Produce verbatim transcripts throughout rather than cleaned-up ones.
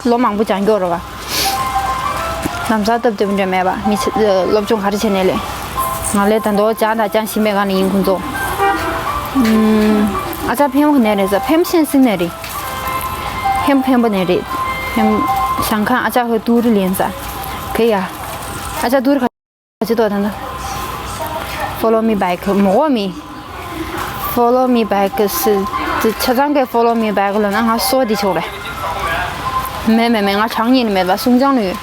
ལོ་མང་པོ་སྦྱང་རྒྱུ་རེད་བ། ལམ་སང་སྟབས་བདེ་པོ་འདྲ་མེད་པ། མི་ཚེ་སློབ་སྦྱོང་ག་རེ་བྱས་ནས་ལས། ང་ལས་ད་མདོ་སྦྱང་དང་སྦྱང་བཞིན་པའི་སྒང་ནས་ཡིན་ཁོང་ཚོ། ཨུམ། ཨ་ཅག་ཕེམ་ག་ནས་རེད་ཟེར། ཕེམ་ཤན་སིང་ནས་རེད། ཕེམ་ཕེམ་པོ་ནས་རེད། ཕེམ་ཞང་ཁང་ཨ་ཅག་གི་ཏུ་རི་ལེན་ས། ག་ཡ། ཨ་ཅག་ཏུ་རི་ག་ཅི་ཏོ་ད་ན། Follow me back མོ་གོ་མི། Follow me back སི། ཆ་ཚང་གི་follow me back ལ་ན་ང་སོ་དེ་ཆོག་རེད། མེད་མེད་མེད། ང་གྲངས་ཉིན་མེད་པ་སུང་ཅང་ལུས།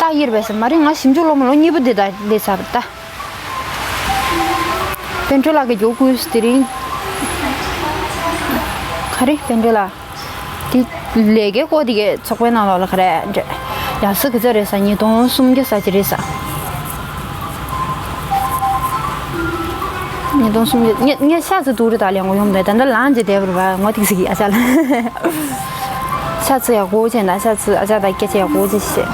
ད་ཡིར་བས་མ་རེད། ང་ཞིབ་འཇུག་སློབ་མ་ལོ་གཉིས་པོ་འདི་ད་ལས་ཚར་ད། པན་ཀྲོ་ལགས་ཀྱི་མགྱོགས་ཁུལ་དེ་རིང་། ག་རེ་པན་ཀྲོ་ལགས། དེ་ལས་ཀའི་སྐོར་དེ་གའི་ཚོགས་པའི་ནང་ལོགས་ལ་ག་རེ་འདྲ། ཡག་ས་ག་ཚོད་རེད་ས། ཉིས་སྟོང་སུམ་བརྒྱ་ས་ཅི་རེད་ས། ཉིས་སྟོང་སུམ་བརྒྱ། ངས་ངས་ཤ་ཚ་འདུག་རེད། ད་ལས་ངོ་ཡོང་མེད། ད་ལྟ་ལངས་ཀྱི་བསྡད་པ་རེད་པ། ངོ་ཐིག་ཟིག་ཨ་ཅག་ལ། ཤ་ཚ་ཡག་པོ་བྱས་ན། ཤ་ཚ་ཨ་ཅག་དང་སྐད་ཆ་ཡག་པོ་བྱས་ཤེས།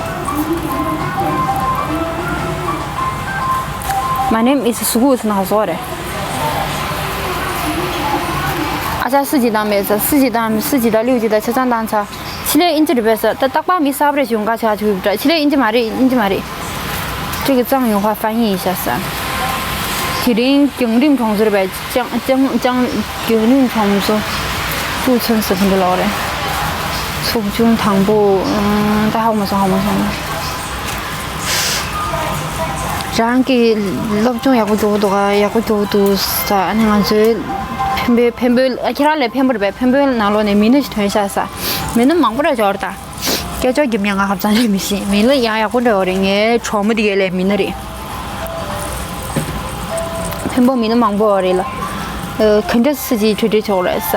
My name is སུ་གུ་ཟེར་ན་ཧ་སོ་རེད། ཨ་ཅག་སུ་ཅིག་བཏང་མེད་ས། སུ་ཅིག་བཏང་མེད། སུ་ཅིག་དང་ལིའུ་ཅིག་དང་ཆ་ཚང་བཏང་ཚར། ཆི་ལེ་ཨིན་ཇི་རེད་པས་ས། ད་རྟག་པར་མི་གསར་པ་རེ་བྱུང་ཁ་ཆག་ཆུ་ཡུག་འདྲ། ཆི་ལེ་ཨིན་ཇི་མ་རེད། ཨིན་ཇི་མ་རེད།这个藏语话翻译一下噻。དེ་རིང་རྒྱང་རིང་གྲོང་ཚོར་བའི་ཅང་ཅང་ཅང་རྒྱང་རིང་གྲོང་ཚོ་ཀྲུའུ་ཚུན་ཟེར་ཕུན་ཚོགས་ལོག་རེད། ཚོགས་ཆུང་དང་པོ། ཨང་། ད་ཧ་གོ་མ་སོང་། ཧ་གོ་མ་སོང་། རང་གི་སློབ་སྦྱོང་ཡག་པོ་འགྲོ་གི་འདུག་ག་ཡག་པོ་འགྲོ་གི་འདུག་ས། ཨ་ནི་ང་ཚོའི་འཕན་པོའི་འཕན་པོའི་ཨ་ཁྱེད་རང་ལས་འཕན་པོ་རེད་པས། འཕན་པོའི་ནང་ལོགས་ནས་མི་སྣ་ཞིག་ཐོན་ཤག་ས། མི་སྣ་མང་པོ་རེད་འབྱོར་ད། སྐད་ཅོར་རྒྱབ་མཁན་ང་ཧ་ཅང་ལས་མི་ཤེས། མི་ལ་ཡང་ཡག་པོ་འདྲ་བོ་རེད། ངའི་གྲོགས་མོ་དེ་གའི་ལས་མི་སྣ་རེད། འཕན་པོ་མི་སྣ་མང་པོ་རེད་ལ། ཨ། ག་འདྲ་སེ་ཅིག་གྲོས་གྲོས་ཆོག་རེད་ས།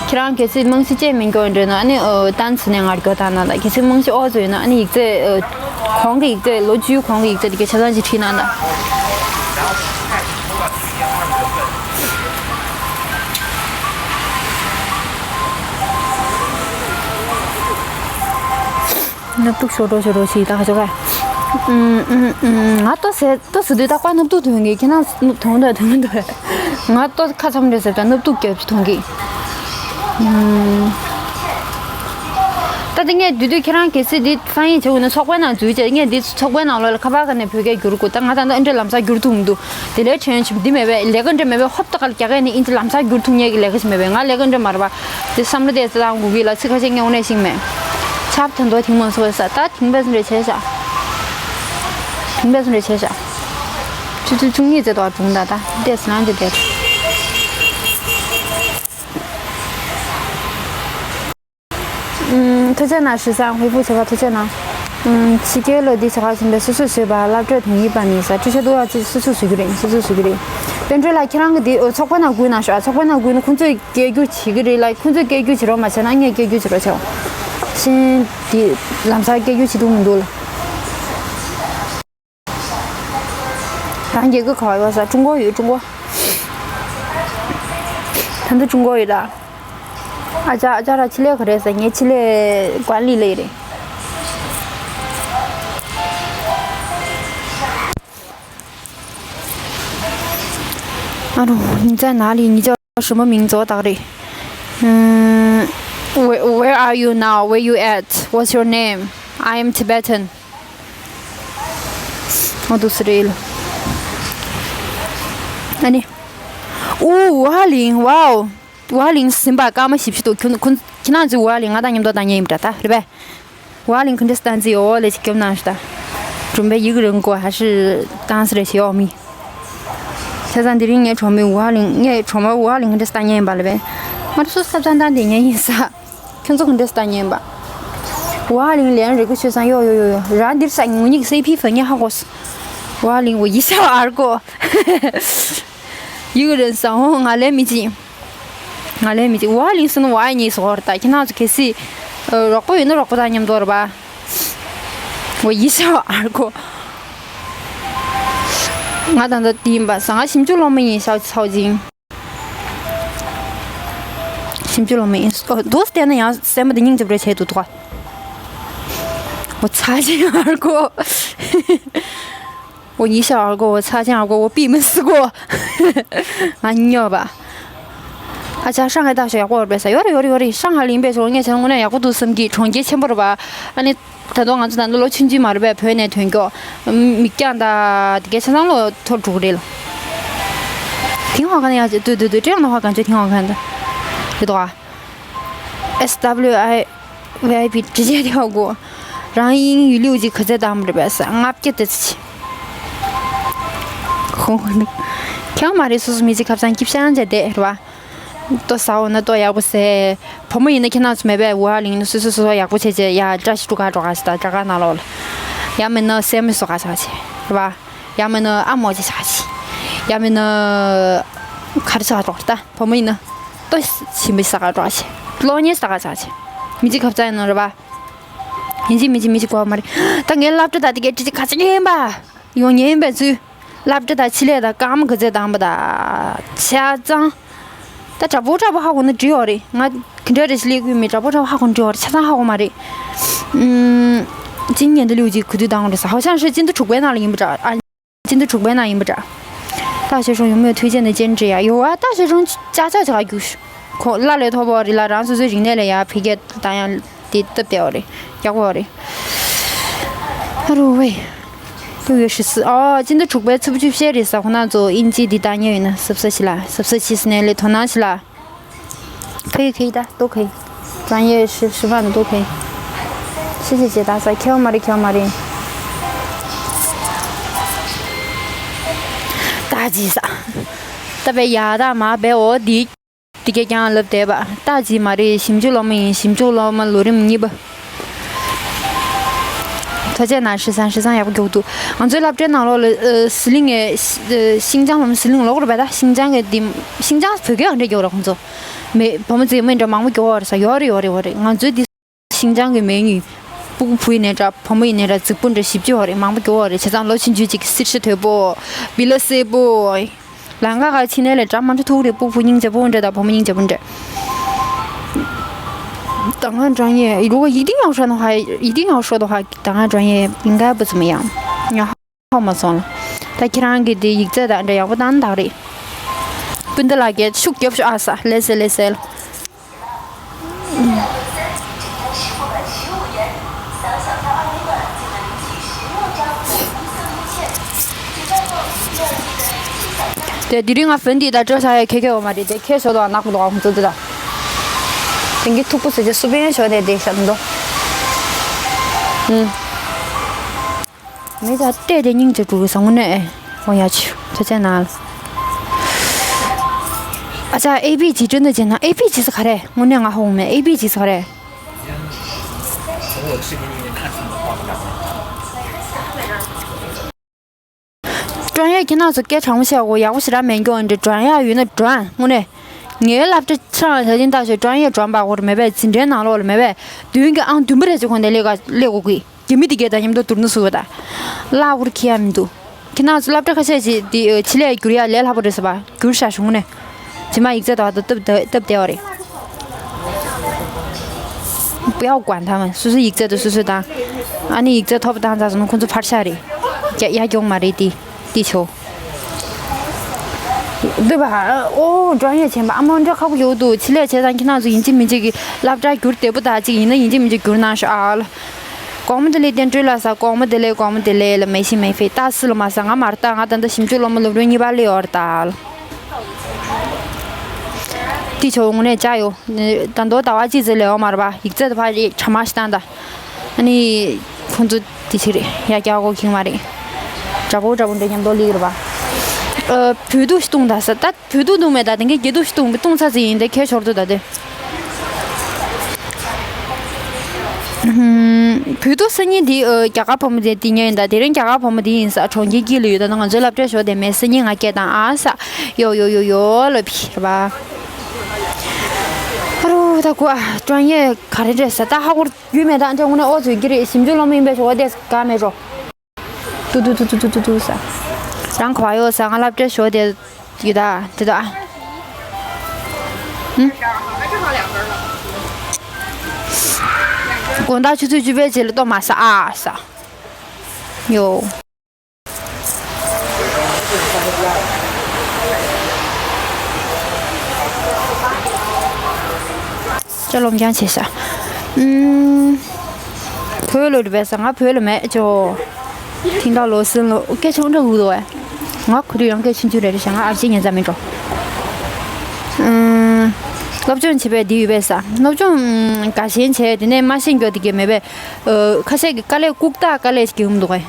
ཁྱེད་རང་གལ་སྲིད་རྨང་གཞི་བཅས་མི་འགྱོ་འདྲ་ན་ཨ་ནི་ཨ་ཏན་ཚི་ནས་ང་རྒྱོ་ད་ན་ད། གལ་སྲིད་རྨང་གཞི་ཨོ་ཙོ་ཡོད་ན་ཨ་ནི་ཡིག་ཚད་ཨ། གོང་གི་ཡིག་ཚད། ལོ་བཅུའི་གོང་གི་ཡིག་ཚད་དེ་གའི་ཆ་ཚང་ཅིག་ཁྲིད་ན་ད། སྣབས་ཏུག་ཤོར་འགྲོ་ཤོར་འགྲོ་ཞིག་ད་ག་ཅོ་ག་ང་ལྟོ་ཟས་ལྟོ་ཟ་དུས་རྟག་པར་སྣབས་ཏུག་ཐོན་གི། ཁྱེད་རང་སྣབས་ཐོན་འདུག་ཐོན་འདུག་ང་ལྟོ་ཁ་མཚམས་རེ་ཟས་དང་སྣབས་ཏུག་རྒྱབ་ཐོན་གི། ད་ལྟ་ངས་དེ་དུས་ཁྱེད་རང་གལ་སྲིད་འདི་ཧྥན་ཡིག་བྱེད་དགོས་ན་ཚོགས་པའི་ནང་འཛུལ་བྱས། ངས་འདི་ཚོགས་པའི་ནང་ལོགས་ལ་ཁ་པར་ག་ནས་བོད་སྐད་བསྒྱུར་དགོས། ད་ང་ད་ལྟ་ཨ་འདྲ་ལམ་སང་བསྒྱུར་ཐུབ་མི་འདུག་དེ་ལས་དྲན་བྱུང་། འདི་མེད་པས་ལས་ཀ་འདྲ་མེད་པས་ཧོབ་ཏེ་ཁ་ལ་རྒྱག་གས་ནི་ཨིན་ཇི་ལམ་སང་བསྒྱུར་ཐུབ་མཁན་གྱི་ལས་ཀ་ཞིག་མེད་པས། ང་ལས་ཀ་འདྲ་མ་རེད་པ། དེ་བསམ་བློ་དེ་ཙི་ཏང་དགོས་ཀྱི་ལ། ཚིག་ཁ་ཤས་ངས་དངོས་གནས་ཤེས་མེད། ཆབ་ད་མདོ་དེང་མང་སོགས་ས་ད་དེང་བས་སུ་འདྲ་བྱས་ཤག་དེང་བས་སུ་འདྲ་བྱས་ཤག་ཆུ་ཚོད་བཅུ་གཉིས་ཙམ་དུ་བར་བྱུང་ད། ད་དེ་སུ་ནང་དེ་དེ། ཐུགས་རྗེ་གནང་། ཧྲི་སང་ཧུའི་ཧྥུ་བྱེད་པ་ཐུགས་རྗེ་གནང་། ཕྱི་རྒྱལ་ལ་འདི་བྱེད་ག་ཕྱིན་པའི་སོ་སོས་བཟོས་པ་སློབ་གྲྭ་དང་ཡིན་པ་མིན་ས། ཅི་བྱེད་འདུག་ཨ། ཅི་སོ་སོས་བཟོ་གི་རེད། སོ་སོས་བཟོ་གི་རེད། པན་ཀྲུའུ་ལགས་ཁྱེད་རང་གི་འདི་ཚོགས་པ་ནང་སྒུག་གནང་ཤོག་ཨ། ཚོགས་པ་ནང་སྒུག་ན་ཁོང་ཚོས་སྐད་སྒྱུར་བྱེད་ཀྱི་རེད་ལ། ཁོང་ཚོས་སྐད་སྒྱུར་བྱེད་རོགས་མ་བྱས་ན་ངས་སྐད་སྒྱུར་བྱེད་རོགས་བྱའོ། གཞན་འདི་ལམ་སང་སྐད་སྒྱུར་བྱེད་ཐུབ་མི་འདུག་ལ། རང་རྒྱལ་ཁབ་ག་པར་ཡོད་ས། ཀྲུང་གོ་ཡོད། ཀྲུང་གོ། ད་ལྟ་ཀྲུང་གོ་ཡོད་ད། ཨ་ཅག་ཨ་ཅག་ར་ཆེད་ལས་ག་རེ་ཟེར། ངས་ཆེད་ལས་管理类རེད། 哎呦，你在哪里？你叫什么名字？我打给你。嗯，Where Where are you now? Where you at? What's your name? I am Tibetan. 我读是这了。那你，哦，五二零，哇哦！ 五二零ཟིན་པ་སྐར་མ་བཞི་བཅུ་འདུག་ཁྱོད་ཁྱེད་རང་ཚོས་五二零ང་དང་མཉམ་དུ་བཏང་མཁན་ཡིན་པ་འདྲ་ད་རེད་པས། 五二零ག་འདྲས་བཏང་རྩིས་ཡོད་ལས་ཅིག་སྐྱོབ་གནང་ཞུ་ད། 准备一个人过还是当时的小米。 ཆ་ཚང་དེ་རིང་ངའི་གྲོགས་མོས་五二零། ངའི་གྲོགས་མོ་五二零ག་འདྲས་བཏང་མཁན་ཡིན་པ་ལ་བས། ང་ཚོ་སོ་སོ་ཁ་བྱང་བཏང་བསྡད་མཁན་ཡིན་ས། ཁྱོད་ཚོ་ག་འདྲས་བཏང་མཁན་ཡིན་པ། 五二零连这个学生哟哟哟哟，然后你是啥？我那个C P粉你好过是？五二零我一笑而过。 一个人生活，ང་ལས་མི་གཅིག་ང་ལས་མི་གཅིག五二零ཟེར་ན་我爱你ཟེར་བ་རེད་ད། ཁྱེད་རང་ཚོ་གལ་སྲིད་ཨ་རོགས་པ་ཡོད་ན་རོགས་པ་དང་མཉམ་དུ་རེད་པ། 我一笑而过。 ང་ད་ལྟ་འདི་ཡིན་པ་ཟ། ང་ཞིབ་འཇུག་སློབ་མ་ཡིན་ཤག་ཚའོ་ཅིང་། ཞིབ་འཇུག་སློབ་མ་ཡིན། ཨོ་འདུག་བལྟས་ན་ཡང་སེམས་པ་འདི་སྙིང་རྗེ་པོ་རེ་བྱས་འདུག་ད། 我擦肩而过。 我一笑而过，我擦肩而过，我闭门思过。 ང་སྨྱོ་པ། ཨ་ཅག་ཧྲང་ཧའེ་ལྟ་ཞོག་ཡག་པོ་རེད་པས་ས། ཡོད་རེད་ཡོད་རེད་ཡོད་རེད། ཧྲང་ཧའེ་ལ་ཡིན་པས་ཞོག་ངས་བྱས་ན་དངོས་གནས་ཡག་པོ་འདུག་བསམ་གི། གྲོང་ཁྱེར་ཆེན་པོ་རེད་པ། ཨ་ནི་ད་དུང་ང་ཚོ་ད་ནི་ལོ་ཆུང་ཆུང་མ་རེད་པས། བོད་ནས་ཐོན་ཀྱོག་མིག་རྒྱང་དང་དེ་གས་ཆ་ཚང་ལོ་མཐོ་འགྲོ་གི་རེད་ལ། 挺好看的呀，对对对，这样的话感觉挺好看的。 རེད་དོ། S W I V I P 直接跳过。 རང་ཡིན་ཡུལ་ལུགས་ཀྱི་ག་ཚད་དམ་རེད་པས་ས། ལྔ་བརྒྱ་དེ་ཚོ་ཆེ། ཁོང་ཁྱེད་མ་རེད། སོ་སོ་མི་ཚེ་ཁ་སང་སྐྱིབ་ཤང་བྱས་བསྡད་རེད་པ། ལྟོ་ཟ་འོ་ན་ལྟོ་ཡག་པོ་ཟས། བུ་མོ་ཡིན་ན་ཁྱེད་རང་ཚོ་མེད་པས། ཝ་ལིང་ནི་སོ་སོ་སོ་སོ་ཡག་པོ་བྱས་བྱས་ཡ་བཀྲ་ཤིས་སྒྲུབ་ག་འགྲོ་ག་ཟེར། ད་དྲ་ག་ནང་ལོགས་ལ། ཡང་མིན་ན་སེམས་མི་སོ་ག་ཟ་བྱས་རེད་པ། ཡང་མིན་ན་ཨ་མོ་ཅེ་ཟ་བྱས། ཡང་མིན་ན་ག་རེ་ཟ་ག་འགྲོ་ག་རེད། ད་བུ་མོ་ཡིན་ན་ལྟོ་ཞིམ་པོ་ཟ་ག་འགྲོ་ག་བྱས། གློག་བརྙན་ཟ་ག་ཟ་བྱས། མི་ཚེ་ཁ་སང་ཡིན་ན་རེད་པ། ཡིན་གཅིག་མིན་གཅིག་མིན་གཅིག་གོ་བ་མ་རེད། ད་ངའི་སློབ་གྲྭ་དང་དེ་གའི་དྲི་ཆ་ག་ཚོད་ཡིན་པ། ཡོང་ཉེན་པའི་ཚུལ། སློབ་གྲྭ་དང་ཆེད་ལས་དང་སྐར་མ་ག་ཚོད་བཏང་པ་དང་། ཆ་ཚང་། ད་དྲ་པོ་དྲ་པོ་ཧ་གོ་ན་འགྲིག་ཡོད་རེད། ང་ག་འདྲ་རེ་ཞིག་ལས་ཀུན་མེད། དྲ་པོ་དྲ་པོ་ཧ་གོ་ན་འགྲིག་ཡོད་རེད། ཆ་ཚང་ཧ་གོ་མ་རེད། ཨུམ། ཅིན་ཉན་དུ་ལིའུ་ཅིག་གུ་དུས་བཏང་རེད་ས། ཧའོ་ཤང་ཧྲི་ཅིན་དུ་དྲུག་པའི་ནང་ལ་ཡིན་པ་འདྲ། ཨ། ཅིན་དུ་དྲུག་པའི་ནང་ཡིན་པ་འདྲ། 大学生有没有推荐的兼职呀？有啊，大学生家教 བྱ་རྒྱུ། ཁོ་གླ་ལས་ཐོབ་པ་རེད་ལ། རང་སོ་སོའི་རིག་གནས་ལ་ཡ་འཕེལ་རྒྱས་བཏང་ཡ་དེ་སྟབས་བདེ་བ་རེད། ཡག་པོ་རེད། ཨ་རོ་ཝེ། 六月十四。 ཨོ། ཅིན་དུ་དྲུག་པའི་ཚེས་བཅུ་བཞི་རེད་ས། ཁོ་ན་ཚོ་དབྱིན་ཇི་འདི་བཏང་ཉེ་ཡོད་ན་གཟབ་གཟབ་བྱེད་ལ། གཟབ་གཟབ་བྱེད་ཟེར་ནས་ལས་དོ་སྣང་བྱེད་ལ། 可以可以的，都可以。专业是师范的都可以。谢谢姐大嫂。 ཁྱེད་མ་རེད། ཁྱེད་མ་རེད། ད་ཅི་ས། ད་བས་ཡ་ད་མ་བས་འོ་འདི། འདི་གས་ཀྱང་ལབ་བསྡད་པ། ད་ཅི་མ་རེད། ཞིབ་འཇུག་སློབ་མ་ཡིན། ཞིབ་འཇུག་སློབ་མ་ལོ་རིམ་གཉིས་པ། ཐུགས་རྗེ་གནང་། ཧྲི་སང་ཧྲི་སང་ཡག་པོ་རྒྱུགས་འདུག་ང་ཚོའི་སློབ་གྲྭའི་ནང་ལོགས་ལ་ཨ། ཟི་ལིང་ངས་ཨ། ཤིང་ཅང་ལོ་མ། ཟི་ལིང་ལོགས་རེད་པ། ད་ཤིང་ཅང་གི་འདི། ཤིང་ཅང་བོད་སྐད་ག་འདྲས་རྒྱག་ར་ཁོང་ཚོ། མེ་བུ་མོ་རྫིག་མོ་འདྲ་མང་པོ་རྒྱག་ར་ས། ཡོད་རེད་ཡོད་རེད་ཡོད་རེད། ང་ཚོའི་འདི་ཤིང་ཅང་གི་མེ་ཉུས། སྤུ་གུ་བུ་ཡིན་ནའི་འདྲ། བུ་མོ་ཡིན་ནའི་འདྲ། རྫིག་པོ་འདྲ་ཞིབ་ཅིག་ཡོད་རེད། མང་པོ་རྒྱག་ར་རེད། བྱས་ཙང་ལོ་ཆུང་ཆུང་ཅིག་གི་སིར་ཤི་དོད་པོ། བི་ལ་སེར་པོ། ལང་ཀ་ག་ཕྱི་ནས་ལས་གྲྭ་མ་འགྲོ་ཐུག་རེད། སྤུ་གུ་སྙིང་རྗེ་པོ་འདྲ་དང་བུ་མོ་སྙིང་རྗེ་པོ་འདྲ། 档案专业，如果一定要说的话，一定要说的话，档案专业应该不怎么样。然后 ཧ་མ་སོང་ལ། ད་ཁྱེད་རང་གིས་དེ་ཡིག་ཚད་དང་འདྲ་ཡག་པོ་བཏང་དག་རེད། སྤུན་ཟླ་ལགས་ཀྱིས་ཤུགས་རྒྱོབ་ཤོག་ཨ་ས། ལེ་སེ་ལེ་སེ། དེ་དེ་རིང་ང་ཕན་དེ་ད་སྤྲོད་ས་ཡ་ཁེ་ཁེ་འོ་མ་རེད། དེ་ཁེ་ཞོ་དང་ནག་པོ་དང་ཁོང་ཚོ་དེ་དང་། དེང་གི་ཐུག་པོ་ཟེར་ཅེ་སུ་པན་ཞོ་དེ་དེ་ཤ་དུ་འདོ། ཨུམ། མི་ད་ལྟས་དེ་སྙིང་རྗེ་འགྲོ་གི་བཟང་ངོ་ནས། འོ་ཡ་ཆུ་ཐོ་ཅན་ན། ཨ་ཅག་ཨེ་པི་ཇི་སྤྲོད་འདོད་བྱས་ན། ཨེ་པི་ཇི་ཟེར་ག་རེ། དངོས་གནས་ང་ཧ་གོ་མེད། ཨེ་པི་ཇི་ཟེར་ག་རེ། ཀྲོན་ཡ་ཁྱེད་རང་ཚོ་སྐད་གྲགས་མོ་བཤད་གོ། ཡག་པོ་ཞེ་དྲག་མེད་མཁན་འདྲ། ཀྲོན་ཡ་ཡོད་ན་ཀྲོན། དངོས་གནས། ངའི་སློབ་གྲྭ་ཆ་ལ་ཞག་ཅིན་ཏ་ཞོ་ཀྲོན་ཡ་ཀྲོན་པ་གོ་རེ་མེད་པས། འཛིན་གྲྭའི་ནང་ལོགས་ལ་མེད་པས། མདུན་གྱི་ཨང་བདུན་པ་རེ་ཅིག་ཁོང་དེ་སླེབས་ག་སླེབས་གོ་གི། རྒྱ་མི་དེ་གས་དང་མཉམ་དུ་བསྡུར་ན་སུ་བ་ད། བརླག་པོར་ཁྱི་ཡ་མི་འདུག་ཁྱེད་རང་ཚོ་སློབ་གྲྭ་ཁ་ཤས་ཅིག་དེ་ཆེད་ལས་བསྒྱུར་ཡ་ལས་སླ་པོ་རེད་ཟེར་བ། བསྒྱུར་བཞག་བྱུང་ནས། རྗེས་མ་ཡིག་ཚད་དང་སྟབས་བདེ་སྟབས་བདེ་བ་རེད། 不要管他们། སོ་སོའི་ཡིག་ཚད་དང་སོ་སོའི་དང་། ཨ་ནི་ཡིག་ཚད་མཐོ་པོ་བཏང་ཚར་སོང་ན་ཁོང་ཚོ་ཕར་བཞག་རེད། ཡ་ཡ་གྱོང་མ་རེད་དེ། དེ་ཆོ། འདི་བ། ཨོ། ཀྲོན་ཡ་ཆེན་པ་ཨ་མ་འདྲ་ཁག་པོ་ཡོད་འདུག་ཆེད་ལས་བྱས་ཙང་ཁྱེད་རང་ཚོ་ཡིན་གཅིག་མིན་གཅིག་གི་སློབ་གྲྭ་བསྒྱུར་བདེ་པོ་དག་ཅིག་ཡིན་ན་ཡིན་གཅིག་མིན་གཅིག་བསྒྱུར་གནང་ཤོག་ཨ་ལ། དགོང་མོ་བདེ་ལེགས་བསྟན་སྤྲུལ་ལགས་ས། དགོང་མོ་བདེ་ལེགས། དགོང་མོ་བདེ་ལེགས་ལ། 没事没事། ད་སི་ལ་མ་ས། ང་མར་ལྟ། ང་ད་ལྟ་ཞིབ་འཇུག་སློབ་མ་སློབ་རིམ་གཉིས་པ་སླེབས་ཡོད་རེད་ད། དེ་ཆོ་དངོས་གནས་ཅག་ཡོ། ད་མདོ་ཟླ་བ་གཅིག་ཙམ་ལས་ཡོད་མ་རེད་པ། ཡིག་ཚད་ད་ཕ་རེད་གྲ་མ་ཞིག་བཏང་ད། ཨ་ནི། ཁོང་ཚོ་དེ་ཆི་རེད། ཡ་རྒྱ་གོ་ཁྱིང་མ་རེད། དྲ་བོ་དྲ་བོ་འདྲ་མཉམ་དུ་ལིག་རེད་པ། ཨ། བོད་དུ་ཞིག་བཏུང་ད་ས། ད་བོད་དུ་འདུག་མེད་ད། དེང་གི་རྒྱ་དུ་ཞིག་བཏུང་བཏུང་ཚ་ཚ་ཡིན་དེ་ཁྱེད་ཞོར་དུ་ད་དེ། ཧུམ། བོད་དུ་སང་ཉིན་འདི་ཨ། རྒྱ་གར་བུ་མོ་དེ་འདི་ཉལ་ཡིན་ད། དེ་རིང་རྒྱ་གར་བུ་མོ་འདི་ཡིན་ས། གྲོང་ཁྱེར་དཀྱིལ་ལ་ཡོད། ད་ནི་ང་ཚོའི་སློབ་གྲྭའི་ཞོར་དེ་མེད། སང་ཉིན་ང་སྐད་བཏང་ཨ་ས། ཡོ་ཡོ་ཡོ་ཡོ་ལོ་ཕི་ར་བ། ཨ་རོ་ད་གོ་ཨ། ཀྲོན་ཡ་ག་རེ་རེད་ས། ད་ཧ་གོ་རྒྱུ་མེད་ད། འདྲ་དངོས་གནས་ཨོ་ཚོད་ཀྱི་རེད། ཞིབ་འཇུག་སློབ་མ་ཡིན་པའི་ཞོར་དེ་ག་མེད་རོ། ཏུ་ཏུ་ཏུ་ཏུ་ཏུ་ཏུ་ཏུ་ས། རང་ག་བ་ཡོད་ས། ང་སློབ་གྲྭའི་ཞོར་དེ་ཡོད་ད། དེ་ད་ཨ། ཧུམ། དགོང་དག་ཆུ་ཚོད་བཅུ་པའི་རྗེས་ལ་ལྟོ་མ་ཟ་ཨ་ས། ཡོ། ཅ་སློབ་སྦྱོང་བྱས་ཤག་ཨུམ། བོད་ལོ་རེད་པས་ས། ང་བོད་ལོ་མེད་ཅོ། དེང་སང་ལོ་སྲིན་ལོ་སྐད་ཆ་འདྲ་འུ་དོ་བས། ང་ཁོ་རེ་ཡང་སྐད་ཆུང་ཆུང་རེ་རེ་བྱས། ང་ཨ་ཅེ་ཉན་ཙམ་མིན་འགྲོ། ཨུམ། སློབ་སྦྱོང་བྱེད་པའི་འདི་ཡོད་པས་ས། སློབ་སྦྱོང་ཨུམ་དགའ་ཞེན་བྱས། དེ་ནས་མ་ཤེས་མགྱོགས་དེ་གས་མེད་པས། ཨ། ཁ་ཤས་ཀྱི་དཀའ་ལས་ལྐུགས་རྟགས་དཀའ་ལས་ཤིག་གྱོན་འདུག་གས།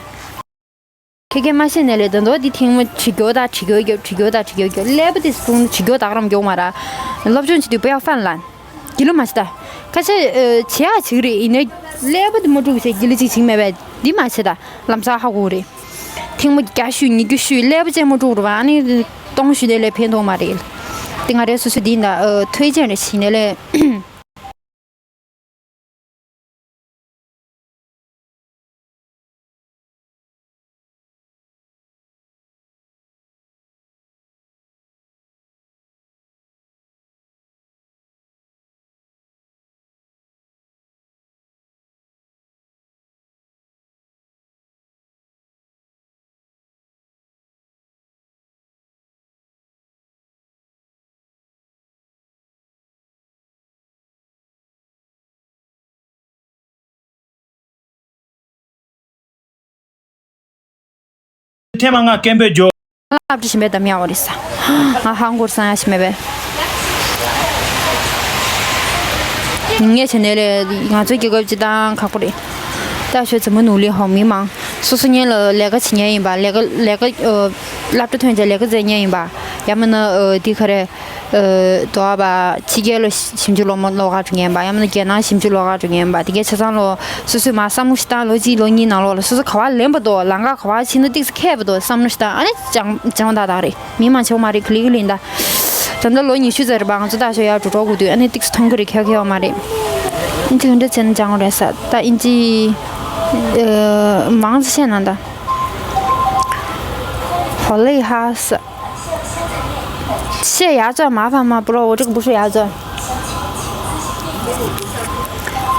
ཁྱེད་ཀྱིས་མ་ཤེས་ནས་ལས་ད་དོ་འདི་ཐེངས་མ་བྲི་རྒྱུ་དང་བྲི་རྒྱུ་རྒྱོབ། བྲི་རྒྱུ་དང་བྲི་རྒྱུ་རྒྱོབ། ཀླད་པ་དེ་སྤུངས་བྲི་རྒྱུ་དག་རམ་མགྱོགས་མ་ར། སློབ་སྦྱོང་བྱེད་དུས་不要犯懒། དགེ་ལུགས་མ་བྱེད་ད། ཁ་ཤས་ཨ་བྱེད་ཡག་བྱེད་ཀྱི་རེད། ཡིན་ནའི་ཀླད་པ་དེ་མ་དཀྲུགས་བྱས་དགེ་ལུགས་ཅིག་བྱེད་མེད་པས། འདི་མ་བྱེད་ད། ལམ་སང་ཧ་གོ་གི་རེད། ཐེངས་མ་བརྒྱ་བཤུས་ཉིས་བརྒྱ་བཤུས་ཀླད་པ་ཅན་མ་དཀྲུགས་རུ་བ། ཨ་ནི་སྟོང་བཤུས་ནས་ལས་ཕན་ཐོགས་མ་རེད། དེ་ང་རའི་སོ་སོ་འདི་ཡིན་ད། ཨ། ཐོས་རྒྱན་རེ་བྱས་ནས་ལས། ཐེངས་མ་ང་སྐད་འབོད་རྒྱོབ། སློབ་ཁྲིད་ཞིམ་པའི་གཏམ་ཡག་པོ་རེད་ས། ང་ཧང་གོར་སང་ཡག་ཞིམ་པའི། ངས་བྱས་ནས་ལས་ང་ཚོའི་རྒྱལ་ཁབ་སྤྱི་བཏང་ཁག་པོ་རེད། ད་ཤོད་ཚེ་མ་ནུ་ལི་ཧོ་མི་མང་སོ་སོ་ཉན་ལ་ལས་ཀ་བྱེད་ཉན་ཡིན་པ། ལས་ཀ་ལས་ཀ་ཨ། སློབ་གྲྭ་ཐོན་རྗེས་ལས་ཀ་བཙལ་ཉན་ཡིན་པ། ཡང་མིན་ན་ཨ། འདི་ག་རེ། ཨ། དོ་བ་ཕྱི་རྒྱལ་ལ་ཞིབ་འཇུག་སློབ་མ་སློབ་གར་འགྲོ་མཁན་པ། ཡང་མིན་ན་རྒྱལ་ནང་ཞིབ་འཇུག་སློབ་གར་འགྲོ་མཁན་པ། དེ་གའི་ཆ་ཚང་ལོ་སོ་སོས་མ་བསམ་བློ་ཞིག་བཏང་། ལོ་གཅིག་ལོ་གཉིས་ནང་ལོགས་ལ་སོ་སོ་ག་བ་ལེན་པ་དོ། ལམ་ཁ་ག་བ་ཕྱིན་ན་ཏིག་ཙམ་མཁས་པ་དོ་བསམ་བློ་ཞིག་བཏང་། ཨ་ནི་སྦྱང་སྦྱང་ད་ད་རེད། མི་མང་ཆེ་བ་མ་རེད། ག་ལེ་ག་ལེ་ཡིན་ད། ད་ལྟ་ལོ་ཉི་ཤུ་ཙམ་རེད་པ། ང་ཚོ་ད་ཞོ་ཡར་འགྲོ་འགྲོ་དགོས་དུས་ཨ་ནི་ཏིག་ཙམ་མཐོང་གི་རེད། ཁྱོད་ཁྱོད་མ་རེད། ཨིན་ཇི་ག་འདྲ་བྱས་ན་སྦྱང་དགོས་རེད་ས། ད་ཨིན་ཇི་ཨ། མང་ཙམ་བཤད་ན་ད། 好累哈ས། 谢谢雅钻麻烦吗？不知道我这个不是雅钻。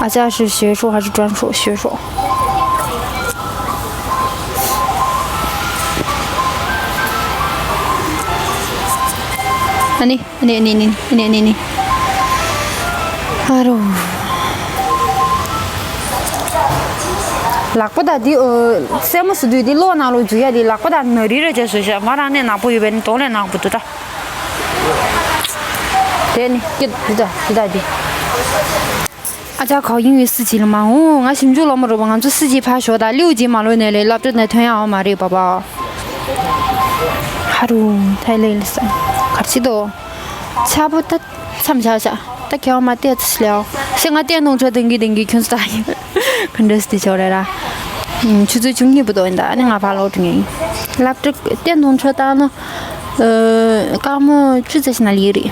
啊，这是学术还是专属学术？啊，你，你，你，你，你，你，你。ཨ་རོ། ལག་པ་དང་འདི་ཨོ། སེན་མོ་བཟོ་དུས་འདི་གློག་ནང་ལོགས་འཛུལ་ཡ་འདི་ལག་པ་དང་ནག་རིལ་རེ་བྱས་བཟོས་ཤག་ང་རང་ནས་ནག་པོ་ཡོད་པས་ནི་གདོང་ལས་ནག་པོ་འདུག་ད། དེ་ནི་སྐྱིད་འདི་ད་འདི་ད་འདི། ཨ་ཅག་ཁོ་ཡིན་ཡོད་སྲིད་ཅིག་ལ་མ་འོང་། ང་ཞིབ་འཇུག་སློབ་མ་རུ་བ། ང་ཚོ་སྲིད་ཅིག་ཕར་ཞོག་ད། ལིའུ་ཅིག་མ་ལོ་ནས་ལས་སློབ་གྲྭ་ནས་ཐོན་ཡ་འོ་མ་རེད་པ་པ། ཧ་རུ་ཐའི་ལེ་ལི་ས་གར་ཆི་དོ། ཆ་པོ་ད། མཚམས་བཞག་བཞག་ད་གལ་བ་མ་བལྟས་ཚུལ་ལེའོ། ཤི་ང་བསྟན་དུང་ཁྲོད་དེང་གི་དེང་གི་ཁྱོད་ཚོ་ད་ཡིན། ག་འདྲ་སི་དེ་ཆོག་རེད་ར། ཆུ་ཚོད་བཅུ་གཉིས་པོ་དོ་ཡིན་ད། ཨ་ནི་ང་ཕར་ལོག་འགྲོ་ངེས་ཡིན། སློབ་ཕྲུག་བསྟན་དུང་ཁྲོད་བཏང་ན། སྐར་མ་བཅུ་ཙམ་ཞིག་ན་ལི་རེད།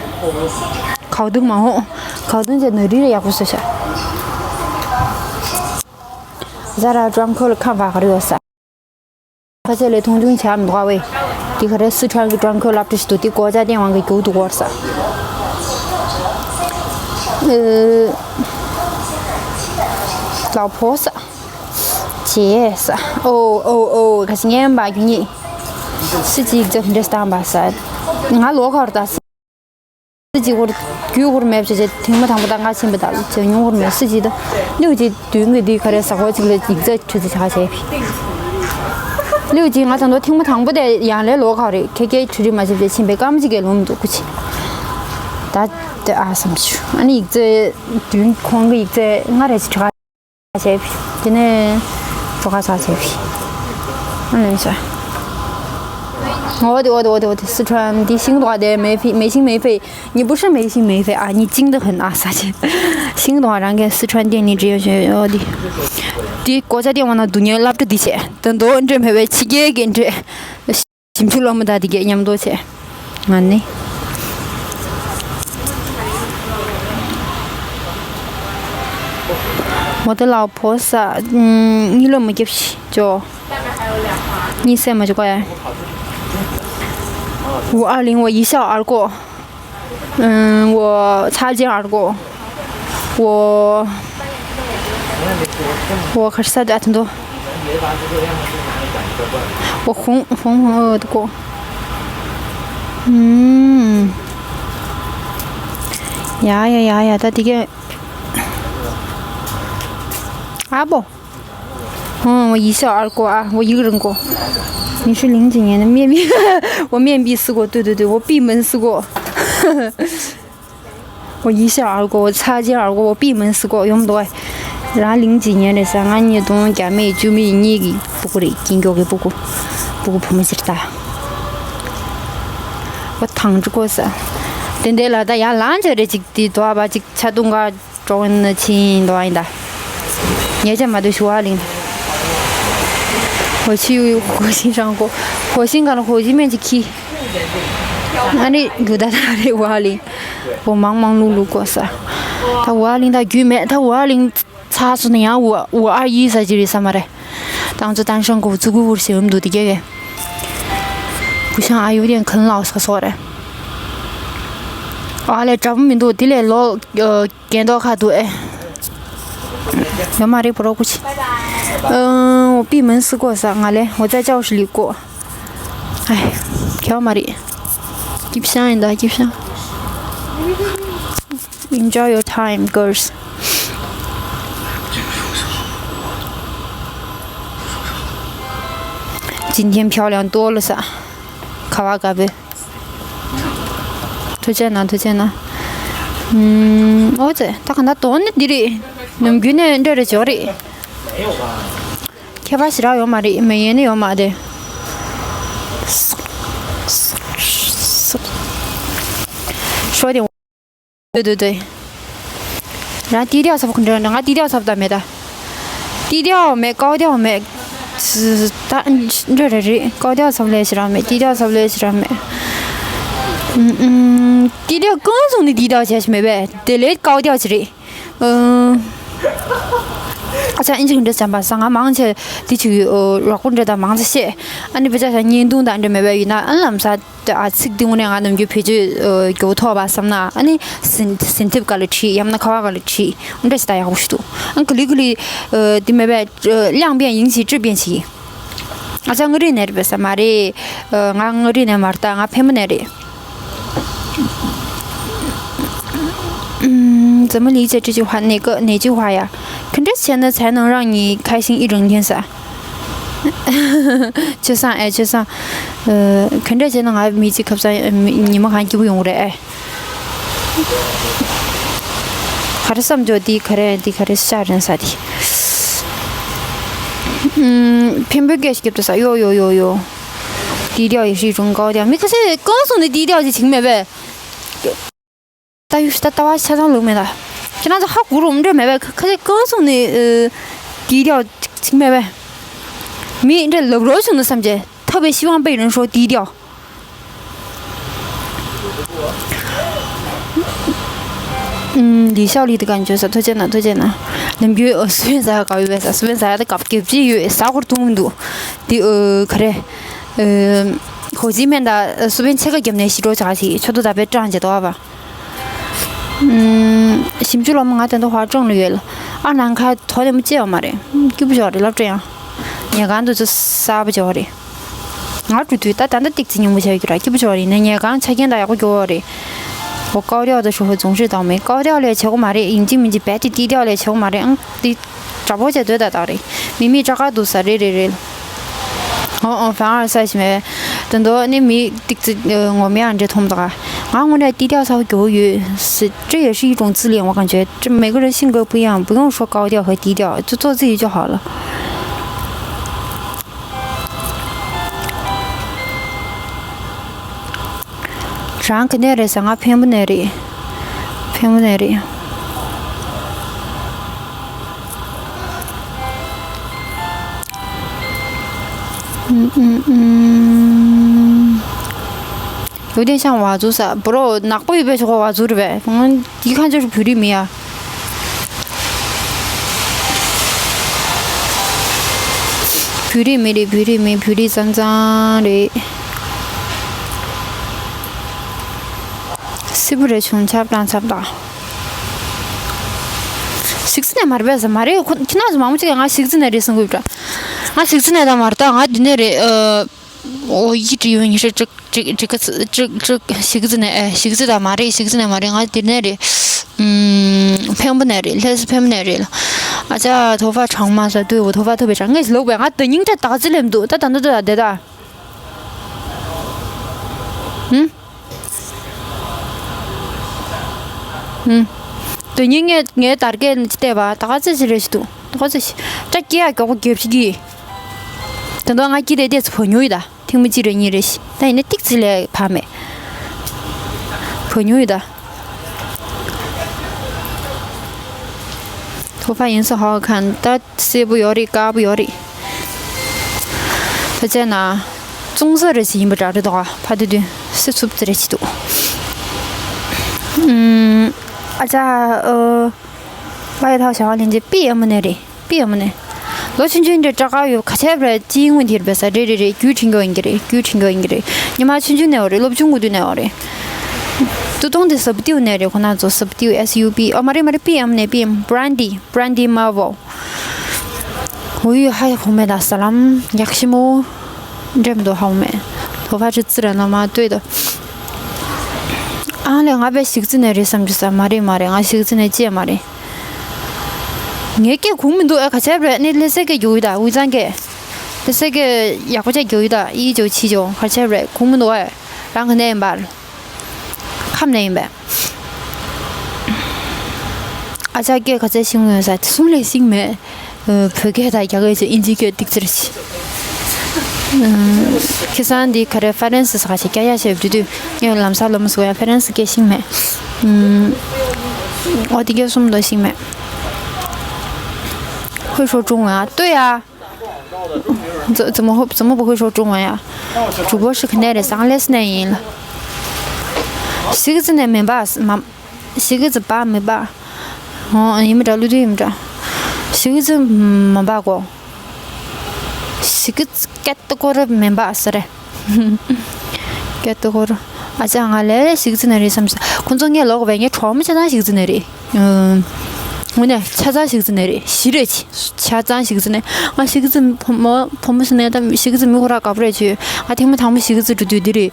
གའུ་དུང་མ་འོང་། གའུ་དུང་ཅན་ནོ་རི་རེ་ཡག་པོ་བཟོས་ཤག་ཟ་ར་ཀྲང་ཁོལ་ཁམས་བ་ག་རེ་ཡོད་ས། ཁ་ཤས་ལས་མཐོང་ཆུང་བྱ་མི་འདུག་བས། འདི་ག་རེ་སི་ཁྲོན་གྱི་ཀྲང་ཁོའི་སློབ་གྲྭ་ཞིག་འདུག་འདི་སྒོ་ལྕགས་ལྡན་དབང་གི་རྒྱུག་འདུག་བར་ས། ཨེ། ལའོ་ཕོ་ས། ཅེ་ས། ཨོ་ཨོ་ཨོ་ག་ཞིག་ངན་པ་རྒྱུ་ཉིད། སི་ཅི་ཡིག་ཚད་འདྲེས་བཏང་བ་ས། ང་ལོ་ཁར་ད་ས། སི་ཅི་ཧུར་རྒྱུ་ཧུར་མེད་བྱས་བྱས་ཐེངས་མ་དང་པོ་ད་ང་ཕྱིན་པ་དང་བྱས་ཉུང་ཧུར་མེད་སི་ཅི་ད་ལིའུ་ཅི་དུས་ཀྱི་དུས་ག་རེ་ས་གོ་ཅིག་ལ་ཡིག་ཚད་ཁྲི་ཚི་ཆ་བྱས་ཕི། ལིའུ་ཅི་ང་ད་ནོ་ཐེངས་མ་དང་པོ་དེ་ཡང་ལས་ལོ་ཁ་རེད་ཁེ་ཁེ་ཁྲི་ཁྲི་མ་བྱས་བྱས་ཕྱིན་པའི་སྐར་མ་ཅིག་གི་ལུང་འདུག་གུ་ཅི། ད་དེ་ཨ་བསམ་ཆུ་ཨ་ནི་ཡིག་ཚད་དུས་ཁོང་གི་ཡིག་ཚད་ང་རེ་ཅི་ཁྲི་ཁ། བྱས་པས། དེ་ནས་གྲོ་ཁ་ཟ་བྱས་པས། ཨ་ལན་ཤ། འོ་དེ་འོ་དེ་འོ་དེ་འོ་དེ་སི་ཁྲོན་འདི་ཤིང་ཏོག་དེ་མེ་ཕི་མེ་ཤིང་མེ་ཕི་ཉི་བུ་ཧྲི་མེ་ཤིང་མེ་ཕི་ཨ་ཉི་ཅིང་ཏོག་ཧན་ཨ་ས་ཆེ། ཤིང་ཏོག་རང་གི་སི་ཁྲོན་དེ་ནི་འདྲེ་ཡོད་ཤེ་འོ་དེ། དེ་གོ་ཆ་དེ་འོ་ན་དུ་ཉེ་སློབ་གྲྭ་འདི་བྱས། དོན་དོ་འདྲེ་མེད་པའི་ཕྱི་རྒྱལ་གྱི་འདྲེ། ཞིབ་འཇུག་སློབ་མ་དང་དེ་གས་མཉམ་དུ་བྱས། ང་ནི། མོ་ཏི་ལའོ་ཕོ་ས། གཉིད་ལོ་མ་རྒྱབ་ཤི་ཅོ། གཉིད་སད་མ་ཅོ་ག་ཡ། 五二零我一笑而过。嗯，我擦肩而过。我 我可是在这都，我红红红的过。嗯，呀呀呀呀，他这个啊不，嗯，我一笑而过啊，我一个人过。你是零几年的面壁，我面壁思过，对对对，我闭门思过。我一笑而过，我擦肩而过，我闭门思过，用不着。然后零几年的啥，俺你东家没就没你给不过的，金交给不过，不过朋友是大。我躺着过噻，等待了，大家拦着的，这这多吧，这吃东个。 中文的亲都爱的。你也讲嘛，对，是五二零。我去火星上过，火星干了火星面积去。那你有的他的五二零，我忙忙碌碌过噻。他五二零他举没，他五二零查出那样五五二一啥就是什么的。当初单身狗自顾不暇，我们都得给。不像啊，有点啃老啥啥的。啊嘞，找不明白，这里老呃 རྒན་མདོག་ཁ་འདུག་ཨེ། ཡོད་མ་རེད་པོ་རོགས་པོ་ཆེ། ཨང་། 我闭门思过噻། 我在教室里过。哎， ཁྱོད་མ་རེད། སྐྱིད་ཤང་ཡིན་ད་སྐྱིད་ཤང་། Enjoy your time, girls. 今天漂亮多了噻。卡哇咖啡。 ཐུགས་རྗེ་གནང་། ཐུགས་རྗེ་གནང་། ཨུམ། ཨོ་ཙེ། ད་ག་ད་དོན་ནི་འདི་རེད། ནམ་རྒྱུན་ནས་འདྲ་རེ་བྱོས་རེད། ཁྱད་པར་ཞེ་དྲག་ཡོད་མ་རེད། མི་ཡན་ནི་ཡོད་མ་རེད། ཤོ་དེ། ཏོ་ཏོ་ཏོ། རང་低调ཚབ་ཁོ་འདྲ་འདྲ། ང་低调ཚབ་ད་མེད་ད།低调མེད། 高调མེད། ད་འདྲ་རེ་རེད། 高调ཚབ་ལས་ཞེ་དྲག་མེད། 低调ཚབ་ལས་ཞེ་དྲག་མེད། ཨུམ་ཨུམ། 低调གང་སོང་ནི་低调བྱས་ཞེ་མེད་པས། དེ་ལས་高调ཅི་རེད། ཨུམ། ཨ་ཅག་ཨིན་ཇི་གི་འདྲ་བྱམས་པ་ས། ང་མང་ཆེ་དེ་ཆུ་ཡོད་རོགས་པོ་འདྲ་དང་མང་ཆེ་བཤད། ཨ་ནི་བུ་ཅག་ས་བརྙན་ཐུང་དང་འདྲ་མེད་པས། ཡིན་ན་ཨ་ལམ་ས། ཨ་ཚིག་འདི་དངོས་གནས་ང་ནམ་རྒྱུན་བེད་སྤྱོད་ཨ་མགྱོགས་ཐོག་པ་བསམ་ན། ཨ་ནི་ཟིན་ཟིན་ཐིབ་ག་ལ་ཁྲིད། ཡང་ན་ཁ་བ་ག་ལ་ཁྲིད། འདྲ་ཞིག་ད་ཡག་པོ་ཞིག་འདུག་ཨ་ག་ལི་ག་ལི་ཨ་འདི་མེད་པས། ཨ་ལིའང་པེན་ཡིན་ཞིག་ཅི་པེན་ཞིག་ཨ་ཅག་ངའི་རིག་གནས་རེད་པས་ས་མ་རེད། ཨ་ང་ངའི་རིག་གནས་མ་རེད་ད། ང་འཕན་པོ་ནས་རེད། 嗯，怎么理解这句话？哪个哪句话呀？ ག་འདྲ་བྱས་ན་才能让你开心一整天ཟེར། ཆོས་བཟང་ཨེ། ཆོས་བཟང་། ཨ་ག་འདྲ་བྱས་ན་ང་མི་གཅིག་ཁ་སང་ཉི་མ་གང་སྐྱིད་པོ་ཡོང་རེད་ཨེ། ག་རེ་བསམ་བྱོས། འདི་ག་རེ། འདི་ག་རེ་ཤ་རན་ས་དེ། ཨུམ། འཕན་པོའི་སྐད་ཞིག་རྒྱབ་ཏུ་ས། ཡོ་ཡོ་ཡོ་ཡོ། 低调也是一种高调。 མི་ཁ་ཤས་གང་སོང་ནས་低调ཅིག་བྱེད་ཀྱི་མེད་པས། ད་ཡུལ་ད་ལྟ་བ་ཆ་ཚང་ལུགས་མེད་ད། ཁྱེད་རང་ཚོ་ཧ་གོ་རུ་འདྲ་མེད་པས། ཁ་ཁ་ཤས་གང་སོང་ནས་ཨ་低调ཅིག་མེད་པས། མི་འདྲ་ལབ་རོགས་བྱུང་ན་བསམ་བྱས། 特别希望被人说低调。 ཨུམ། 李孝利的感觉ཟེར། ཐུགས་རྗེ་གནང་། ཐུགས་རྗེ་གནང་། ནམ་རྒྱུན་ཨོ་སུ་བན་ཟ་ཡ་དགའ་བོ་ཡོད་པས་ཟེར། སུ་བན་ཟ་ཡ་ད་དགའ་བོ་སྐྱིད་པོ་ཅིག་ཡོད། ཟ་དགོས་འདུག་འདི་ཨོ་ག་རེ། ཨོ་ཧོ་ཅི་མན་ད་སུ་བན་ཕྱེད་ཀ་བརྒྱབ་ནས་ཤི་འགྲོ་ཆགས་ཤིག་ཆོ་ཏོ་ད་པའི་ཀྲང་བྱེད་དོ་བ། ཨུམ། ཞིམ་ཆུ་ལོ་མ་ང་དེ་འདྲ་ཧ་ཅང་ལོ་ཡོད་ལ། ཨ་ནང་ཁ་ཐོ་དེ་མོ་ཅེ་ཡོད་མ་རེད། སྐྱིད་པོ་ཞོག་རེད་ལབ་ཀྲེ་ཡང་། ཉལ་ཁང་དུ་ཚོ་གསར་པ་ཅོག་རེད། ང་འགྲོ་དུས་ད་ད་ལྟ་ཏིག་ཙི་ཉུང་བ་བྱ་རྒྱུ་ར། སྐྱིད་པོ་ཅོག་རེད། ནས་ཉལ་ཁང་ཆ་རྐྱེན་ད་ཡག་པོ་སྐྱོ་བ་རེད། 我高调的时候总是倒霉。 高调ལས་བྱེད་གོ་མ་རེད། ཡིན་གཅིག་མིན་གཅིག་བེད་ཀྱི་低调ལས་བྱེད་གོ་མ་རེད། ཨང་འདི། དྲག་པོ་བྱས་སྡོད་ད་དག་རེད། མི་མིག་སྐྲག་དཀའ་འདུག་ས། རེད་རེད་རེད། ཨོ་ཨོ་反而ས་ཞིག་མེད། དེ་འདོ་ནི་མི་ཏིག་ཙི་ངོ་མ་ཡང་འདྲེ་མཐོང་དག་ང་དངོས་གནས་低调ཚ་བོ་རྒྱུ་ཡོད། 这也是一种自恋，我感觉这每个人性格不一样，不用说高调和低调，就做自己就好了。 རང་ག་ནས་རེད་ཟེར། ང་འཕན་པོ་ནས་རེད། འཕན་པོ་ནས་རེད། ཨུམ་ཨུམ་ཨུམ། 有点像侗族ཟེར། 不过ནག་པོ་ཡོད་པའི་ཆོ་ག་ཝ་ཛུ་རེད་པས། ང་འདི་ཁ་ཆོ་བོད་རིགས་མི་ཡ། བོད་རིགས་མི་རེད། བོད་རིགས་མི། བོད་རིགས་ཙང་ཙང་རེད། སིལ་བུ་རེ་བྱུང་ཆབ་དང་ཆབ་དང་། གཞིས་རྩེ་ནས་མ་རེད་པས་ཟེར། མ་རེད། ཁོ་ཁྱེད་རྣམ་ཚོ་མང་པོ་ཅིག་གིས་ང་གཞིས་རྩེ་ནས་རེད་གསུང་གི་ཡོད་པ་འདྲ། ང་གཞིས་རྩེ་ནས་ད་མ་རེད་ད། ང་འདི་ནས་རེད། ཨ། ཨོ་ཡིག་བྲིས་ཡོད་ཉི་ཤུ་གཅིག་གཅིག་གཅིག་གཅིག་གཅིག་གཞིས་རྩེ་ནས། ཨེ་གཞིས་རྩེ་དང་མ་རེད། གཞིས་རྩེ་ནས་མ་རེད། ང་འདི་ནས་རེད། ཨུམ། འཕན་པོ་ནས་རེད། ལྷ་ས་འཕན་པོ་ནས་རེད་ལ། ཨ་ཅག་ཐོ་ཕ་གྲང་མ་ཟ་དུས་འོ་ཐོ་ཕ་ཐོ་བའི་གྲང་ངས་ལོག་པའི་ང་དེ་སྙིང་ར་ད་ཙི་ལེམ་འདུག་ད་ད་ད་ད་དེ་ད། ཧུམ། ཧུམ། དོན་སྙིང་ངས་ངའི་དར་གས་བལྟས་པ་ད་ག་ཚོད་ཅི་རེད་ཞིག་འདུག་ད་ག་ཚོད་ཞིག་སྐྲ་སྐྱེ་ཡག་མགྱོགས་པོ་རྒྱབ་ཞིག་གིས། དེ་འདྲ་ང་སྐྱིད་དེ་བལྟས་ཚོ་བོ་ཉུང་ཡི་ད། ཐེངས་མ་གཅིག་རེ་གཉིས་རེ་ཞིག་ད་ཡིན་ན་ཏིག་ཙི་ལས་བག་མེད། བོ་ཉུང་ཡོད་ད། ཐོ་ཕ་ཡིན་སོ་ཧ་ག་ད་སེར་པོ་ཡོད་རེད་དཀར་པོ་ཡོད་རེད། ད་བྱས་ན། ཙོང་ས་རེ་ཞིག་ཡིན་པ་འདྲ་རེད་དོ་ཕ་དུ་དུ་སེ་ཚུབ་ཙི་རེ་ཞིག་འདུག་ཨ་ཅག་ཨ། ཕ་ཡི་ཐག་བྱ་བ་ལེན་རྗེས་པི་ཨ་མ་ནས་རེད། པི་ཨ་མ་ནས། ལོ་ཆུང་ཆུང་འདྲ་སྐྲ་དཀར་ཡོད་ག་ཆས་རེད་ཅི་ཡིན་དེར་བས་ས་རེད་རེད་རེད་རྒྱུད་དྲན་གྱི་ཡོད་ཀྱི་རེད་རྒྱུད་དྲན་གྱི་ཡོད་ཀྱི་རེད། ཉི་མ་ཆུང་ཆུང་ནས་ཡོད་རེད་སློབ་ཆུང་གི་དུས་ནས་ཡོད་རེད། ཏུ་ཏོང་དེ་སབ་ཏིའུ་ནས་རེད་ཁོ་ན་ཚོ་སབ་ཏིའུ་S U P ཨ་མ་རེད་མ་རེད་པི་ཨ་མ་ནས་པི་ཨ་མ་Brandy Brandy Marvel ཝུའུ་ཧ་ཧོ་མེ་ད་ས་ལམ་ཡག་ཤི་མོ། འགྲེམ་དུ་ཧོ་མེ། ལོ་ཕ་ཆུ་ཙི་ར་ན་མ་ལྟོས་དོ། ཨ་ལས་ང་པའི་ཞིག་ཙི་ནས་རེད་བསམ་རྒྱུ་ས་མ་རེད་མ་རེད་ང་ཞིག་ཙི་ནས་ཅི་ཡང་མ་རེད། ངས་སྐད་གོང་མི་འདུག་ཨ་ག་ཆས་རེད་ནི་ལེ་སེ་སྐད་རྒྱུ་ཡི་ད་དབུས་གཙང་སྐད། ལེ་སེ་སྐད་ཡག་པོ་ཆ་རྒྱུ་ཡི་ད་ཨི་ཇོ་ཆི་ཇོ་ག་ཆས་རེད་གོང་མི་འདུག་ཨ། རང་གི་ནས་ཡིན་པར། ཁམས་ནས་ཡིན་པས། ཨ་ཅག་སྐད་ག་ཚད་ཤེས་ཀྱི་ཡོད་ས་དེ་གསུམ་ལས་ཤེས་མེད། བོད་སྐད་དང་རྒྱ་སྐད་ཅིག་ཨིན་ཇི་སྐད་ཏིག་ཙིར་ཅིག་ཁ་སང་འདི་ག་རེ་ཧྥ་རན་སི་ས་ཁ་ཞིག་སྐྱ་ཡ་ཞེས་བྲིས་དུས་ངས་ལམ་སང་ལོ་མ་སུ་ཡ་ཧྥ་རན་སི་སྐད་ཤེས་མེད། ཨོ་དེ་སྐད་གསུམ་ལོ་ཤེས་མེད། ཧུ་ཧྲོ་ཀྲུང་ཨ་ལྟོས་ཡ། 怎怎么会怎么不会说中文呀？主播是肯定的，上来是那音了。是个字呢，没吧？是吗？是个字吧，没吧？哦，你们找绿队，你们找。是个字没吧过？是个字 get the 过了没吧？是的。 སྐད་ཏོ་ཁོ་ར། ཨ་ཅག་ང་ལས་ཞིག་ཙི་ནས་རེད་བསམ་ས། ཁོ་ཚོ་ངས་ལོག་བས་ངས་གྲོགས་མོ་ཆ་ཚང་ཞིག་ཙི་ནས་རེད། ངོ་ནས་ཆ་ཚང་ཞིག་ཙི་ནས་རེད་ཞི་རེད་ཆི། ཆ་ཚང་ཞིག་ཙི་ནས་ང་ཞིག་ཙི་བུ་མོ་བུ་མོ་ཞིག་ནས་ད་ཞིག་ཙི་མི་ཁོ་ར་དགའ་པོ་རེད་ཆི། ང་ཐེངས་མ་དང་པོ་ཞིག་ཙི་འགྲོ་དུས་འདི་རེད།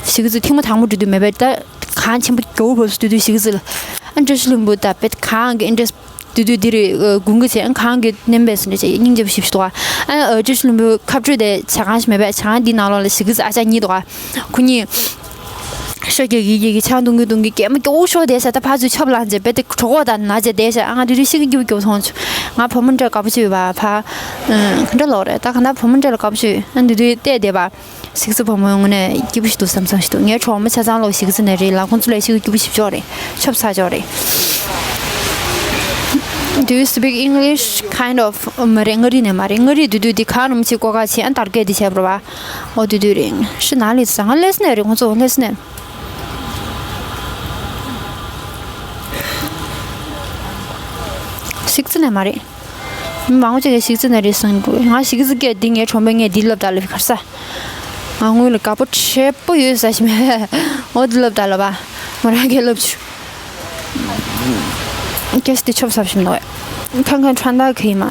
ཞིག་ཙི་ཐེངས་མ་དང་པོ་འགྲོ་དུས་མེད་པས་ད་གང་ཆེན་པོ་རྒྱ་བོ་བབས་སུ་དུས་དུས་ཞིག་ཙི་ལ་ཨ་འདྲ་ཞིག་ལུམ་བུ་ད་པེད་གང་གི་ཨ་འདྲ། དུས་དུས་འདིར་དགུན་གྱི་ཚེ་གངས་ཀྱི་བསྣན་པའི་སེམས་ཁྲལ་བྱས་སྙིང་རྗེ་པོ་ཞིབ་ཞིག་འདུག་ཨ་ཨ་ཅོ་ཤི་ལུམ་བུའི་ཁ་སྤྲོད་དེ་ཇ་ཁང་ཞིག་མེད་པས་ཇ་ཁང་འདིའི་ནང་ལོགས་ལ་ཞིག་གི་ཨ་ཅག་གཉིས་འདུག་ཁོ་གཉིས་ཤོ་རྒྱག་གི་ཡི་གི་ཆང་འཐུང་གི་འཐུང་གི་སྐད་མ་སྐྱོ་བོ་ཤོར་བསྡད་ཤག་ད་ཕར་ཚུར་ཆབ་ལངས་བྱས་རྦད་དེ་གྲོད་ཁོག་དང་ན་བྱས་བསྡད་ཤག་ཨ་ང་དུས་དུས་ཤི་གི་སྐྱིད་པོ་སྐྱིད་པོ་མཐོང་བྱུང་། ང་བུ་མོ་འདྲ་དགའ་པོ་ཅིག་ཡོད་པ་ཕ། ག་འདྲ་ལོག་རེད་ད་ག་ན་བུ་མོ་འདྲ་ལ་དགའ་པོ་ཅིག་ཡོད་ཨ་དུས་དུས་བལྟས་བསྡད་པ། ཞིག་ཙི་བུ་མོའི་ངོས་ནས་སྐྱིད་པོ་ཞིག་འདུག་བསམ་བསམ་ཞིག་འདུག་ངའི་གྲོགས་མོ་ཆ་ཚང་ལོ་ཞིག་ཙི་ནས་རེད་ལ་ཁོང་ཚོ་ལས་ཞིག་སྐྱིད་པོ་ཞིག་ཆོག་རེད་ཆོབ་ཚ་ཆོག་རེད། Do you speak English? Kind of. མ་རེད་མངའ་རིས་ནས་མ་རེད་མངའ་རིས་དུས་དུས་འདི་གང་རུང་ཆེ་ཀོ་ཀ་ཆེ་ཨ་དར་གས་འདི་བྱས་པ་རེད་བ། ཨོ་དུས་དུས་རེད་ཤི་ན་ལི་ས་ང་ལེས་ནས་རེད་ཁོང་ཚོ་ལེས་ནས། ཞིག་ཙི་ནས་མ་རེད། མི་མང་པོ་ཅིག་གིས་ཞིག་ཙི་ནས་རེད་གསུངས་འདུག་ང་ཞིག་ཙི་སྐད་འདི་ངའི་གྲོགས་མོས་ངས་འདི་ལབ་ད་ལབ་གར་ས། ང་སྔོན་ལ་དགའ་པོ་ཆེ་པོ་ཡོད་ས་ཞིག་མེད། འོ་འདི་ལབ་ད་ལབ་པ། མོ་རང་གིས་ལབ་བྱུང་། སྐད་ཆ་འདི་ཆོབ་ཚ་ཞིག་མི་འདུག་ཨེ། ཁང་ཁང་ཁྲོན་ད་གི་མ།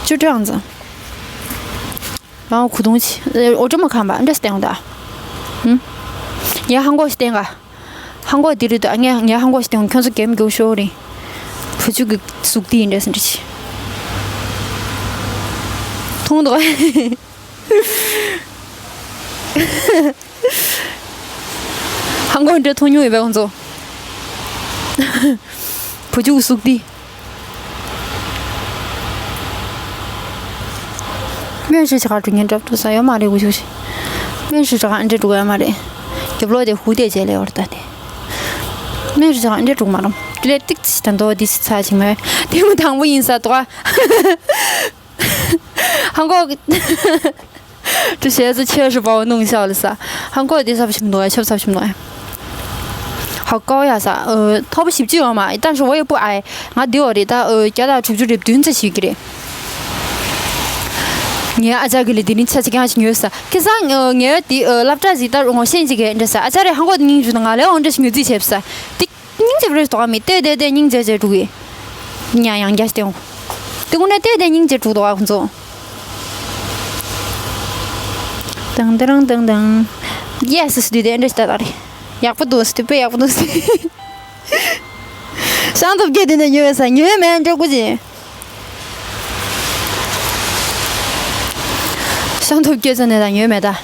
ཅུ་ཀྲང་ཙང་། མ་འོ་གུ་དུང་ཆི། འོ་ཀྲ་མ་ཁང་པ་འདྲ་སྟེང་ད། ཧུམ། ཡ་ཧང་གོ་ཞིག་སྟེང་ག་ཧང་གོ་དེ་རེད་དོ་ཨ་ངས་ངས་ཧང་གོ་ཞིག་སྟེང་ཁྱོད་ཚོ་གེམ་རྒྱུག་ཤོག་རེད། བུ་ཆུ་གི་གཟུགས་དེ་ཡིན་འདྲ་སེ་འདྲ་ཆི། མཐོང་འདུག་ཧང་གོ་འདྲ་མཐོང་མྱོང་ཡོད་པས་ཁོང་ཚོ། བུ་ཆུ་གི་གཟུགས་དེ། སྨན་ཞིག་ཆ་ག་འགྲོ་ཉན་འགྲབ་འགྲོ་ས་ཡོད་མ་རེད་གུ་ཤུག་ཤིག་སྨན་ཞིག་ཆ་ག་འདྲེ་འགྲོ་ཡ་མ་རེད། རྒྱབ་ལོག་དེ་ཧུ་དེ་བྱས་ལེ་བར་ད་དེ། སྨན་ཞིག་ཆ་ག་འདྲེ་འགྲོ་མ་རམ་ལེ་ཏིག་ཅི་ད་འདོ་དི་སི་ཚ་ཅིག་མེད་དེ་མོ་དང་པོ་ཡིན་ས་དོ། ཧང་གོ།这鞋子确实把我弄笑了撒。韩国的啥不行东西，啥不行东西。好高呀撒，呃，他不行就嘛，但是我也不矮，俺丢我的，他呃，加大出去的蹲着去给的。ངའི་ཨ་ཅག་གི་ལས་དེ་རིང་ཆ་ཅིག་ཡང་ཞིག་ཉོས་ས། ཁ་སང་ངའི་དེ་སློབ་གྲྭ་ཟིག་ལྟར་ངོ་ཤེས་ཅིག་གིས་འདྲ་ས་ཨ་ཅག་རེ་ཧང་གོ་དེ་སྙིང་རྗེ་ན་ང་ལས་འོང་འདྲ་ཞིག་ཉོ་རྩིས་བྱས་ས། དེ་སྙིང་རྗེ་རེད་དོ་མི་བལྟས་བལྟས་བལྟས་སྙིང་རྗེ་རྗེ་འགྲོ་གི། ཉ་ཡང་རྒྱ་སྟེང་། དེ་ཀུན་ནས་བལྟས་བལྟས་སྙིང་རྗེ་འགྲོ་དོ་ཁོང་ཚོ། དང་དང་དང་དང་། ཡེ་སི་སི་དེ་དེ་འདྲ་ཞིག་ད་ད་རེད། ཡག་པོ་འདུག་སི་དེ་དཔེ་ཡག་པོ་འདུག་སི། ཤང་ཐུབ་སྐྱེས་དེ་ནས་ཉོས་ས་ཉོས་མེད་འདྲ་སྐུ་ཅི། ཤང་ཐུབ་སྐྱེས་ཚོ་ནས་ད་ཉོས་མེད་ད།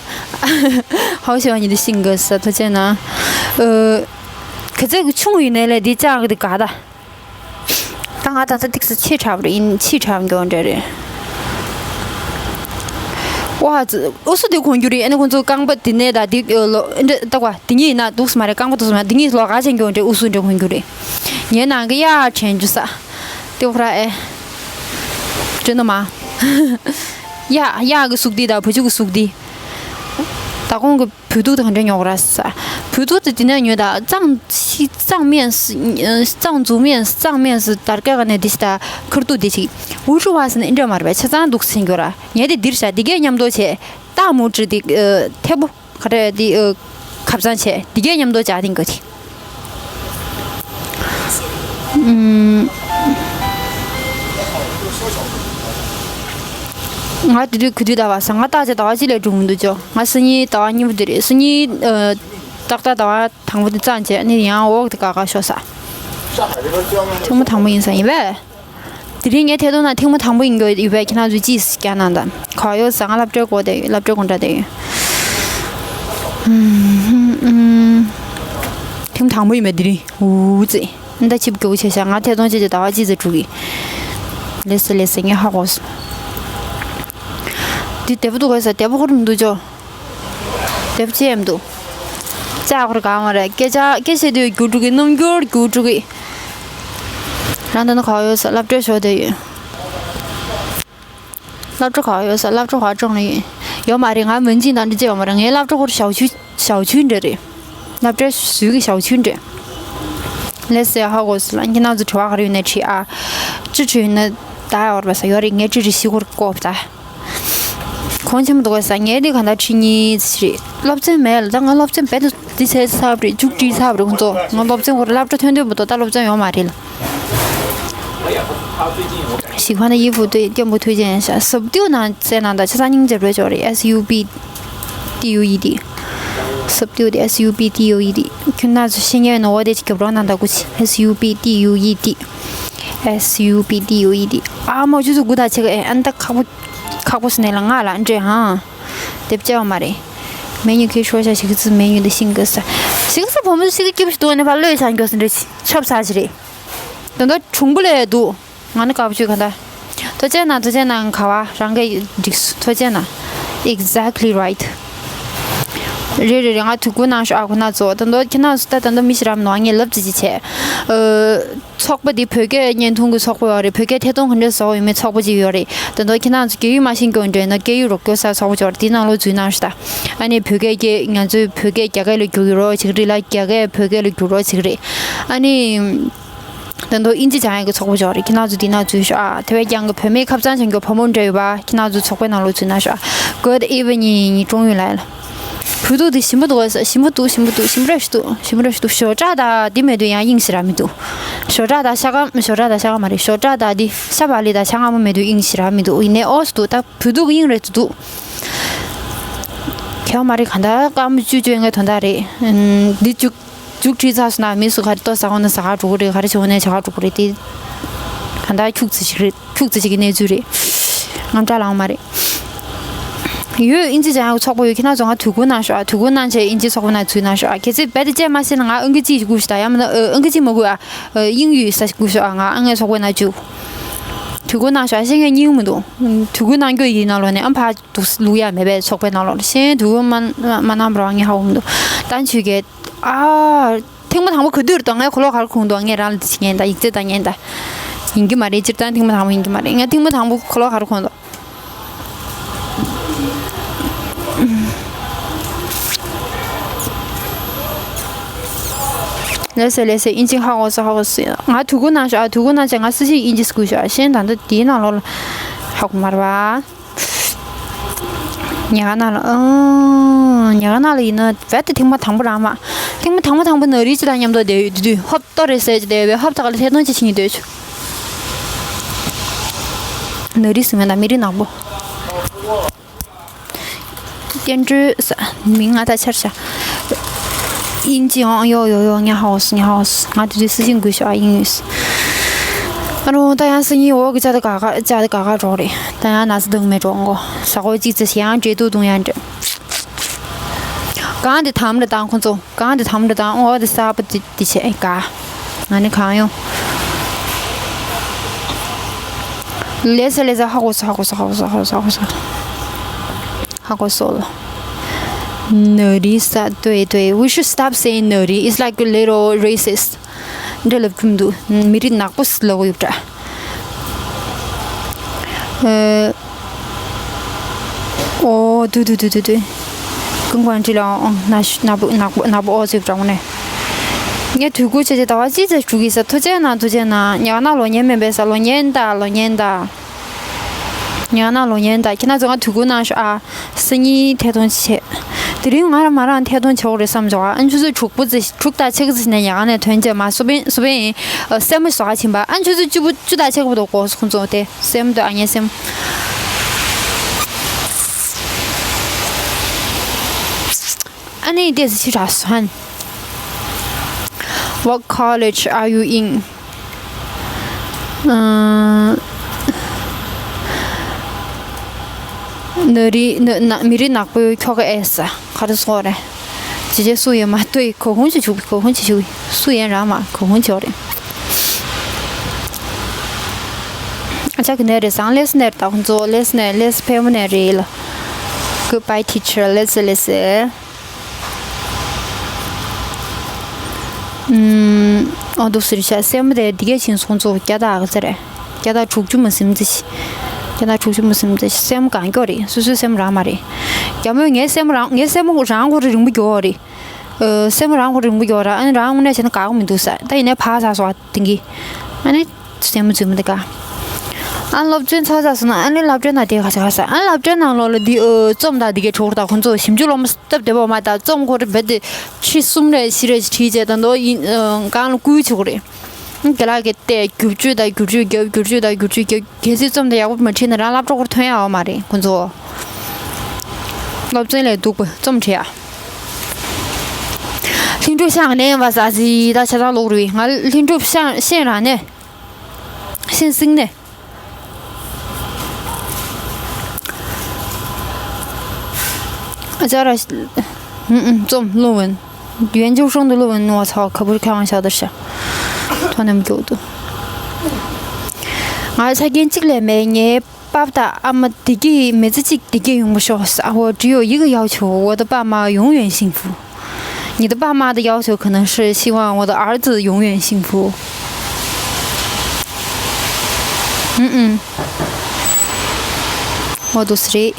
ཧའོ་ཞི་བ་ཉིད་དུ་ཤིང་གི་ས་ཐོ་ཅན་ན། ཨ། ག་ཚད་ཀྱི་ཆུང་ཡིན་ནའི་ལས་འདི་ཅག་གི་དགའ་ད། ད་ང་ད་ཚ་ཏིག་ས་ཆེ་དྲགས་རེད་ཡིན་ཆེ་དྲགས་མགྱོགས་འདྲ་རེད། ཝ་ཙི་ཨུ་སུ་དེ་གོན་རྒྱུ་རེད། ཨ་ནི་ཁོང་ཚོ་རྐང་པ་དེ་ནས་ད་དེ་ལོ་འདྲ་ལྟ་བ་དེ་གཉིས་ཡིན་ན་འདུག་སེ་མ་རེད། རྐང་པ་འདུག་སེ་མ་རེད། དེ་གཉིས་ལོ་ག་ཅན་མགྱོགས་འདྲ་ཨུ་སུ་འདྲ་གོན་རྒྱུ་རེད། ངའི་ནང་གི་ཡ་དྲན་རྒྱུ་ས་དེ་ཁོ་ར་ཨེ་དྲན་ནོ་མ། ཡ་ཡ་གི་གཟུགས་འདི་ད་བུ་ཆུ་གི་གཟུགས་འདི་ད་གོང་གི་བོད་ཐུག་དང་འདྲ་ཉོག་ར་ས། བོད་ཐུག་དེ་དེ་ནས་ཉོས་ད་གཙང་ཆི་གཙང་སྨན་གཙང་འཛུགས་སྨན་གཙང་སྨན་སུ་དར་ཀ་ག་ནས་དེ་ཞི་ད་ཁུར་ཐུག་དེ་ཞིག་འུ་ཧྲུ་བ་སི་ནས་འདྲ་མ་རེད་པས་ཆ་ཚང་འདུག་སེ་འགྱོ་ར། ངས་དེ་འདིར་བཞག་དེ་གས་མཉམ་དུ་བྱས་ད་མུ་ཀྲི་དེ་ཐེ་པོ་ག་རེ་དེ་ཁབ་ཚང་བྱས་དེ་གས་མཉམ་དུ་བྱ་དེ་འགོ་དེ། ང་དེ་དུས་ག་དུས་ཟླ་བ་ས་ང་བརྟག་དཔྱད་ཟླ་བ་གཅིག་ལས་འགྲོ་མི་འདུག་ཅོ། ང་སང་ཉིན་ཟླ་བ་གཉིས་པ་དེ་རེད། སང་ཉིན་ཨ། ཏག་ཏག་ཟླ་བ་དང་པོ་དེ་ཙམ་བྱས་ནི་ཡང་འོག་དེ་ཀ་ཀ་ཤོར་ས། ཐེངས་མ་དང་པོ་ཡིན་ས་ཡིན་པས། དེ་རིང་ངའི་ཐད་གཏོང་ན་ཐེངས་མ་དང་པོ་ཡིན་དགོས་ཡོད་པས་ཁྱེད་རང་ཚོས་ཅིས་རྒྱག་གནང་དང་ག་ཡོད་ས། ང་སློབ་གྲྭའི་སྐོར་དེ་ཡོད། སློབ་གྲྭའི་སྐོར་འདྲ་དེ་ཡོད། ཐེངས་མ་དང་པོ་ཡིན་པས་དེ་རིང་འུ་ཙི། ཨ་ད་ཆིབས་སྐྱོ་བོ་བྱས་ཤག་ང་ཐད་གཏོང་བྱས་ཏེ་ཟླ་བ་གཅིག་ཙམ་འགྲོ་གི། ལེ་སེ་ལེ་སེ་ངས་ཧ་གོ་སོང་། འདི་བདེ་པོ་འདུག་གས་ས་བདེ་པོ་ཁོ་རང་མི་འདུག་ཅོ། བདེ་པོ་ཅི་ཡང་མི་འདུག་ཅག་ཁོ་ར་གང་མ་རེད། སྐད་ཆ་སྐད་བཤད་དུས་རྒྱུགས་འགྲོ་གི། རྣམ་འགྱུར་རྒྱུགས་འགྲོ་གི། རང་ད་ནི་ག་ཡོད་ས་སློབ་གྲྭའི་ཞོར་དེ་ཡོད། སློབ་གྲྭ་ག་ཡོད་ས། སློབ་གྲྭ་ག་ཅང་ལ་ཡིན་ཡོད་མ་རེད། ང་མོན་ཅིང་དང་འདྲ་ཅི་ཡོད་མ་རེད། ངའི་སློབ་གྲྭ་ཁོ་ར་ཞའོ་ཆུ་ཞའོ་ཆུ་འདྲ་རེད། སློབ་གྲྭའི་ཟུར་གི་ཞའོ་ཆུ་འདྲ། ལེ་སེ་ཧ་གོ་སོང་ལ་ཁྱེད་རང་ཚོ་དྲི་བ་ག་རེ་ཡོད་ན་དྲིས་ཨ། ཅི་དྲིས་ཡོད་ན་ད་ཡོད་རེད་པ་ས་ཡོད་རེད། ངས་ཅི་དྲིས་ཤི་གོ་ར་ཀོབ་ད། གོང་ཆེན་པོ་འདུག་གས་ས་ངས་འདི་ག་འདྲ་ཁྲིད་ཉིས་ཙི་རེད། སློབ་ཚན་མེད་ལ་ད་ང་སློབ་ཚན་རྦད་དེ་འདི་བྱས་ཚར་བ་རེད། མཇུག་སྒྲིལ་ཚར་བ་རེད་ཁོང་ཚོ། ང་སློབ་ཚན་ཁོ་ར་སློབ་གྲྭ་ཐོན་དུས་མ་གཏོགས་ད་སློབ་ཚན་ཡོད་མ་རེད་ལ། ཞིག་ཁ་ན་ཡི་ཧྥུ་ཏུ་སྐྱེན་པོ་ཐུའུ་ཅན་ཤ་སུབ་ཏུ་ན་ཚེ་ན་ད་ཆ་ཚང་སྙིང་རྗེ་རོལ་ཅོག་རེད། S U B T U E D། སུབ་ཏུ་དེ་S U B T U E D། ཁྱོད་ན་ཚོ་ཤེས་ཉན་ནོ་བ་དེ་ཅིག་རྒྱབ་རོགས་ན་ད་ཀུ་ཆི། S U B T U E D། S U B T U E D། ཨ་མོ་ཆུ་ཚོད་དགུ་དང་ཕྱེད་ཀ་ཨེ་ཨན་ད་ཁག་པོ། ཁག་པོ་སི་ནས་ལ་ང་ལ་འདྲེ་ཧང་། དེབ་བཅའ་བ་མ་རེད། མེ་ཉུ་ཁེ་ཤོ་ཤ་ཞིག་ཙི་མེ་ཉུ་དེ་ཤིང་གི་ས། ཤིང་ས་བོ་མོ་ཤིག་སྐྱིབ་ཤི་དུ་ནས་ཕ་ལོས་ཆང་གོ་སི་འདྲེ་ཆབ་ས་ཞི་རེད། དོན་དག་གྲུང་པོ་ལས་འདུག་ང་ནི་དཀར་པོ་ཆུ་ག་འདའ། ཐོ་ཅན་ན་ཐོ་ཅན་ན་ག་བ་རང་གི་འགྲིག་སུ་ཐོ་ཅན་ན། Exactly right། རེད་རེད་རེད། ང་དུ་ཀུ་ནང་ཤོ་ཨ་ཁུ་ན་ཚོ་ད་འདོད་ཁྱེད་ན་སུ་ད་ད་འདོད་མི་ཤི་རམ་ནོ་ངས་ལབ་ཙི་ཅི་བྱས། ཚོགས་པ་འདི་བོད་སྐད་བརྙན་ཐུང་གི་ཚོགས་པ་ཡོད་རེད། བོད་སྐད་ཐད་གཏོང་ག་འདྲ་བཟོ་ཡོད་མེད་ཚོགས་པ་ཅིག་ཡོད་རེད། ད་དུང་ཁྱེད་རང་ཚོ་སྐད་ཡིག་མ་ཤེས་མཁན་འདྲ་ཡིན་ན་སྐད་ཡིག་རོགས་སྐྱོར་ས་ཚོགས་པ་ཅིག་ཡོད་རེད། དེའི་ནང་ལོགས་འཛུལ་གནང་ཞུ་ད། ཨ་ནི་བོད་སྐད་སྐད་ང་ཚོའི་བོད་སྐད་རྒྱ་སྐད་ལ་བསྒྱུར་ཡོད་རོགས་བྱེད་ཀྱི་རེད་ལ། རྒྱ་སྐད་བོད་སྐད་ལ་བསྒྱུར་རོགས་བྱེད་ཀྱི་རེད། ཨ་ནི་ད་དུང་དབྱིན་ཇི་སྦྱང་ཡག་གི་ཚོགས་པ་ཅིག་ཡོད་རེད། ཁྱེད་རང་ཚོ་དེའི་ནང་འཛུལ་ཤོག་ཨ། དེ་བས་ཀྱང་གི་བོད་མིའི་ཁ་བྱང་སྦྱང་རྒྱུ་བུ་མོ་འདྲ་ཡོད་པ་ཁྱེད་རང་ཚོ་ཚོགས་པའི་ནང་ལོགས་འཛུལ་གནང་ཞུ་ཨ། Good evening ཀྲོང་ཡུན་ལགས། བོད་ཐུག་དེ་ཞིམ་པོ་འདུག་ཟེར། ཞིམ་པོ་འདུག་ཞིམ་པོ་འདུག་ཞིམ་པོ་རེད་ཞུ་འདུག་ཞིམ་པོ་རེད་ཞུ་འདུག་ཞོ་ཀྲག་དང་དེ་མེད་དུས་ཡང་དབྱིངས་ཤིག་རག་མི་འདུག་ཞོ་ཀྲག་དང་ཤ་སྐམ། ཞོ་ཀྲག་དང་ཤ་སྐམ་མ་རེད། ཞོ་ཀྲག་དང་དེ་ཤ་བག་ལེབ་དང་ཤ་སྔ་མོ་མེད་དུས་དབྱིངས་ཤིག་རག་མི་འདུག་ཡིན་ནའི་ཨོ་སུ་འདུག་ད་བོད་ཐུག་གི་དབྱིངས་རེད་འདུག་ཁྱེད་མ་རེད་གང་ལྟར་སྐར་མ་བཅུ་བཅོ་ལྔའི་དོན་དག་རེད། འདི་བཅུ་མཇུག་ཁྲིད་ཚར་སོང་ན་མི་སུ་ག་རེ་ལྟོ་ཟ་འོང་ན་ཟ་ག་འགྲོ་གི་རེད། ག་རེ་བྱེད་འོང་ན་བྱེད་ག་འགྲོ་གི་རེད་དེ། གང་ལྟར་ཁྱུག་ཙམ་ཞིག་རེད། ཁྱུག་ཙམ་ཞིག་གི་གནས་ཚུལ་རེད། དངངས་སྐྲག་ལངས་མ་རེད། ཡོད་དབྱིན་ཇི་སྦྱང་ཡག་ཚོགས་པ་ཡོད། ཁྱེད་རང་ཚོ་ང་དུས་འཁོར་གནང་ཤོག་ཨ། དུས་འཁོར་གནང་བྱས་དབྱིན་ཇི་ཚོགས་པ་ནང་འཛུལ་གནང་ཤོག་ཨ། གལ་སྲིད་རྦད་དེ་བཅད་མ་ཤེས་ན་ང་ཨང་ཀི་གཅིག་ཞིག་སྒུག་ཤོག་ད། ཡང་མིན་ན་ཨ་ཨང་ཀི་གཅིག་མ་སྒུག་ཨ། དབྱིན་ཡུལ་ས་ཞིག་སྒུག་ཤོག་ཨ། ང་ཨ་ངའི་ཚོགས་པའི་ནང་འཛུལ། དུས་འཁོར་གནང་ཤོག་ཨ། ཤེས་མཁན་གཉིས་མི་འདུག་དུས་འཁོར་གནང་རྒྱུ་ཡིན་ནང་ལོགས་ནས་ཨ་ཕ་འདུག་ལུག་ཡ་མེད་པའི་ཚོགས་པའི་ནང་ལོགས་ལ་ཤེས་དུས་འཁོར་མ་མ་གནང་བར་ངས་ཧ་གོ་མི་འདུག་ད་ཆོས་རྒྱལ། ཨ། ཐེངས་མ་དང་པོ་ག་དུས་རེད་དོ། ངས་གོ་ལོག་ག་རེ་གོན་འདུག་ངས་རང་ལ་འདི་བྱེད་ཉན་ད། ཡིག་ཚད་ལྟ་ཉན་ད། ཡིན་གྱི་མ་རེད། སྤྱིར་བཏང་ཐེངས་མ་དང་པོ་ཡིན་གྱི་མ་རེད། ངས་ཐེངས་མ་དང་པོ་གོ་ལོག་ག་རེ་གོན་འདུག་ལགས་སོ་ལགས་སོ། དབྱིན་ཇི་ཧ་གོ་སོང་། ཧ་གོ་སོང་། ང་དུས་འཁོར་གནང་ཤོག་ཨ། དུས་འཁོར་གནང་བྱས་ང་སུ་ཞིག་དབྱིན་ཇི་སྒུག་ཤོག་ཨ། ཤེས་ད་འདི་དེའི་ནང་ལོགས་ལ་ཧ་གོ་མ་རེད་པ། ཉག་ན་ལ། ཨང་། ཉག་ན་ལ་ཡིན་ན་རྦད་དེ་ཐེངས་མ་དང་པོ་རང་མ། ཐེངས་མ་དང་པོ་དང་པོ་ནག་རིལ་ཅིག་དང་མཉམ་དུ་བསྡད་ཡོད་དུས་དུས་ཧོབ་ཏོ་རེད་ཟེར་ཅིག་བསྡད་ཡོད་པས་ཧོབ་ཐག་ལ་ཐད་གཏོང་ཅིག་བྱེད་སྙིང་འདོད་བྱུང་། ནག་རིལ་ཟེར་མེད་ན་མི་རིགས་ནག་པོ། བསྟན་སྒྲོལ་ས། མིང་ང་ད་ཆར་ཤ། དབྱིན་ཇི་ཨང་། ཡོ་ཡོ་ཡོ། ཉ་ཧོ་སི་ཉ་ཧོ་སི། ང་དེ་དུས་སི་ཤིང་དགོས་ཤོག་ཨ། དབྱིན་ཡོད། ཨ་རོ། ད་ཡང་སང་ཉིན་འོག་གི་ཅ་དེ་ག་ག་ཅ་དེ་ག་ག་འགྲོ་རེད། ད་ཡང་ན་ཚ་དུང་མེད་འགྲོ་འགོ་ཟ་གོ་གཅིག་ཙི་ཡང་འབྲས་དུག་བཏུང་ཡང་འདྲ། གང་དེ་དམ་རེད་དང་ཁོ་ཚོ་གང་དེ་དམ་རེད་དང་འོ་དེ་གསར་པ་དེ་དེ་བྱས་ག་ང་ནི་གང་ཡོང་། ལས་ས་ལས་ས་ཧ་གོ་ས་ཧ་གོ་ས་ཧ་གོ་ས་ཧ་གོ་ས་ཧ་གོ་ས་ཧ་གོ་སོ་ལ། ནོ་རི་ས་对对 we should stop saying ནོ་རི it's like a little racist. འདྲ་ལབ་རྒྱུ་མི་འདུག་མི་རིགས་ནག་པོ་ཟེར་ལབ་དགོས་ཡོད་འདྲ། ཨོ་དུ་དུ་དུ་དུ་དུ། ཀུན་ཀོང་ཅི་ལ་ཨང་ན་ཤ་ན་པོ་ན་པོ་ན་པོ་ཨོ་ཟེར་བྲང་ནས། ངས་དུས་ཁུར་ཆེ་ཆེ་ཟླ་བ་གཅིག་ཙམ་བཞུགས་ཀྱི་ས་ཐུགས་རྗེ་གནང་ཐུགས་རྗེ་གནང་ཉག་ན་ལོ་ཉན་མེད་པའི་ས་ལོ་ཉན་ད་ལོ་ཉན་ད། ཉག་ན་ལོ་ཉན་ད་ཁྱེད་རང་ཚོ་ང་དུས་ཁུར་གནང་ཤོག་ཨ། སང་ཉིན་ཐད་གཏོང་བྱེད། དེ་རིང་ང་རང་མ་རང་ཐད་གཏོང་བྱེད་འོ་རེད་བསམ་བྱུང་ཨ། ཨ་ཆུ་ཚོད་དྲུག་པོ་ཙི་དྲུག་དང་ཕྱེད་ཀ་ཙི་ནས་ཡང་ནས་ཐོན་རྗེས་མ་སུ་པན་སུ་པན་ཡིན། སྲན་མོ་ཟ་ག་ཕྱིན་པ་ཨ་ཆུ་ཚོད་བཅུ་པོ་བཅུ་དང་ཕྱེད་ཀ་པོ་དུ་གོ་སོང་ཚོ་དེ་སྲན་མོ་དུ་ཨ་ཉེ་སྲན་མོ། ཨ་ནི་དེ་ཙི་ཆི་ར་སོན། What college are you in? ནོ་རི་ནོ་ན་མི་རིགས་ནག་པོའི་ཁྱོ་ག་ཨེ་ས་ག་རེ་སོག་རེད། ཇེ་ཇེ་སུ་ཡེ་མ་ལྟོས་གོ་ཧུང་ཅི་ཆུག་གོ་ཧུང་ཅི་ཆུག་སུ་ཡེ་རང་མ་གོ་ཧུང་ཅི་ཡོ་རེད། ཨ་ཅག་གི་ནས་རེད་སང་ལེས་ནས་རེད་ད་ཁོང་ཚོ་ལེས་ནས་ལེས་ཕེ་མོ་ནས་རེད་ལ། Goodbye teacher ལེས་ལེས། ཨོ་འདུག་ཟེར་ཤག་སྲན་མོ་དེ་འདི་གས་ཕྱིན་སོང་ཚོ་རྒྱ་དག་ག་ཚ་རེད། རྒྱ་དག་དྲུག་ཅུ་མ་ཟིན་ཙི་ཤི། རྒྱ་དག་དྲུག་ཅུ་མ་ཟིན་ཙི་ཤི་སྲན་མོ་གང་མགྱོགས་རེད་སོ་སོའི་སྲན་མོ་རང་མ་རེད། རྒྱ་མོས་ངའི་སྲན་མོ་རང་ངའི་སྲན་མོ་རང་ཁོ་རེ་རིང་པོ་མགྱོགས་རེད། སྲན་མོ་རང་ཁོ་རེ་རིང་པོ་མགྱོགས་ར་ཨ་ནི་རང་དངོས་གནས་བྱས་ན་དགའ་གི་མི་འདུག་ས་ད་ཡིན་ནའི་ཕ་ས་སོ་བ་དེང་གི་ཨ་ནི། སྲན་མོ་རྫུན་མ་འདི་ག་ཨ་སློབ་ཚན་ཚར་ཚར་སོང་ན་ཨ་ནི་སློབ་གྲྭའི་ནང་དེ་ག་ས་ག་ས་ཨ་སློབ་གྲྭའི་ནང་ལོགས་ལ་འདི་ཨོ་རྩོམ་དང་འདི་གའི་གྲོགས་དང་ཁོང་ཚོ་ཞིབ་འཇུག་སློབ་མ་སྟབས་བདེ་པོ་མ་དང་རྩོམ་ཁོ་རེ་རྦད་དེ་ཁྲི་གསུམ་རེ་བཞི་རེ་བྲིས་རྗེས་ད་དོ་ཡིན་གང་ལ་བསྐུལ་བྱེད་དགོས་རེད། རྒན་ལགས་ཀྱིས་བལྟས་བསྒྱུར་བཅོས་དང་བསྒྱུར་བཅོས་རྒྱབ་བསྒྱུར་བཅོས་དང་བསྒྱུར་བཅོས་རྒྱབ་གལ་སྲིད་རྩོམ་དེ་ཡག་པོ་མ་བྲིས་ན་རང་སློབ་གྲྭ་ཁོ་རེ་ཐོན་ཡག་ཡོད་མ་རེད་ཁོང་ཚོ། སློབ་ཚན་ལས་སྡུག་པ་རྩོམ་བྲིས་ཡག་ལྷུན་གྲུབ་ཤང་ནས་བ་ཟ་ཟི་ད་ཆ་ཚང་ལོག་རུས་ང་ལྷུན་གྲུབ་ཤང་ཤེས་རང་ནས། ཤིན་སིང་ནས། ཨ་ཅག་ར། ཨུམ་ཨུམ་རྩོམ་ལོ་ཝན། ཡན་ཅུང་ཧྲོང་དུ་ལོ་ཝན་ནུ་བ་ཚ་བ་ཁ་བུར་ཁ་ཝང་ཤ་དར་ཤ། ཐོ་ནམ་གྱོག་ཏུ། ང་ཆ་རྐྱེན་གཅིག་ལས་མེད་ངའི་པབ་དང་ཨ་མ་བདེ་སྐྱིད་མི་ཚེ་གཅིག་བདེ་སྐྱིད་ཡོང་བ་ཤོག་ས་འོ་只有一个要求我的爸妈永远幸福 你的爸妈的要求可能是希望我的儿子永远幸福。嗯嗯，我都是。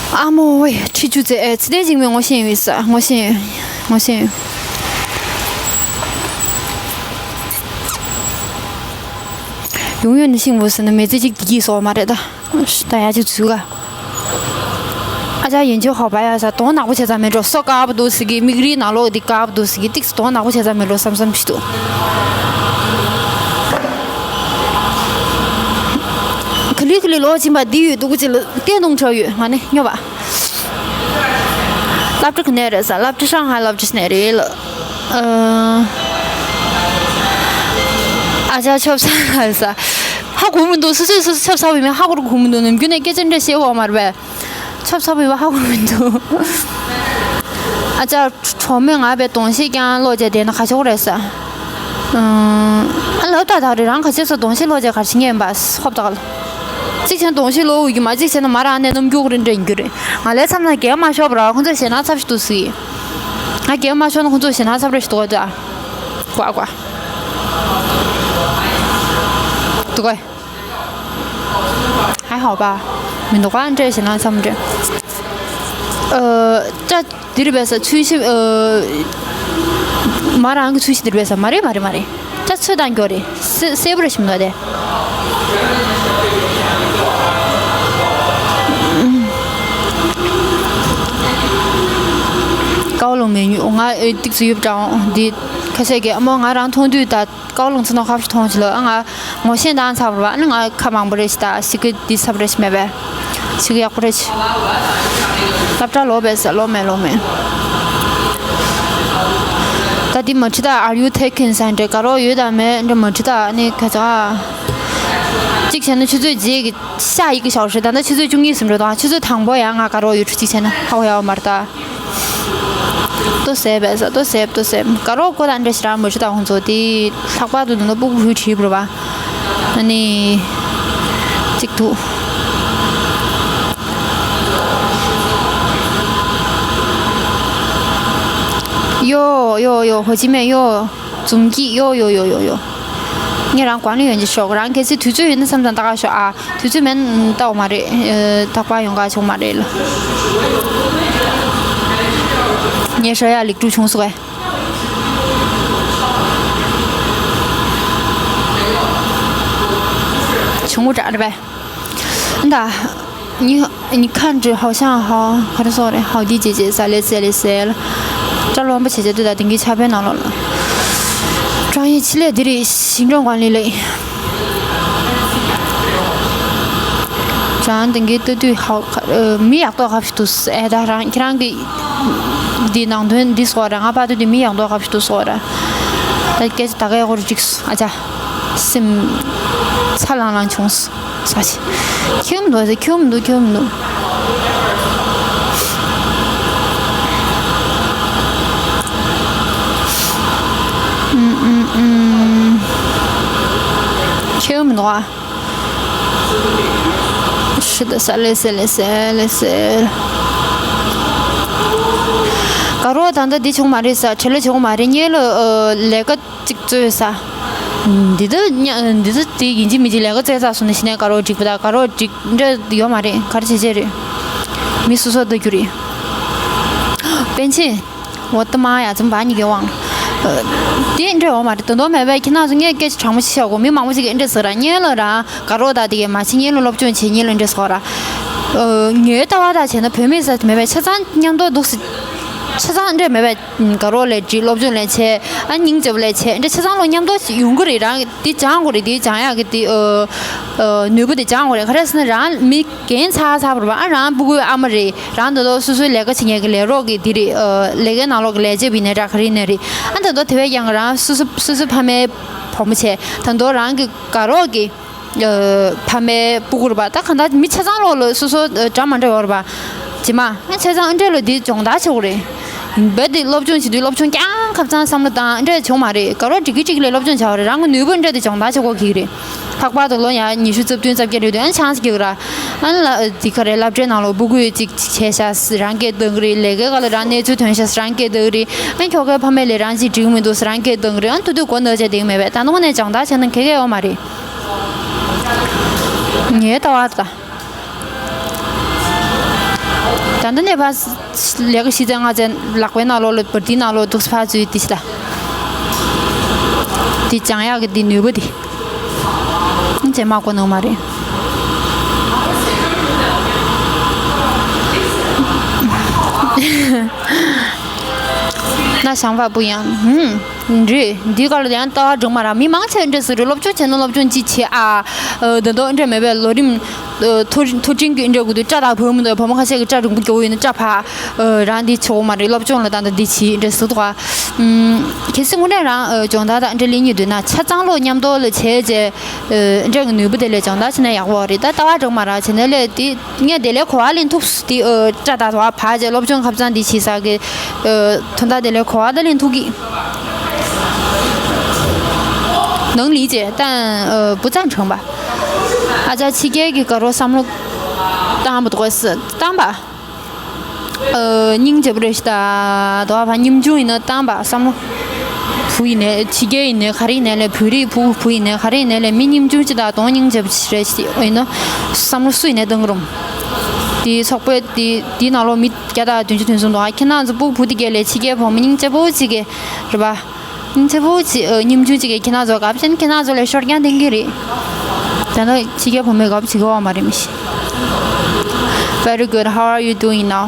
ཨ་མོ་ཝེ་ཁྲི་ཆུ་ཚེ་ཨེ་ཚེ་བརྟན་འཇིགས་མེད་ངོ་ཤེས་ཡོད་ས་ངོ་ཤེས་ཡོད་ངོ་ཤེས་ཡོད། 永远的幸福是那每次去第一所嘛的。 ད་ཡ་ཅིག་ཚུལ་ག་ཨ་ཅག་ཡིན་ཆོག་ཧོ་བ་ཡ་ས་དོང་ནག་པོ་བྱས་ཙང་མེད་འགྲོ་སོ་དཀར་པོ་འདུག་ཟེར་གི་མིག་རིལ་ནང་ལོགས་འདི་དཀར་པོ་འདུག་ཟེར་གི་ཏིག་ཙི་དོང་ནག་པོ་བྱས་ཙང་མེད་འགྲོ་བསམ་བསམ་ཞིག་འདུག་ག་ལེ་ག་ལེ་ལོག་ཕྱིན་པ་འདི་ཡོད་འདུག་ཅི་ལ་བསྟན་གཏོང་འཁྲབ་ཡོད་ང་ནི་སྨྱོ་བ། སློབ་གྲྭ་ག་ནས་རེད་ས་སློབ་གྲྭ་ཧྲང་ཧའེ་སློབ་གྲྭ་ནས་རེད་ལ། ཨ་ཅག་ཆབ་ས་ལ་ས། ཧ་གོ་མི་འདུག་སོ་སོས་སོ་སོ་ཆབ་ཚ་བོ་ཡིན་མིན་ཧ་གོ་རུ་གོ་མི་འདུག་ནམ་རྒྱུན་ནས་སྐད་ཆ་འདྲ་བཤད་འོག་མ་རེད་པས། ཆབ་ཚ་བོ་ཡིན་པ་ཧ་གོ་མི་འདུག་ཨ་ཅག་གྲོགས་མོས་ང་བའི་གདོང་ཤེས་ཀྱང་ལོག་བྱས་བསྡད་ན་ཁ་ཕྱོགས་རེད་ས། ཨ་ལབ་ད་ད་རེད་རང་ཁ་ཆེ་ས་གདོང་ཤེས་ལོག་བྱས་གར་ཕྱིན་ངེས་ཡིན་པ་ཧོབ་ད་ག་ལ། གཅིག་བྱས་ན་གདོང་ཤེས་ལོག་འོས་ཀྱི་མ་གཅིག་བྱས་ན་མ་རང་ནས་རྣམ་རྒྱུག་རིན་འདྲ་ཡིན་རྒྱུ་རེད། ང་ལས་མཚམས་ན་རྒན་མ་ཤོར་བ་ར་ཁོང་ཚོ་ཞེད་སྣང་ཚབས་ཤིག་འདུག་སི། ང་རྒན་མ་ཤོར་ན་ཁོང་ཚོ་ཞེད་སྣང་ཚབས་རེ་ཞིག་འདུག་ག་འདུག་ག་ཀ་ཀ་འདུག་ག་ཧའི་ཧའོ་པ། མི་འདུག་ག་འདྲེ་ཞེད་སྣང་ཚབས་འདྲེ། ཨ་ཅག་འདིར་བས་ཚུལ་ཤིབ། ཨ་མ་རང་གི་ཚུལ་ཤིབ་འདིར་བས་མ་རེད་མ་རེད་མ་རེད། ཅག་ཚོད་བཏང་རྒྱུ་རེད། སེ་སེ་བུ་རེ་ཞིམ་ནོ་དེ། ཀའོ་ལུང་མེ་ཉུ་ང་ཨེ་ཏིག་ཙི་ཡུབ་ཀྲང་འདི་ཁ་ཤས་ཀྱི་ཨ་མོ་ང་རང་མཐོང་དུས་ད་ཀའོ་ལུང་ཚོ་ནང་ཁ་ཤས་མཐོང་ཆི་ལ་ང་ངོ་ཤེས་དང་ཚབ་ར་བ་ཨ་ནི་ང་ཁ་མང་པོ་རེ་ཞིག་ད་ཤི་གི་འདི་ཚབ་རེ་ཞིག་མེད་པས་ཤི་གི་ཡག་པོ་རེ་ཞིག་སློབ་གྲྭ་ལོག་པས་ལོག་མེད་ལོག་མེད། འདི་མ་ཁྲིད་ད། Are you taking Sunday? དགའ་རོགས་ཡོད་དམ་མེད་འདྲ་མ་ཁྲིད་ད། ནི་ཁ་ཚ། གཅིག་བྱས་ན་ཆུ་ཚོད་རྗེས་ཀྱི་ཤ་ཡི་གི་ཞག་རེད། ད་ལྟ་ཆུ་ཚོད་བཅུ་གཉིས་ཟིན་འགྲོ་དང་། ཆུ་ཚོད་དང་པོ་ཡང་ང་དགའ་རོགས་ཡོད་འགྲོ། གཅིག་བྱས་ན་ཧ་གོ་ཡ་བ་མ་རེད་ད། ལྟོ་ཟས་བས་ས། ལྟོ་ཟས། ལྟོ་ཟས། དགའ་རོགས་ཀོ་ད་འདྲ་ཞིག་རང་མ་ཁྲིད་ད། ཁོང་ཚོ་དེ་ལྷག་པར་དུ་འདི་ནོ་སྤུ་གུ་བུ་ཁྲིད་བུ་ར་བ། ཨ་ནི། གཅིག་ཏུ། ཡོ་ཡོ་ཡོ། ཧོ་ཅི་མེན་ཡོ། འཛུམ་སྐྱིད་ཡོ་ཡོ་ཡོ་ཡོ་ཡོ། ངས་རང་གོང་ལ་ཡོང་ཅི་ཤོག་རང་གལ་སྲིད་དུས་ཚོད་ཡོད་ན་མཚམས་མཚམས་ལྟ་ག་ཤོག་ཨ། དུས་ཚོད་མེད་ན་ལྟ་བ་མ་རེད། ཨ། ཐག་པ་ཡོང་ག་ཆོག་མ་རེད་ལ། ངས་ཧྲ་ཡག་ལེགས་གྲུབ་བྱུང་སོང་ཨེ། བྱུང་བ་འདྲ་རེད་པས། ད། 你你看着好像好 ག་རེ་ཟེར་རེད། 好的姐姐 ཟེར་ལེ་ཟེར་ལེ་ཟེར། སྐྲ་ལོ་པ་བྱེད་བྱེད་དུས་ད་དེང་གི་ཆ་པའི་ནང་ལོགས་ལ། 专业 ཆེད་ལས་འདི་རེད། 行政管理 ལས། 长 དེང་གི་ལྟ་དུས་ཧ་ཨ། མི་ཡག་ཏོག་ཧ་ཞིག་འདུག་ཨེ། ད་རང་ཁྱེད་རང་གི་འདི་ནང་དོན་འདི་སོགས་ར། ང་པ་དུས་འདི་མི་ཡག་ཏོག་ཧ་ཞིག་འདུག་སོགས་ར། ད་སྐད་ཆ་ད་གའི་ཧོར་འགྲིག་སོང་ཨ་ཅག་སེམས་ཚ་ལང་ལང་བྱུང་སོང་། ས་ཆེ། ཁྱོད་མི་འདུག་ཁྱོད་མི་འདུག་ཁྱོད་མི་འདུག་ཁྱོད་མི་འདུག་ཨ། ཤི་ད་ས་ལེ་སེ་ལེ་སེ་ལེ་སེ། དགའ་རོགས་ད་ལྟ་འདི་བྱུང་མ་རེད་ས། བྲེལ་བ་བྱུང་མ་རེད། ངས་ལ་ལས་ཀ་གཅིག་བཙོས་ས། འདི་ད་ཉ་འདི་ད་དེ་ཡིན་གཅིག་མིན་གཅིག་ལས་ཀ་བཙལ་ཚར་སོང་ནས་ཤི་ནས་དགའ་རོགས་འགྲིག་པ་ད། དགའ་རོགས་འགྲིག་འདྲ་ཡོད་མ་རེད། ག་རེ་བྱེད་བྱེད་རེད། མི་སོ་སོ་ལྟ་རྒྱུ་རེད། པཎ་ཆེན། 我的妈呀，怎么把你给忘了？ ཨ། དེ་འདྲ་ཡོད་མ་རེད། དོན་དག་མེད་པས་ཁྱེད་རང་ཚོ་ངས་སྐད་ཆ་དྲང་མོ་ཞིག་བཤད་དགོས། མི་མང་པོ་ཞིག་གིས་འདྲ་ཟེར་ར། ངས་ལ་རང་དགའ་རོགས་དང་དེ་གས་མ་བྱེད། ངས་ལ་སློབ་སྦྱོང་བྱེད། ངས་ལ་འདྲ་ཟེར་ར། ཨ། ངའི་ལྟ་བ་དང་བྱས་ན་བུད་མེད་ཟེར་མེད་པས་ཆ་ཚང་མཉམ་དུ་འདུག་སེ། ཆ་ཚང་འདྲ་མེད་པས། དགའ་རོགས་ལས་འགྲིག་སློབ་སྦྱོང་ལས་བྱེད། ཨ། སྙིང་རྗེ་པོ་ལས་བྱེད། འདྲ་ཆ་ཚང་ལོ་མཉམ་དུ་ཡོང་གི་རེད། རང་འདི་སྦྱང་དགོས་རེད། འདི་སྦྱང་ཡག་གི་འདི། ཨ། ཨ། ནུས་པ་འདི་སྦྱང་དགོས་རེད། ག་རེ་ཟེར་ན་རང་མི་རྒན་ཚ་ཚ་བོར་བ། ཨ། རང་སྤུ་གུའི་ཨ་མ་རེད། རང་ད་དུང་སོ་སོའི་ལས་ཀ་བྱེད་མཁན་གྱི་ལས་རོགས་ཀྱི་འདི་རེད། ཨ། ལས་ཀའི་ནང་ལོགས་ཀྱི་ལས་བྱེད་པ་ཡིན་ནའི་འདྲ། ག་རེ་ཡིན་ནའི་རེད། ཨ། ད་དུང་དེ་བས་ཀྱང་རང་སོ་སོ་སོ་སོའི་ཕ་མའི་བུ་མོ་བྱས། ད་དུང་རང་གི་དགའ་རོགས་ཀྱི། ཨ། ཕ་མའི་སྤུ་གུ་རེད་པ། ད་གང་ལྟར་མི་ཆ་ཚང་ལོགས་ལ་སོ་སོ། ཨ། འདྲ་མི་འདྲ་ཡོད་རེད་པ། རྗེས་མ་ཨ་ཆ་ཚང་ཨ་འདྲ་ལ་འདི་སྦྱོང་བརྡར་བྱེད་དགོས་རེད། རྦད་དེ་སློབ་སྦྱོང་བྱེད་དུས་སློབ་སྦྱོང་རྐྱང་ཁབ་ཚང་བསམ་བློ་བཏང་། ཨ་འདྲ་བྱུང་མ་རེད། དགའ་རོགས་འགྲིག་གི་འགྲིག་ལས་སློབ་སྦྱོང་བྱ་བ་རེད། རང་གི་ནུས་པ་ཨ་འདྲ་དེ་སྦྱོང་བརྡར་བྱེད་དགོས་ཀྱི་རེད། ལྷག་པར་དུ་ལོ་ཡང་ཉི་ཤུ་རྩ་བདུན་རྩ་བརྒྱད་རེད་དུས་ཨ་ཆང་ས་རྒྱག་ར། ཨ་ལ་འདི་ག་རེད། སློབ་གྲྭའི་ནང་ལོགས་སྤུ་གུས་ཅིག་བྱས་ཤག་རང་སྐད་བཏང་གི་རེད། ལས་ཀའི་སྒང་ལ་རང་གནས་ཚུལ་ཐོན་ཤག་རང་སྐད་བཏང་གི་རེད། ཨ་ཁྱོ་གའི་ཕ་མས་ལས་རང་ཅིག་འགྲིག་མི་འདུག་རང་སྐད་བཏང་གི་རེད། ཨ་དུ་དུ་གོ་ནག་ཅག་དེ་མེད་པས། ད་ནང་ནས་སྦྱོང་བརྡར་བྱས་ན་ག་གེ་ཡོད་མ་རེད། ངའི་ལྟ་བ་ད། ད་ལྟ་ནས་ཕར་ལས་ཀ་བཞི་ཚན་ལྔ་ཚན་ལག་པའི་ནང་ལོགས་ལ་བར་དེའི་ནང་ལོགས་འདུག་སེ་ཕར་འཛུལ་དེ་ཤི་ད། དེ་སྦྱང་ཡག་གི་དེ་ནུས་པ་དེ། རྗེས་མ་གོ་ནོ་མ་རེད། ན་བྱམས་པ་པོ་ཡང་ཧུམ། འདྲི། འདི་ག་ལ་ཡང་ལྟ་བ་སྒྲུང་མ་ར། མི་མང་ཆེ་འདྲ་ཟེར་རེད། སློབ་སྦྱོང་བྱས་ན་སློབ་སྦྱོང་ཅིག་བྱེད་ཨ། ཨ། ད་དུང་འདྲ་མེད་པའི་ལོ་རིམ། ཨ། མཐོ་མཐོ་འབྲིང་གི་འདྲ་དགོས་དུས་སྐྲ་དང་བུ་མི་འདུག་བུ་མོ་ཁ་ཤས་ཀྱི་སྐྲ་རིང་པོ་རྒྱོབ་ཡོད་ན་སྐྲ་ཕར། ཨ། རང་འདི་བྱེད་དགོས་མ་རེད། སློབ་སྦྱོང་ལ་ད་ལྟ་འདི་བྱེད་འདྲ་ཟེར་འདུག་ག་ཨུམ། གལ་སྲིད་དངོས་གནས་རང་ཨ་སྦྱོང་བརྡར་དང་འདྲ་ལེན་གྱི་འདུག་ན་ཆ་ཚང་ལོ་མཉམ་དུ་ལ་བྱས་རྗེས། ཨ། འདྲ་གི་ནུས་པ་དེ་ལས་སྦྱོང་བརྡར་བྱས་ན་ཡག་པོ་རེད། ད་ལྟ་བ་སྒྲུང་མ་ར་བྱས་ན་ལས་དེ། ངས་དེ་ལས་གོ་བ་ལེན་ཐུབ་སོང་དེ། ཨ། སྐྲ་དང་དོ་བ་ཕར་བྱས་སློབ་སྦྱོང་ཁ་སང་འདི་བྱས་ས་གི། ཨ། དོན་དག་དེ་ལས་གོ་བ་ད་ལེན་ཐུབ་ཀྱི། ནང་ལི་ཅེ་ཏན། ཨ། བུ་ཙང་ཁྲང་པ། ཨ་ཅག་ཕྱི་རྒྱལ་གྱི་དགའ་རོགས་བསམ་བློ་བཏང་བ་དགོས་སུ་བཏང་པ། ཨ། སྙིང་རྗེ་པོ་རེད་ཤི་ད། དོ་བ་ཕར་སྙོམ་ཆུང་ཡིན་ན་བཏང་པ་བསམ་བློ། བུ་ཡིན་ནའི་ཕྱི་རྒྱལ་ཡིན་ནའི་ག་རེ་ཡིན་ནའི་ལས། བོད་རིགས་བུ་བུ་ཡིན་ནའི་ག་རེ་ཡིན་ནའི་ལས། མི་སྙོམ་ཆུང་ཅིག་དང་གདོང་སྙིང་རྗེ་པོ་ཅིག་རེད་ཤི་ཡིན་ན། བསམ་བློ་སུ་ཡིན་ནའི་གཏོང་གི་རུང་། དེའི་ཚོགས་པའི་དེ་དེའི་ནང་ལོགས་མི་བརྒྱ་དང་བདུན་ཅུ་དོན་གསུམ་འདུག་ཨ། ཁྱེད་རང་ཚོ་སྤུ་བུ་དེ་གས་ལས་ཕྱི་རྒྱལ་བུ་མོ་སྙིང་རྗེ་པོ་ཅིག་གི་རེད་པ། སྙིང་རྗེ་པོ་ཅིག་ཨ། སྙོམ་ཆུང་ཅིག་གིས་ཁྱེད་རང་ཚོ་དགའ་པོ་བྱས་ན་ཁྱེད་རང་ཚོ་ལས་ཤོར་རྐྱང་ལྡན་གྱི་རེད། ད་ནི་ཕྱི་རྒྱལ་བུ་མོས་དགའ་པོ་བྱེད་ཀྱི་ཡོད་མ་རེད་མི་ཤེས། Very good. How are you doing now?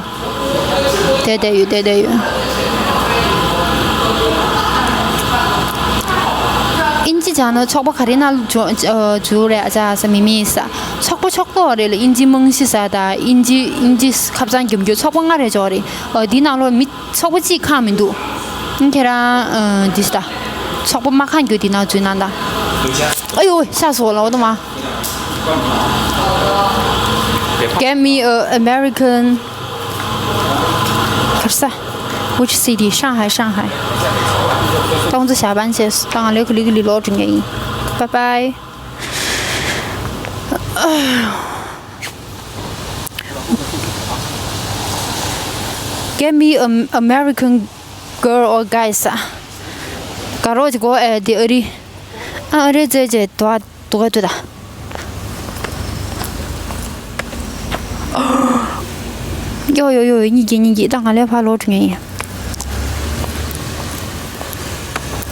བསྡད་བསྡད་ཡོད། བསྡད་བསྡད་ཡོད། ཨིན་ཇི་སྦྱང་ན་ཚོགས་པ་ག་རེ་ནང་འཛུལ་འཛུལ་འཛུལ་རེད། ཨ་ཅག་ས་མི་མི་ས་ཚོགས་པ་ཕྱོགས་གཏོགས་རེད་ལ། ཨིན་ཇི་རྨང་གཞི་ས་དང་ཨིན་ཇི་ཨིན་ཇི་ཁ་བྱང་རྒྱབ་རྒྱུ་ཚོགས་པ་ལྔ་རེ་ཅིག་རེད། ཨ། འདི་ནང་ལོགས་མི་ཚོགས་པ་གཅིག་ཁག་མི་འདུག་ཁྱེད་རང་འདི་ལྟ། ཚོགས་པ་མ་ཁང་རྒྱུ་དེ་ནང་འཛུལ་གནང་དང་། ཨ་ཡོ་ཤ་སོ་ལ་འོ་དུ་མ། Get me a American. ཁར་ས། Which city? Shanghai, Shanghai. ཏོང་ཙི་ཞག་པན་ཆེས་ཏང་ལེ་ཁུ་ལི་ཁུ་ལི་ལོ་ཀྲུང་ཡ་ཡིན། Bye bye. Get me an American girl or guys. ཨ། དགའ་རོགས་ཀྱི་གོ་ཨེ་དེ་ཨ་རི། ཨ་ཨ་རི་ཙེ་ཙེ་དོ་དོ་ག་དུ་ད། ཡོ་ཡོ་ཡོ་གཉིས་ཀྱི་གཉིས་ཀྱི་ད་ང་ལས་ཕར་ལོག་འགྲོ་ངེས་ཡིན།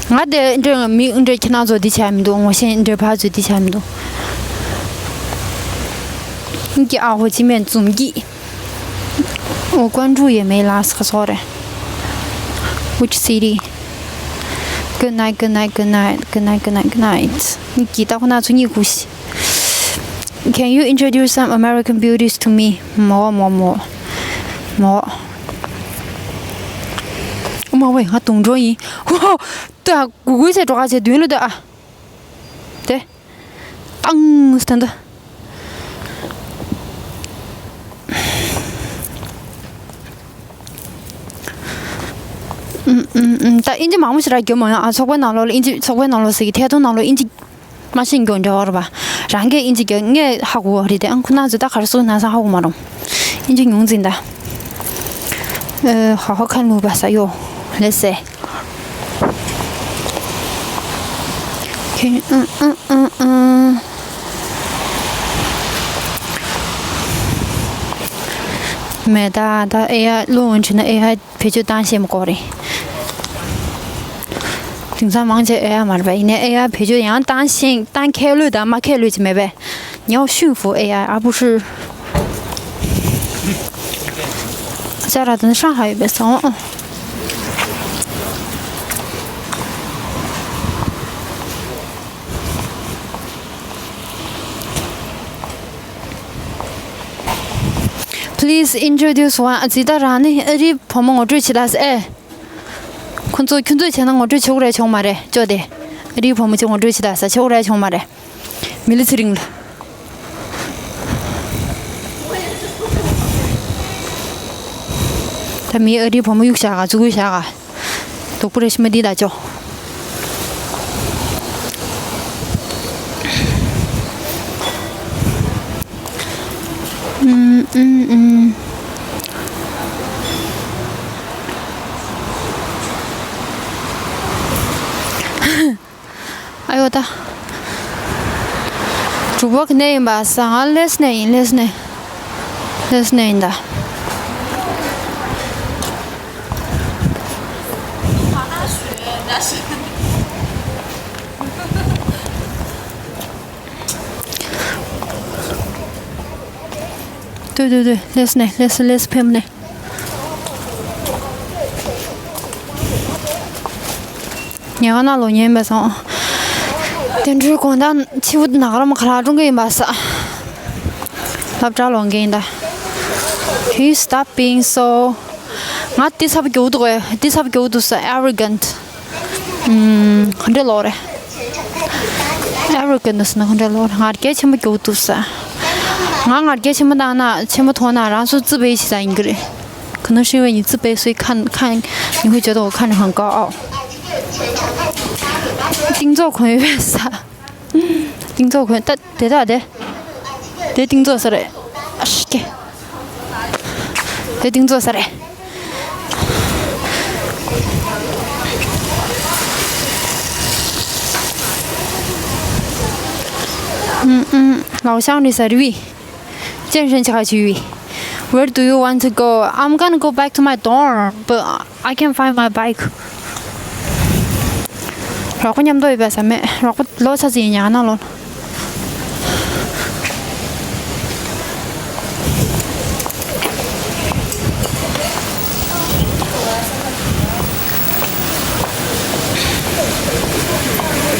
ང་དེ་འདྲ་མི་འདྲ་ཁྱེད་རང་ཚོ་འདི་བྱས་མི་འདུག་ངོ་ཤེས་འདྲ་ཕར་ཚོ་འདི་བྱས་མི་འདུག་ཀྱི་ཨ་ཧོ་ཅི་མེན་ཙུམ་ཀྱི། ཨོ་ཀོན་ཀྲུག་ཡེ་མེ་ལ་སི་ཁ་སོ་རེ། Which city? Good night, good night, good night, good night, good night, good night. ཀྱི་ད་ཁོ་ན་ཚོ་གཉིད་ཁུག་ཤི། Can you introduce some American beauties to me? མོ་མོ་མོ། མོ། ཨོ་མ་ཝེ་ང་དུང་འགྲོ་ཡིན། ཧོ། ད་གུ་གུའི་ཚེ་འགྲོ་ག་ཚེ་མདུན་ལོ་ད་ཨ། དེ། ཏང་སྟན་ད། ཨུམ་ཨུམ་ཨུམ། ད་ཨིན་ཇི་མང་པོ་ཞིག་ར་རྒྱབ་མ་ཡོང་ཨ། ཚོགས་པའི་ནང་ལོགས་ལ་ཨིན་ཇི་ཚོགས་པའི་ནང་ལོགས་ཟེར་གི་ཐད་གཏོང་ནང་ལོགས་ཨིན་ཇི་མ་ཤེས་མགྱོགས་འདྲ་བ་རེད་པ། རང་གིས་ཨིན་ཇི་རྒྱབ་ངས་ཧ་གོ་བ་རེད་དེ་ཨང་ཁོ་ན་ཚོས་ད་ག་རེ་གསུངས་ན་ས་ཧ་གོ་མ་རུང་། ཨིན་ཇི་ཉུང་འཛིན་ད། ཨ། ཧ་ཧ་ཁ་ལུ་བ་ས་ཡོ། Let's say. Okay. ཨང་ཨང་ཨང་ཨང་། མེད་ད་ད་ཨེ་ཡ་ལོ་འོན་ཆེ་ན་ཨེ་ཡ་བེད་སྤྱོད་བཏང་ཤེས་མ་དགོས་རེད། དེང་སང་མང་ཆེ་ཨེ་ཡ་མ་རེད་པ་ཡིན་ནའི་ཨེ་ཡ་བེད་སྤྱོད་ཡང་བཏང་ཤེས་བཏང་ཁས་ལོས་དང་མ་ཁས་ལོས་ཅིག་མེད་པས། 你要驯服 ཨེ་ཡ་而不是 ཅ་ར་དང་ཧྲང་ཧའེ་ཡོད་པའི་སོང་། Please introduce one. ཨ་ཙི་ད་རང་ནི་ཨ་རིའི་བུ་མོ་ངོ་སྤྲོད་བྱེད་ད་ཟེར་ཨེ། ཁོ་ཚོ་ཁྱོད་ཚོས་བྱས་ན་ངོ་སྤྲོད་བྱེད་དགོས་རེད་བྱུང་མ་རེད་ཅོ་དེ། ཨ་རིའི་བུ་མོ་ཅིག་ངོ་སྤྲོད་བྱེད་ད་ཟེར་བྱེད་དགོས་རེད་བྱུང་མ་རེད། མི་ལི་ཚེ་རིང་ལ། ད་མི་ཨ་རིའི་བུ་མོ་གཡུག་བཞག་ག་ཙུ་གུ་བཞག་ག་སྡུག་པོ་རེ་ཞིག་མ་འདི་ད་ཅོ། ཨུམ་ཨུམ་ཨུམ། ཨ་ཡོ་ད། གྲུ་པ་ག་ནས་ཡིན་པ་ས་ང་ལེས་ནས་ཡིན་ལེས་ནས། ལེས་ནས་ཡིན་ད། ཏུ་ཏུ་ཏུ་ལེས་ནས་ལེས་ལེས་ཕེམ་ནས། ཉལ་ཁང་ནང་ལོག་ཉལ་མེད་སོང་། དེ་འདྲའི་དགོང་དག་ཕྱི་པོ་ནག་ར་མ་ཁ་ལག་སྒྲུང་གི་ཡིན་པ་ས། སློབ་གྲྭ་ལོག་མཁན་ཡིན་ད། Can you stop being so? ང་དེ་ཚབ་རྒྱུ་འདུག་གས་དེ་ཚབ་རྒྱུ་འདུག་ས་arrogant. ཨུམ། ག་འདྲ་ལོག་རེད། arrogant ཟེར་ན་ག་འདྲ་ལོག་རེད། ང་རྒྱལ་ཆེན་པོ་རྒྱུ་འདུག་ས། ང་ང་རྒྱལ་ཆེན་པོ་བཏང་ན་ཆེན་པོ་མཐོང་ན་རང་སོ་རྩི་བའི་ཤི་ས་ཡིན་གི་རེད། 可能是因为你自卑，所以看看你会觉得我看着很高傲。 ཏིང་ཙོ་གོན་ཡོད་ས། ཏིང་ཙོ་གོན་ད་དེ་ད་དེ། དེ་ཏིང་ཙོ་ས་རེད། ཨ་ཤི་ཀེ། དེ་ཏིང་ཙོ་ས་རེད། ཨུམ་ཨུམ། ལའོ་ཤང་ནི་ས་རི་བི། ཅན་ཧྲན་ཆ་ཆུ་བི། Where do you want to go? I'm gonna go back to my dorm, but I can't find my bike. རོགས་པ་མཉམ་དུ་ཡོད་པ་ས་མེད། རོགས་པ་ལོ་ས་ཟིན་ཡང་ན་ལོ།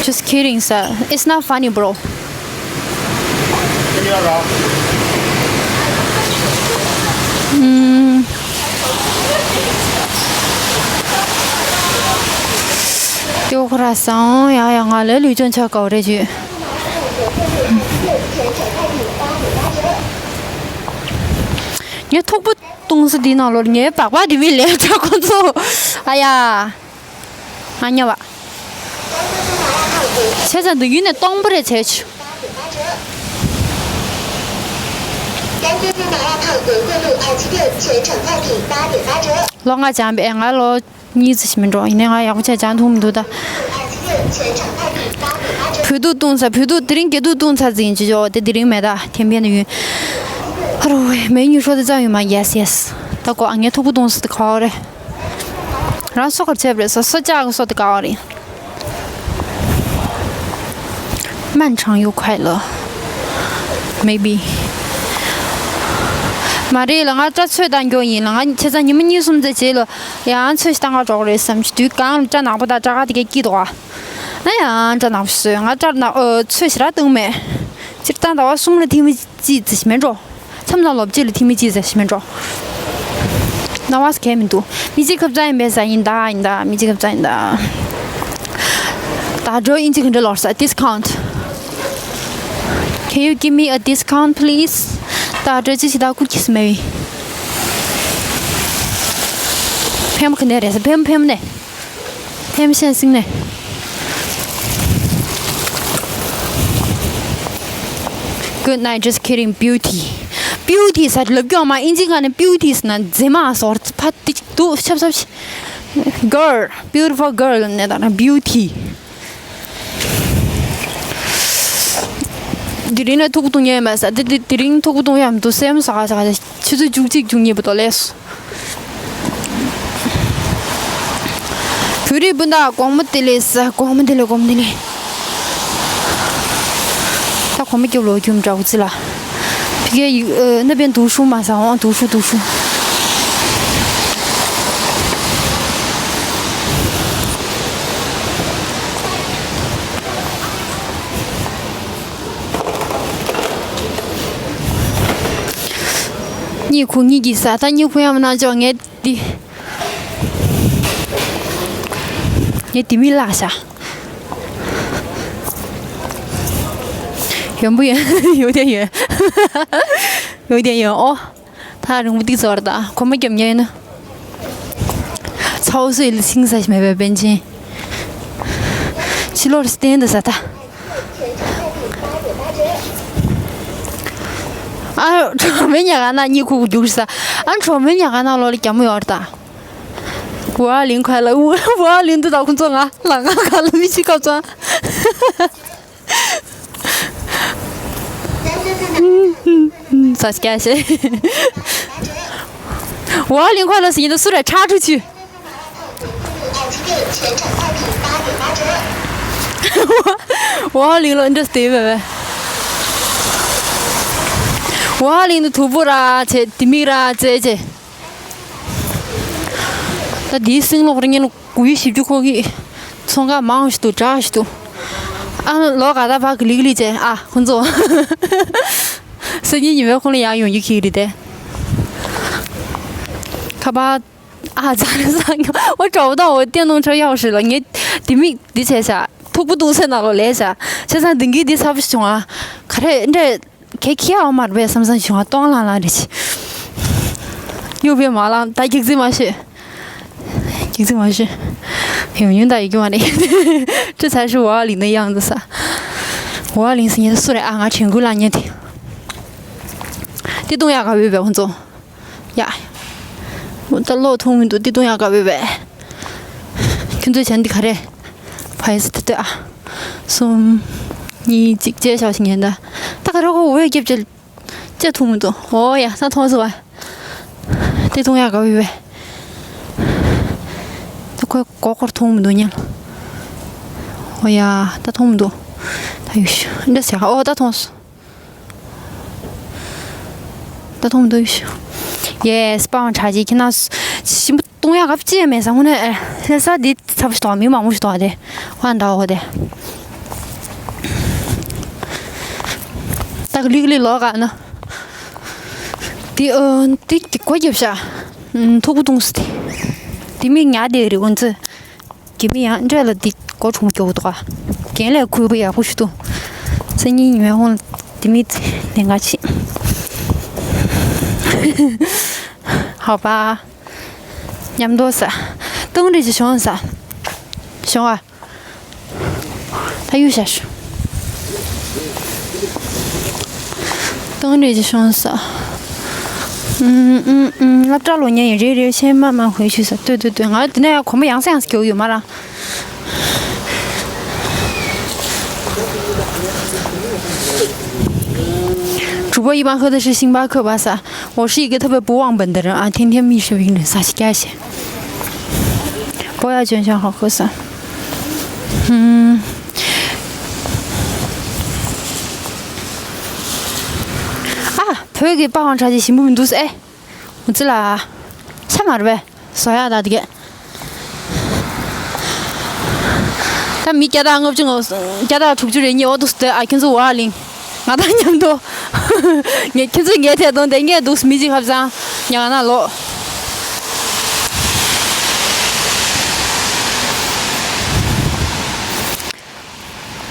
Just kidding, sir. It's not funny, bro. ཨུམ། ཀྱོ་ཁོ་ར་སང་ཡ་ཡ་ང་ལ་ལུས་སྦྱོང་ཆ་གའོ་རེ་ཞུ། ངས་ཐུག་པ་བཏུང་ས་འདི་ནང་ལོར་ངའི་སྦག་སྦག་འདི་མི་ལས་ད་ཁོ་ཚོ་ཨ་ཡ། ང་ཉ་བ། བྱས་ཙང་འདི་ཡུན་ནས་སྟོང་པ་རེ་བྱས་ཆུ། ལོ་ང་སྦྱངས་པས་ང་ལོ་གཉིས་ཙམ་ཞིག་མིན་འགྲོ་ཡིན་ནའི་ང་ཡག་པོ་བྱས་སྦྱང་ཐུབ་མི་འདུག་ད། བོད་ཐུག་བཏུང་ཚར་བོད་ཐུག་དེ་རིང་རྒྱ་ཐུག་བཏུང་ཚར་ཟིན་ཅི་ཅོ་དེ་དེ་རིང་མེད་ད་ཐེམ་ཕན་ཡུན། ཨ་རོ་ཝེ་མེ་ཉུ་ཧྲོ་དེ་ཙམ་ཡོད་མ་ཡེས་ཡེས། ད་གོ་ཨ་ངའི་ཐུག་པ་བཏུང་ས་དེ་ག་བ་རེད། རང་སོ་གར་ཆས་པ་རེད་སོ་སོ་ཅག་གི་སོ་དེ་ག་བ་རེད། 漫长又快乐。Maybe། མ་རེད་ལ་ང་སྐྲ་ཚོས་བཏང་རྒྱུ་ཡིན་ལ་ང་བྱས་ཙང་ཉི་མ་གཉིས་གསུམ་ཙམ་རྗེས་ལ་ཡང་ཚོས་ཤིག་བཏང་ག་འགྲོ་གི་རེད་བསམ་གྱི་དུས་གང་ལ་སྐྲ་ནག་པོ་དང་སྐྲ་དཀར་དེ་གས་སྐྱིད་འདུག་ཨ། ང་ཡང་སྐྲ་ནག་པོ་བཟོས་ང་སྐྲ་ནག་ཨོ་ཚོས་ཞེ་དྲག་བཏང་མེད། སྤྱིར་བཏང་ཟླ་བ་གསུམ་ལ་ཐེངས་མ་གཅིག་ཙམ་ཞིག་མེད་འགྲོ། མཚམས་མཚམས་ལོ་གཅིག་ལ་ཐེངས་མ་གཅིག་ཙམ་ཞིག་མེད་འགྲོ། ན་བ་ས་གས་མི་འདུག་མི་གཅིག་ཁབ་ཙང་ཡིན་པས་ས་ཡིན་ད་ཡིན་ད་མི་གཅིག་ཁབ་ཙང་ཡིན་ད། ད་འགྲོ་ཨིན་ཇི་ག་འདྲ་ལོར་ས་discount། Can you give me a discount please? ད་འགྲོ་ཅི་ཞིག་ད་ཀུ་ཀིས་མེ་བི། ཕེམ་ག་ནས་རེད་ས་ཕེམ་ཕེམ་ནས། ཕེམ་ཤན་སིང་ནས། Good night, just kidding, beauty. Beauty ཟེར་ལབ་རྒྱུ་མ་ཨིན་ཇི་ག་ནས་beauty ཟེར་ན་མཛེས་མ་ཟོར་ཕ་ཏི་འདུག་ཆབ་ཆབ། Girl, beautiful girl ནས་ད་ན་beauty། དེ་རིང་ལ་ཐུག་པ་བཏུང་ཉན་མ་ཟ་དེ་དེ་དེ་རིང་ཐུག་པ་བཏུང་ཡག་མི་འདུག་སེམས་ཟ་ག་ཟ་ག་ཆུ་ཚོད་བཅུ་གཅིག་བཅུ་གཉིས་པ་དོ་ལས། བོད་རིགས་སྤུན་ཟླ་དགོང་མོ་བདེ་ལེགས་དགོང་མོ་བདེ་ལེགས་དགོང་མོ་བདེ་ལེགས། ད་གོམ་པ་རྒྱབ་ལོག་རྒྱུ་འདྲ་བོ་ཅི་ལ། ཕ་གིའི་ཡུ་ཨ་ན་པའི་འདུག་ཤུ་མ་ཟ་འོང་འདུག་ཤུ་འདུག་ཤུ། གཉིད་ཁུག་གཉིད་ཀྱིས་ཟ་ད་གཉིད་ཁུག་ཡང་མ་གནང་ཆོག་ངས་འདི། ངས་དེ་མིན་བརླག་བཞག་ཡོན་པོ་ཡོན། ཡོད་དེ་ཡོན། ཡོད་དེ་ཡོན་ཨོ། ད་རིང་པོ་ཏིག་ཙོར་ད་གོམ་པ་རྒྱབ་ཉན་ནི། ཚ་བོ་སུ་ཡིས་ལ་སིང་ས་ཞིག་མེད་པའི་པན་ཆེན། ཕྱི་ལོར་སྟན་དུ་ཟ་ད། ཨ་གྲོགས་མོའི་ཉག་ག་ན་གཉིད་ཁུག་རྒྱུགས་ས། ཨ་གྲོགས་མོའི་ཉག་ག་ན་ལོ་ལ་རྒྱ་མོ་ཡོད་རེད་ད། 五二零快乐，五五二零 འདི་དག་ཁོང་ཚོ་ང་ལ་ང་ག་ལ་མི་ཤི་ཁབ་ཙང་། ས་སྐྱ་ཤེ། 五二零快乐 ཟེར་ཡིན་ད་སུ་རེད་ཁྲག་ཁྲུ་ཆུ། 五二零 ལ་འདྲ་སྟེ་བས། 五二零 ནི་དུ་བུ་ར་ཆེ་དི་མིག་ར་ཙེ་ཙེ། ད་དེའི་སྲིང་ལོག་རིང་ལ་དགུ་ཡི་བཞི་བཅུ་ཁོ་གི་ཚོང་ཁང་མང་ཞིག་ཏུ་འདྲ་ཞིག་ཏུ། ཨ་ལོ་ག་ད་བ་གི་ལིག་ལི་ཅེ་ཨ་ཁོང་ཚོ། སང་ཉིན་ཉི་མའི་ཁོང་ལ་ཡང་ཡོང་རྒྱུ་ཁྱི་རེད་དེ། ཁ་པར་ཨ་ཙ་རེ་ས་ཉོ་འོ་གྲོགས་དང་འོ་བསྟན་ནོ་ཁྲ་ཡག་ཞིག་ལ་ངས་དེ་མིག་འདི་བྱས་བྱ་ཐུག་པོ་ཏུ་སེ་ནང་ལོ་ལས་བྱ་བྱས་ཙང་དེང་གི་འདི་ཚ་པོ་ཞིག་བྱུང་ཨ་ག་རེ་འདྲ། ཁྱེད་ཁྱེད་ཨ་མར་བས་བསམ་བསམ་བྱུང་ང་སྟོང་ལང་ལང་རེ་ཆི། གཡུག་པའི་མ་ལང་ད་གེགས་ཟི་མ་ཤེས། གེགས་ཟི་མ་ཤེས། ཡོང་ཡོང་ད་ཡོད་ཀྱི་མ་རེད། ཅི་ཚ་ཤི་བ་ལིང་ནི་ཡང་འདི་ས། བ་ལིང་སི་ཉེ་སུ་རེད་ཨ་ང་དྲན་གུ་ལ་ཉེ་དེ། དེ་གཏོང་ཡག་ག་བས་བས་ཁོང་ཚོ། ཡ། ད་ལོ་ཐུང་མི་འདུག་དེ་གཏོང་ཡག་ག་བས་བས། ཁྱོད་ཚོས་བྱས་འདི་ག་རེ། ཕ་ཡི་སི་ཏི་ཏི་ཨ། གསུམ། གཉིས་གཅིག་བཅད་བྱ་ཞིག་ཉན་ད། ད་ག་རེ་ཁོ་འོས་སྐྱབས་བཅད། བཅད་ཐུང་མི་འདུག་ཨོ་ཡ་ད་མཐོང་སོང་བ། དེ་མཐོང་ཡག་ག་བས་བས། ད་ཁོས་གོ་སྐོར་མཐོང་མི་འདུག་ཉན། ཨོ་ཡ་ད་མཐོང་མི་འདུག་ད་ཡུ་ཤུ་འདྲ་ཟེར་ཨོ་ད་མཐོང་སོང་། ད་མཐོང་མི་འདུག་ཡུ་ཤུ། ཡེ་སི་པའང་དྲག་ཅིག་ཁྱེད་རང་ཞིམ་པོ། གཏོང་ཡག་ག་ཅི་ཡང་མེད་ས་དངོས་གནས་ཨེ། ལྷ་ས་འདི་ཚ་པོ་ཞིག་གཏོང་མི་མང་པོ་ཞིག་གཏོང་བ་དེ། ཧ་འདྲ་འོ་དེ། ད་ག་ལིག་ལི་ལོག་ག་ན། དེ་ཨ་དེ་དེ་གོ་རྒྱབ་ཤ། ཐུག་པོ་གཏོང་སི་དེ། དེ་མི་ཉག་དེ་རེད་ཁོང་ཚོ། དེ་མི་ཡང་འདྲ་ལ་དེ་ སྒོ་ཆུང་སྐྱོ་བོ་འདུག་ཨ། རྒན་ལས་ཁུལ་པོ་ཡག་པོ་ཞིག་འདུག་སང་ཉིན་ཉི་མའི་ཧོང་དེ་མི་ལས་ཀ་བྱེད། ཧོ་པ། མཉམ་དུ་ཟ། སྟོང་རེ་ཅིག་བྱུང་ཟ། བྱུང་ཨ། ད་གཡུག་བཞག་ཤོག་སྟོང་རེ་ཅིག་བྱུང་ཟ། ཨུམ་ཨུམ་ཨུམ། སློབ་གྲྭ་ལོ་ཉན་ཡིན་རེད་རེད། ཤེས་མ་མ་ཧུའི་ཆུ་ཟ། ལྟོས་ལྟོས་ལྟོས། ང་དེ་ནས་གོམ་པ་ཡང་སེ་ཡང་སེ་རྒྱག་ཡོད་མ་ར།主播一般喝的是星巴克吧？啥？我是一个特别不忘本的人啊，天天一直winner啥西干些。不要捐钱好喝啥？嗯。啊，བོད་ཀྱི་པ་ཝང་ཆ་ཅི་ཞིམ་པོ་མི་འདུག་ཨེ། འུ་ཙི་ལ། ཆ་མ་རེད་པས། བཟོ་ཡག་ད་དེ་གས། ད་མི་བརྒྱ་དང་ལྔ་བཅུ་ང་བརྒྱ་དང་དྲུག་ཅུ་རེ་གཉིས་འོ་འདུག་སྟེ་ཨ། ཁྱེད་ཚོ་བ་ལིང་། ང་དང་མཉམ་དུ། ངས་ཁྱེད་ཚོ་ངའི་ཐད་གཏོང་དེ་ངས་འདུག་མི་གཅིག་ཧབ་ཚང་ཉག་ན་ལོ།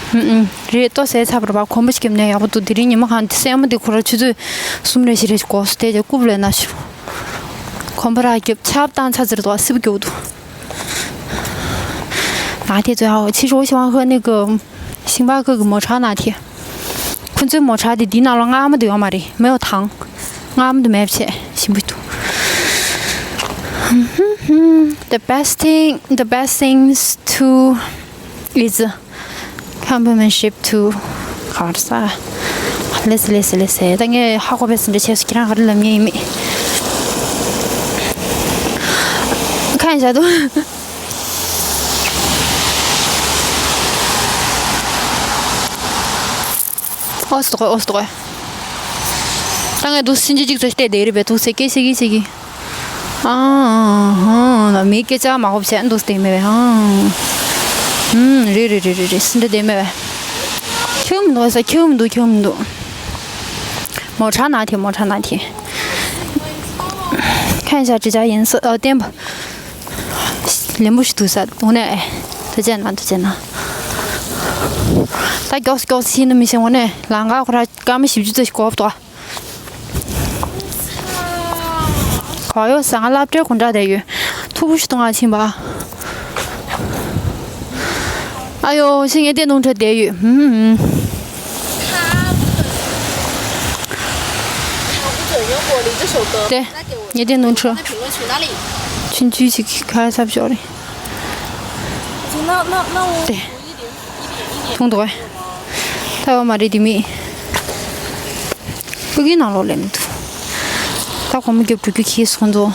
ཨུམ་ཨུམ། རེད། ལྟོ་ཟས་ཚར་བ་རེད་པ། གོམ་པ་ཞིག་བརྒྱབ་ནས་ཡག་པོ་འདུག་དེ་རིང་ཉི་མ་གང་དེ་སྲན་མ་དེ་ཁོ་ར་ཆུ་ཚོད་གསུམ་རེ་བཞི་རེ་ཞིག་འགོར་སོང་། དེ་རྗེས་རྐུབ་ལ་ན་ཞུ། གོམ་པ་ར་བརྒྱབ་ཆར་པ་བཏང་ཚར་ཟེར་འདུག་སིབ་རྒྱག་འདུག་ང་དེ་ཚོ་ཨ་ཕྱི་ཞོགས་ཤིག་ཧ་ནི་གི་ཤིང་པ་ཁུ་གི་མོ་ཊ་ན་དེ། ཁོ་ཚོའི་མོ་ཊ་དེ་འདི་ནང་ལོགས་རྔ་མ་དུ་ཡོད་མ་རེད། མེའོ་དང་། རྔ་མ་དུ་མེད་བྱས་ཞིམ་པོ་འདུག The best thing, the best things to is complimentship to གར་ས། ལེས་ལེས་ལེས། ད་ངས་ཧ་གོ་བས་འདྲ་བྱས་སུ་ཁྱེད་རང་ག་རེ་ལབ་ངེས་ཡིན་མེད། ཁ་ཡང་བྱ་དུ། ཨོ་སི་ཏོ་ཨོ་སི་ཏོ། ད་ངས་འདུག་སེ་ཕྱིན་ཅི་གཅིག་ཙམ་བལྟས་བསྡད་རེད་པས། འདུག་སེ་སྐད་ཆ་གི་ཆ་གི། ཨ་ཧ་ན་མི་སྐད་ཆ་མ་གོ་བྱས་འདུག་སེ་བསྡད་མེད་པས། ཨ་ཧུམ། རེད་རེད་རེད་རེད་རེད། སེམས་ཁྲལ་བསྡད་མེད་པས། ཁྱོད་མི་འདུག་ས། ཁྱོད་མི་འདུག་ཁྱོད་མི་འདུག་མོ་ཊ་ན་དེ། མོ་ཊ་ན་དེ། ཁ་ཡང་བྱ་ཅི་བྱ་ཡིན་ས། ཨ་བསྟན་པ། ལེན་པོ་ཞིག་འདུག་ས། འོ་ནས། ཨེ། ཐུགས་རྗེ་གནང་། ཐུགས་རྗེ་གནང་། ད་མགྱོགས་མགྱོགས་ཤིག་ནི་མི་ཤེས། འོ་ནས་ལམ་ཁ་ཁོ་ར་སྐར་མ་བཞི་བཅུ་ཙམ་ཞིག་འགོར་འདུག་གོ་ཡོ་ས། ང་སློབ་གྲྭའི་དགོང་དག་བསྡད་ཡོད། མཐུག་པོ་ཞིག་གཏོང་ང་ཕྱིན་པ། ཨ་ཡོ་ཤི། ངས་བལྟས་ནོར་འཁྲུལ་བསྡད་ཡོད། ཧུམ་ཧུམ། དེ། ངས་བལྟས་ནོར་འཁྲུལ། ཆུང་ཆུང་ཞིག་གི་ཁ་ཚབ་ཤོར་རེད། དེ། མཐོང་འདུག་གས། ཐལ་བ་མ་རེད་དེ་མིན། ཕ་གིའི་ནང་ལོགས་ལེན་མི་འདུག་ད་སྒོར་མོ་བརྒྱ་དྲུག་ཅུ་ཁྱེར་སོང་ཚོ།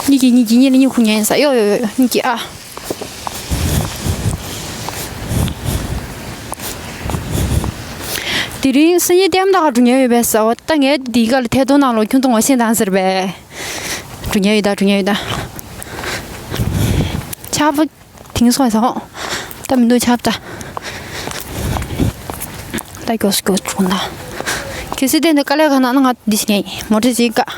གཉིས་ཀྱི་གཉིས་ཀྱི་གཉིས་ལ་གཉིས་ཁུ་ཉན་ས། ཡོ་ཡོ་ཡོ་ཡོ། གཉིས་ཀྱི་ཨ། དེ་རིང་སང་ཉིན་ལྟད་མོ་ལྟ་ག་འགྲོ་མཁན་ཡོད་པས་ཟེར་བ། ད་ངས་འདི་ག་ལ་ཐད་གཏོང་ནང་ལོགས་ཁྱོད་ཚོ་ངོ་ཤེས་དང་ཟེར་བས། འགྲོ་མཁན་ཡོད་ད། འགྲོ་མཁན་ཡོད་ད། ཆར་པ་དེང་སང་ཟ་ཧོ། ད་མི་འདུག་ཆར་པ་ད། ད་མགྱོགས་སུ་མགྱོགས་འགྲོ་ད། གལ་སྲིད་དེ་འདི་དཀའ་ལས་ཁག་ན་ན་ང་འདི་ཞིག་ངས་མོ་ཊ་ཅིག་བཀག་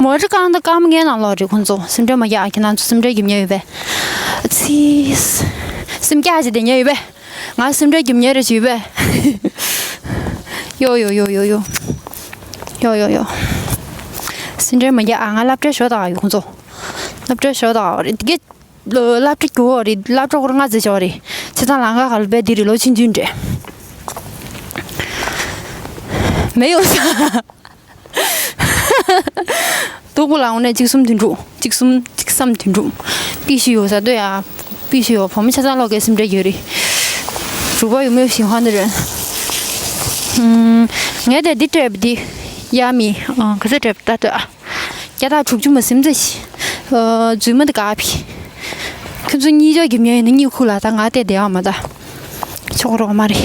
མོ་ཊ་བཀག་ད་སྐར་མ་ལྔའི་ནང་ལོགས་རེད། ཁོང་ཚོ་སེམས་ཁྲལ་མ་རྒྱག་ཨ། ཁྱེད་རང་ཚོ་སེམས་ཁྲལ་རྒྱབ་མཁན་ཡོད་པས། ཚིས། སེམས་སྐྱག་ཅིག་བསྡད་མཁན་ཡོད་པས། ང་སེམས་ཁྲལ་རྒྱབ་མཁན་རེ་ཞིག་ཡོད་པས། ཡོ་ཡོ་ཡོ་ཡོ་ཡོ། ཡོ་ཡོ་ཡོ། སེམས་ཁྲལ་མ་རྒྱག་ཨ། ང་སློབ་གྲྭའི་ཞོར་དག་ཡོད། ཁོང་ཚོ་སློབ་གྲྭའི་ཞོར་དག་རེད། དེ་གས་སློབ་གྲྭ་གྱུར་བ་རེད། སློབ་གྲྭ་སྐོར་ལྔ་ཙམ་ཞོག་རེད། བྱས་ཙང་ལམ་ཁ་ག་ལ་བས་འདི་རེད། ལོ་ཆུང་ཆུང་འདྲ། མེ་ཡོད་ས། སྡུག་པོ་ལ་འོ་ནས་གཅིག་གསུམ་དོན་དྲུག་གཅིག་གསུམ་གཅིག་གསུམ་དོན་དྲུག་པི་ཤི་ཡོད་ས་ལྟོས་ཡ། པི་ཤི་ཡོད། བུ་མོ་ཆ་ཚང་ལོག་གི་སེམས་ཁྲལ་ཡོད་རེད། རུ་བ་ཡོད་མེད་ཞིག་ཧ་ནི་རེད། ངས་དེ་འདི་སྤྲད་པ་འདི་ཡ་མི་ག་ཚོད་སྤྲད་པ་ད་ལྟོས་ཨ། བརྒྱ་དང་དྲུག་ཅུ་མ་ཟིན་ཙམ་ཞིག་རྫུན་མ་འདི་ག་ཕི། ཁྱོད་ཚོ་གཉིས་ཆ་གི་མྱི་ཡིན་ན་གཉིད་ཁུག་ལ། ད་ང་བལྟས་བསྡད་ཡོད་མ་ད། ཆོག་རོགས་མ་རེད།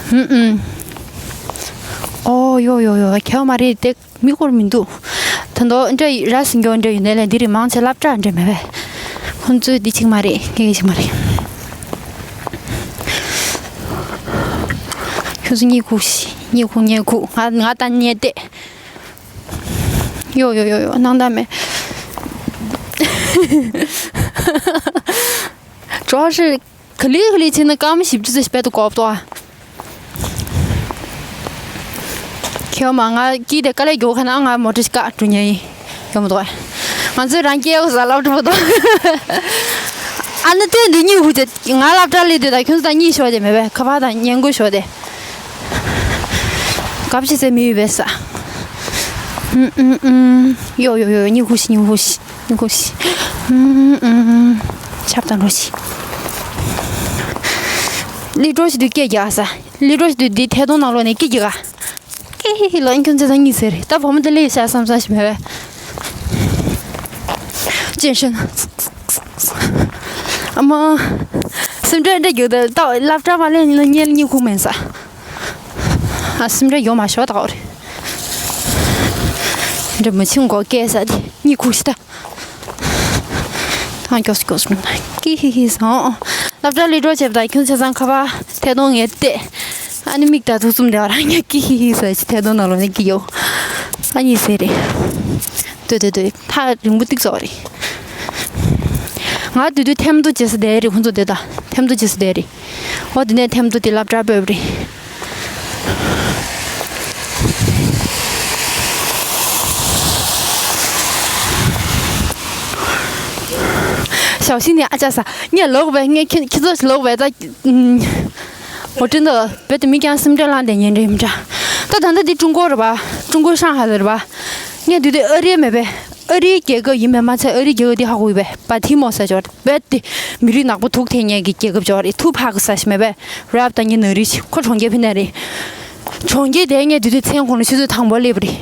ཨུམ་ཨུམ། ཨོ་ཡོ་ཡོ་ཡོ། གལ་མ་རེད་དེ། མི་སྐོར་མི་འདུག་ད་དུང་འདྲ་ར་སེ་འགྱོ་འདྲ་ཡོད་ནའི་ལས་འདི་རིང་མང་ཆེ་སློབ་གྲྭ་འདྲ་མེད་པས། ཁོང་ཚོས་འདི་གཅིག་མ་རེད། ངས་གཅིག་མ་རེད། ཁྱོད་ཚོ་གཉིད་ཁུག་ཤིག་ཉི་ཁུག་ཉི་ཁུག་ང་ང་ད་ཉལ་བསྡད། ཡོ་ཡོ་ཡོ་ཡོ་སྣང་དག་མེད། 主要是 ག་ལེ་ག་ལེ་བྱས་ན་སྐར་མ་བཞི་བཅུ་ཙམ་ཞིག་དཔེ་ཏུ་གོ་བ་ཏོ། ཁྱེད་མ་ང་སྐྱིད་དེ་དཀའ་ལས་རྒྱོབ་ཁ་ན་ང་མོ་ཊ་ཞིག་བཀག་འགྲོ་ཉེ་ཡིན། ཡོང་མི་འདུག་ང་ཚོས་རང་སྐྱེལ་བ་ཟ་ལབ་འགྲོ་བ་ཏོ། ཨ་ནི་དོན་འདི་གཉིད་ཁུག་ཅེ་ང་སློབ་གྲྭ་སླེབས་དུས་ད་ཁྱོད་ཚོ་ད་གཉིད་ཤོར་ཏེ་མེད་པས་ཁ་པར་དང་བརྙན་བཀོད་ཤོར་ཏེ། གབ་ཅི་ཟེར་མི་ཡོད་པས་ས། ཨུམ་ཨུམ་ཨུམ། ཡོ་ཡོ་ཡོ་གཉིད་ཁུག་ཤི་གཉིད་ཁུག་ཤི། ནི་གོ་ཤི། ཨུམ་ཨུམ། ཆབ་དང་འགྲོ་ཤི། ལི་ཀྲོ་ཤི་དུས་སྐད་རྒྱག་ས། ལི་ཀྲོ་ཤི་དུས་འདི་ཐད་གཏོང་ནང་ལོགས་ནས་སྐད་རྒྱག་ག་ཀི་ཧི་ཧི་ལོ་ཨིན་ཁྱོད་ཚེ་ཚང་གཉིད་ཟེར། ད་བུ་མོ་དེ་ལས་ཤ་བསམ་བསམ་ཞིག་མེད་པས། ཅན་ཤན། ཨ་མ། སེམས་ཁྲལ་འདྲ་རྒྱུག་ད་ད་སློབ་གྲྭ་མ་ལེན་ན་ཉལ་གཉིད་ཁུག་མེད་ས། ཨ་སེམས་ཁྲལ་ཡོད་མ་ཤོག་ད་འོ་རེད། འདྲ་མ་ཕྱིན་གོ་སྐད་ས་དེ་གཉིད་ཁུག་ཤི་ད། ཐང་མགྱོགས་སུ་མགྱོགས་སུ་མིན་ན་ཀི་ཧི་ཧི་སོང་། སློབ་གྲྭ་ལས་གྲོགས་བྱེད་པ་དང་ཁྱོད་ཚེ་ཚང་ཁ་པར་ཐད་གཏོང་ངས་བལྟས། ཨ་ནི་མིག་ད་ཐུག་ཙུམ་དེ་བ་རང་ཉག་ཀི་ཧི་ཧི་ཟེར་ཐད་གཏོང་ནང་ལོགས་ནས་ཀི་ཡོ། ཨ་ནི་ཟེར་རེད། ལྟོས་ལྟོས་ལྟོས་ཐག་རིང་པོ་ཏིག་ཙོག་རེད། ང་དུས་དུས་ཐེམ་ཐོ་བྱེད་ས་དེ་རེད་ཁོང་ཚོ་དེ་ད་ཐེམ་ཐོ་བྱེད་ས་དེ་རེད། ཨོ་དེ་ནས་ཐེམ་ཐོ་དེ་སློབ་གྲྭ་སྤོས་པ་རེད། ཞའོ་ཤིན་ནི་ཨ་ཅག་ས་ངས་ལོག་པའི་ངས་ཁྱེད་ཁྱེད་ཚོ་ལོག་པའི་ད། འོ་དྲན་དུ་བེད་དུ་མི་ཀྱང་སེམས་ཁྲལ་ལངས་དེ་ཉན་རེད་མི་འདྲ། ད་ད་ལྟ་འདི་ཀྲུང་གོ་རེད་པ། ཀྲུང་གོའི་ཧྲང་ཧའེ་ལ་རེད་པ། ངས་དུས་དུས་ཨ་རིའི་མེད་པས། ཨ་རིའི་རྒྱལ་ཁབ་ཡིན་པས་མ་ཚད་ཨ་རིའི་རྒྱལ་ཁབ་འདི་ཧ་གོ་ཡོད་པས་པ་ཐི་མོ་ཟེར་ཅོག་རེད་པས་དེ་མི་རིགས་ནག་པོ་ཐུག་འཐེན་མཁན་གྱི་རྒྱལ་ཁབ་ཅོག་རེད། ཐུ་ཕག་ཟེར་ཞིག་མེད་པས་རབ་དང་གི་ནག་རིགས་ཤིག་ཁོ་གྲོང་ཁྱེར་ཕི་ནས་རེད། གྲོང་ཁྱེར་དེ་ངས་དུས་དུས་མཚན་གོང་ལ་ཆུ་ཚོད་དང་པོ་སླེབས་པ་རེད།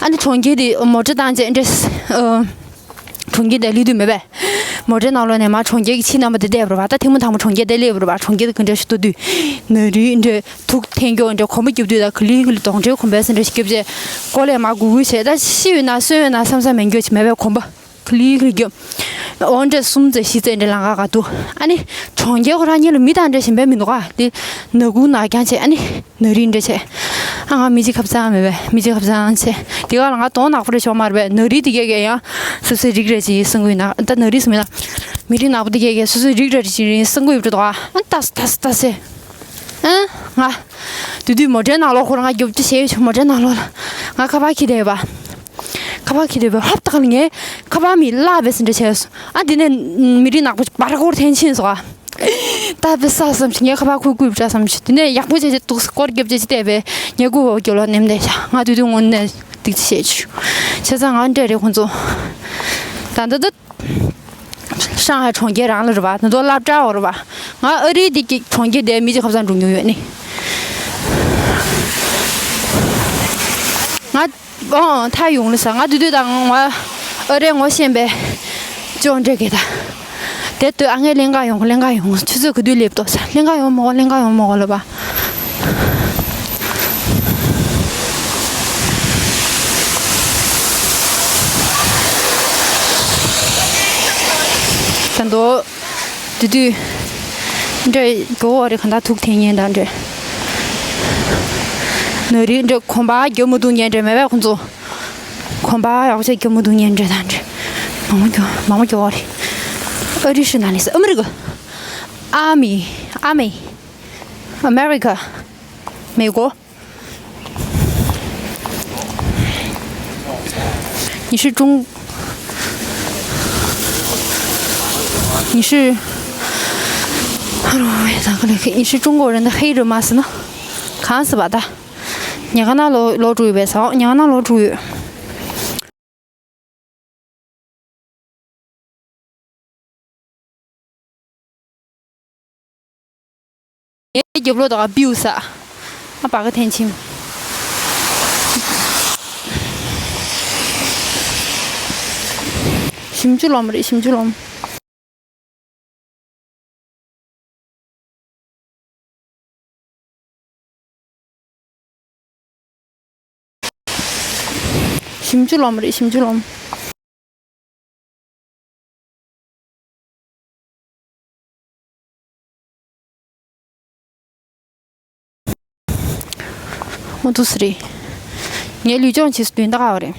ཨ་ནི་གྲོང་ཁྱེར་དེ་མོ་ཊ་བཏང་རྗེས་འདྲེ། གྲོང་ཁྱེར་དེ་སླེབས་དུས་མེད་པས། མོ་ཊའི་ནང་ལོགས་ནས་མར་གྲོང་ཁྱེར་གྱི་ཕྱི་རྣམ་པ་དེ་བལྟས་པ་རེད་པ། ད་ཐེངས་མ་དང་པོ་གྲོང་ཁྱེར་དེ་སླེབས་པ་རེད་པ། གྲོང་ཁྱེར་དེ་ག་འདྲ་ཞིག་ལྟ་དུས། ནག་རིགས་འདྲ་ཐུག་འཐེན་རྒྱུ་འདྲ་གོམ་པ་རྒྱབ་དུས་ད་ག་ལེ་ག་ལེ་གདོན་འདྲེ་གོམ་པ་སེ་འདྲ་ཞིག་རྒྱབ་རྗེས་སྒོ་ལས་མར་སྒུག་སྒུག་བྱས་ད་ཤི་ཡོད་ན་གསོན་ཡོད་ན་བསམ་བསམ་མེད་རྒྱུ་ཞིག་མེད་པའི་གོམ་པ་ག་ལེ་ག་ལེ་རྒྱབ། འོ་འདྲ་གསུམ་ཙམ་བཞི་ཙམ་འདྲ་ལམ་ཁ་ག་འདུག་ཨ་ནི་གྲོང་ཁྱེར་ཁོ་རང་ཉིད་ལ་མི་དང་འདྲ་ཞིག་འབད་མི་འདུག་ག་དེ་ནག་ཁུང་ནག་རྐྱང་བྱས་ཨ་ནི། ནག་རིགས་འདྲ་བྱས། ཨ་ང་མི་གཅིག་ཁབ་ཚང་མེད་པས་མི་གཅིག་ཁབ་ཚང་བྱས། དེ་ག་ལ་ང་གདོང་ནག་པོ་རེ་ཤོག་མ་རེད་པས། ནག་རིགས་དེ་གས་གས་ཡང་སོ་སོའི་རིགས་རེ་ཅིག་ཡིན་གསུང་གི་ཡིན་ན་ད་ནག་རིགས་སུ་མིན་ན། མི་རིགས་ནག་པོ་དེ་གས་གས་སོ་སོའི་རིགས་རེ་ཅིག་ཡིན་གསུང་གི་ཡོད་འགྲོ་ད། ཨ་ཏཱ་སི་ཏཱ་སི་ཏཱ་སི། ཨ་ང་། དུས་དུས་མོ་ཊའི་ནང་ལོགས་ཁོ་རང་ང་རྒྱོབ་ཅི་བྱས་ཡོད་ཆུ་མོ་ཊའི་ནང་ལོགས་ལ་ང་ཁ་པར་འཁྱེར་བསྡད་ཡོད་པ། ཁ་པར་འཁྱེར་བསྡད་ཡོད་པ་ཧབ་ཏག་ལ་ངས་ཁ་པར་མི་བརླག་པས་ཟིན་འདྲ་བྱས་སོང་ཨ་དེ་ནས་མི་རིགས་ནག་པོ་བར་སྐོར་འཐེན་ཕྱིན་སོང་ཨ། ད་བི་ས་བསམ་ཞིག་ངས་ཁ་པར་ཁུར་ཁུར་བྱ་བསམ་ཞིག་དེ་ནས་ཡག་པོ་བྱས་བྱས་འདུག་སྐོར་རྒྱབ་བྱས་ཅི་བལྟས་པས་ངས་ཁུར་འོག་རྒྱབ་ལ་ནེམ་བསྡད་ཤག་ང་དུས་དུས་དངོས་གནས་སྡིག་ཅི་བྱས་བྱུང་བྱས་ཙང་ང་འདྲ་རེད་ཁོང་ཚོ། ད་འདི་འདི་ཧྲང་ཧའེ་གྲོང་ཁྱེར་རང་ལ་རེད་པ། ད་དུང་སློབ་གྲྭ་འོ་རེད་པ། ང་ཨ་རིའི་འདི་གི་གྲོང་ཁྱེར་དེ་མི་གཅིག་ཁ་སང་འགྲོ་མྱོང་ཡོད་ནི། ང་ཨོ་ཐ་ཡོང་ལ་ས་ང་དུས་དུས་དང་ང་ཨ་རིའི་ངོ་ཤེས་པའི་ཅོ་འདྲ་གི་ད། དེ་ལྟོས་ཨ་ངས་ལེན་ག་ཡོང་གོ་ལེན་ག་ཡོང་ཆུ་ཚོད་ག་དུས་སླེབས་ཏོ་ས་ལེན་ག་ཡོང་མོ་གོ་ལེན་ག་ཡོང་མོ་གོ་ལ་བ། ད་དོ། དུས་དུས། འདྲེ་གོ་བ་རེ་ག་འདྲ་ཐུག་འཐེན་ཉན་ད་འདྲེ། ནག་རིགས་འདྲེ་གོམ་པ་རྒྱབ་མི་འདུག་ཉན་འདྲེ་མེད་པས་ཁོང་ཚོ། གོམ་པ་ཡག་པོ་བྱས་རྒྱབ་མི་འདུག་ཉན་འདྲེ་ད་འདྲེ། མང་མོ་རྒྱོ་མང་མོ་རྒྱོ་བ་རེད། ཨ་རི་ཧྲི་ན་ལི་སི་ཨ་མི་རི་ཀ་ཨ་མི། ཨ་མི། ཨ་མེ་རི་ཀ་མེ་གོ 你是中，你是，你是中国人的黑人吗？是呢，看是吧的。你看那老老主意呗，操，你看那老主意。 ངའི་རྒྱབ་ལོགས་དང་བིའུ་ས། ཨ་བ་ག་ཐེན་ཆིམ། ཞིམ་ཆུ་ལོམ་རེད་ཞིམ་ཆུ་ལོམ། ཞིམ་ཆུ་ལོམ་རེད་ཞིམ་ཆུ་ལོམ། མོ་ཐུག་སི་རེད། ངའི་ལུས་སྦྱོང་བྱེད་སུ་དུས་འདི་ག་བ་རེད།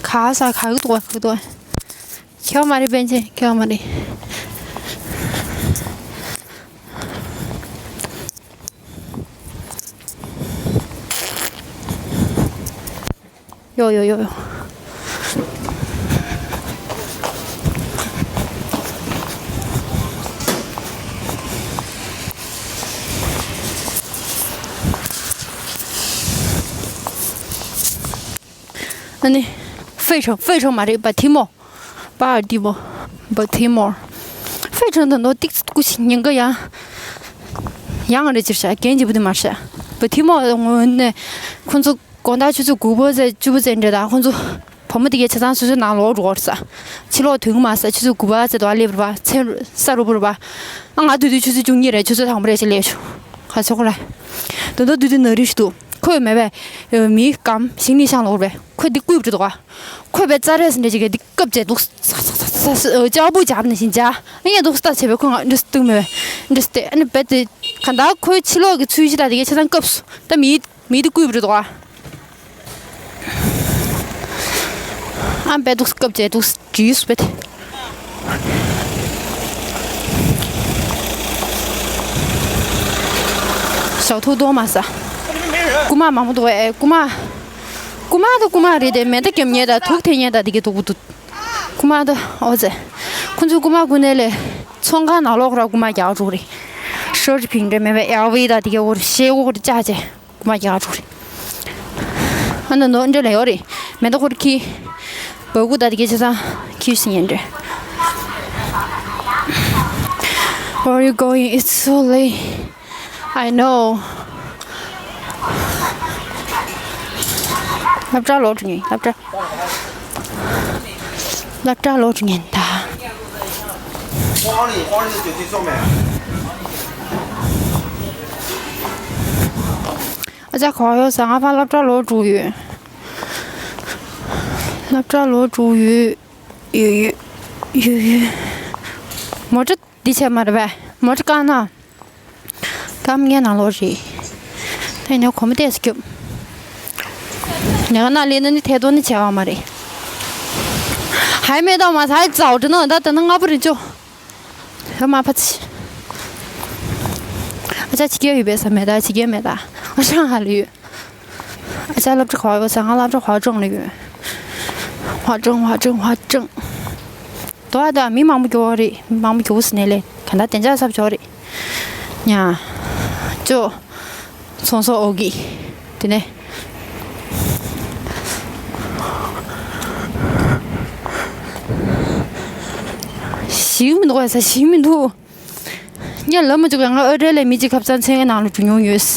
ག་ས་ག་གི་འདུག་ག་གི་འདུག་ཁྱོད་མ་རེད། པན་ཆེན་ཁྱོད་མ་རེད། ཡོ་ཡོ་ཡོ་ཡོ། ཨ་ནི། ཧྥེ་ཁྲང་ཧྥེ་ཁྲང་མ་རེད། བ་ཐི་མོ། པ་ཏི་མོ། བ་ཐི་མོ། ཧྥེ་ཁྲང་དང་ནོ་ཏིག་ཀུ་ཤི་ཉིན་ག་ཡང་། ཡང་རེ་ཅིར་ཤ་རྒན་གྱི་བུ་དེ་མར་ཤ། བ་ཐི་མོ་ངོ་ནས་ཁོང་ཚོ་དགོང་དག་ཆུ་ཚོད་དགུ་པ་ཚེ་བཅུ་པ་ཚེ་འདྲ་དང་ཁོང་ཚོ་བུ་མོ་དེ་གའི་ཆ་ཚང་སོ་སོའི་ནང་ལོག་འགྲོ་བར་ས། ཕྱི་ལོག་དུས་མ་ས་ཆུ་ཚོད་དགུ་པ་ཚེ་དོ་ལེབ་ར་བ་ཚེ་ས་རུ་བུར་བ། ཨ་ང་དུས་དུས་ཆུ་ཚོད་བཅུ་གཉིས་རེད། ཆུ་ཚོད་དང་པོ་རེད་ཅེས་ལེབ་ཤོག་ཁ་ཚོགས་ལ། དོན་དུ་དུས་དུས་ན་རིས་འདུག་ཁོས་མེད་པས། མིའི་སྐམ་ཞིང་ནི་ཤང་ལོག་རེད། ཁོས་འདི་བརྐུས་པ་འདུག་ཁོས་པའི་རྩ་རས་འདྲ་ཅིག་གི་འདི་བཀབ་བྱས་འདུག་ལྕགས་པོ་བརྒྱབ་ནས་བཞིན་བྱ། ཨ་ཡ་འདུག་སྟ་བྱས་པས་ཁོས་ང་འདྲི་སྟུག་མེད་པས་འདྲི་སྟེ། ཨ་ནི་བེད་དེ་ག་འདྲ་ཁོའི་ཕྱི་ལོགས་ཀྱི་ཚུལ་ཤི་ད་དེ་གའི་ཆ་ཚང་བཀབ་སོང་། ད་མིའི་མིའི་འདི་བརྐུས་པ་འདུག་ཨ་བེད་འདུག་བཀབ་བྱས་འདུག་བྲིས་སུ་བེད། ཞའོ་ཐུག་གཏོང་མ་ས། རྐུ་མ་མང་པོ་འདུག་ཨེ། རྐུ་མ། རྐུ་མ་དང་རྐུ་མ་རེད་དེ། མེ་མདའ་རྒྱབ་མཁན་དང་དུག་འཐེན་མཁན་དང་དེ་གའི་འདུག་པོ་འདུག་རྐུ་མ་དང་ཨོ་ཙེ། ཁོ་ཚོ་རྐུ་མ་རྐུ་ནས་ལས་ཚོང་ཁང་ནང་ལོགས་ར་རྐུ་མ་རྒྱག་འགྲོ་གི་རེད། ཤོར་ཕིང་འདྲ་མེད་པའི་ཨེལ་ཝི་དང་དེ་གའི་འོར་ཤེལ་འོག་ར་བཅག་བྱས་རྐུ་མ་རྒྱག་འགྲོ་གི་རེད། ཨ་ན་ནོ་འདྲ་ལ་ཡོད་རེད། མེ་མདའ་ཁོར་ཁི། བ་གུ་ད་དེ་གའི་ཆ་ཚང་ཁི་ཤི་ཉན་འདྲ། Where are you going? It's so late. I know. སློབ་གྲྭ་ལོག་འགྲོ་ཉན། སློབ་གྲྭ། སློབ་གྲྭ་ལོག་འགྲོ་ཉན་ད། ཨ་ཅག་ག་པར་ཡོད་ཟེར། ང་ཕར་སློབ་གྲྭ་ལོག་འགྲོ་ཡོད། སློབ་གྲྭ་ལོག་འགྲོ་ཡོད། ཡོད་ཡོད། ཡོད་ཡོད། མོ་ཊ་འདི་བྱས་མ་རེད་པས། མོ་ཊ་བཀག་ན། ཀམ་ངའི་ནང་ལོགས་རེད། ད་ཡིན་ན་གོམ་པ་ཏོག་ཙམ་རྒྱོབ། ཉག་ན་ལེན་ན་ནི་ཐད་གཏོང་ནི་བྱས་པ་མ་རེད། ཧའི་མེད་དོ་མ་ཚ་ཙའོ་འདྲི་ནོ་ད་ད་ནི་ལྔ་པོ་རེད་ཅོ། ཧ་མ་ཕ་ཚི། ཨ་ཅག་ཕྱི་རྒྱལ་ཡོད་པས་ས་མེད་ད་ཕྱི་རྒྱལ་མེད་ད། ཨ་ཧྲང་ཧ་ལུ་ཡོད། ཨ་ཅག་སློབ་གྲྭ་ག་པར་ཡོད་ས། ང་སློབ་གྲྭ་ཧྭ་ཅང་ལ་ཡོད། ཧྭ་ཅང་ཧྭ་ཅང་ཧྭ་ཅང་། དོ་ཨ་དོ་ཨ་མི་མང་པོ་འགྱོ་བ་རེད། མི་མང་པོ་འགྱོ་ཟེར་ནས་ལས་ག་འདྲ་བདེ་འཇགས་ས་འགྱོ་རེད། ཉ། ཅོ། ཚོང་ཟོག་འོ་གི། དེ་ནས། ཞིག་མི་འདུག་ས་ཞིག་མི་འདུག་ངས་ལབ་མ་བཅུག་ག་ང་ཨོ་སི་ཀྲི་ལི་ཡ་མི་གཅིག་ཁ་སང་མཚན་གྱི་ནང་ལ་འགྲོ་མྱོང་ཡོད།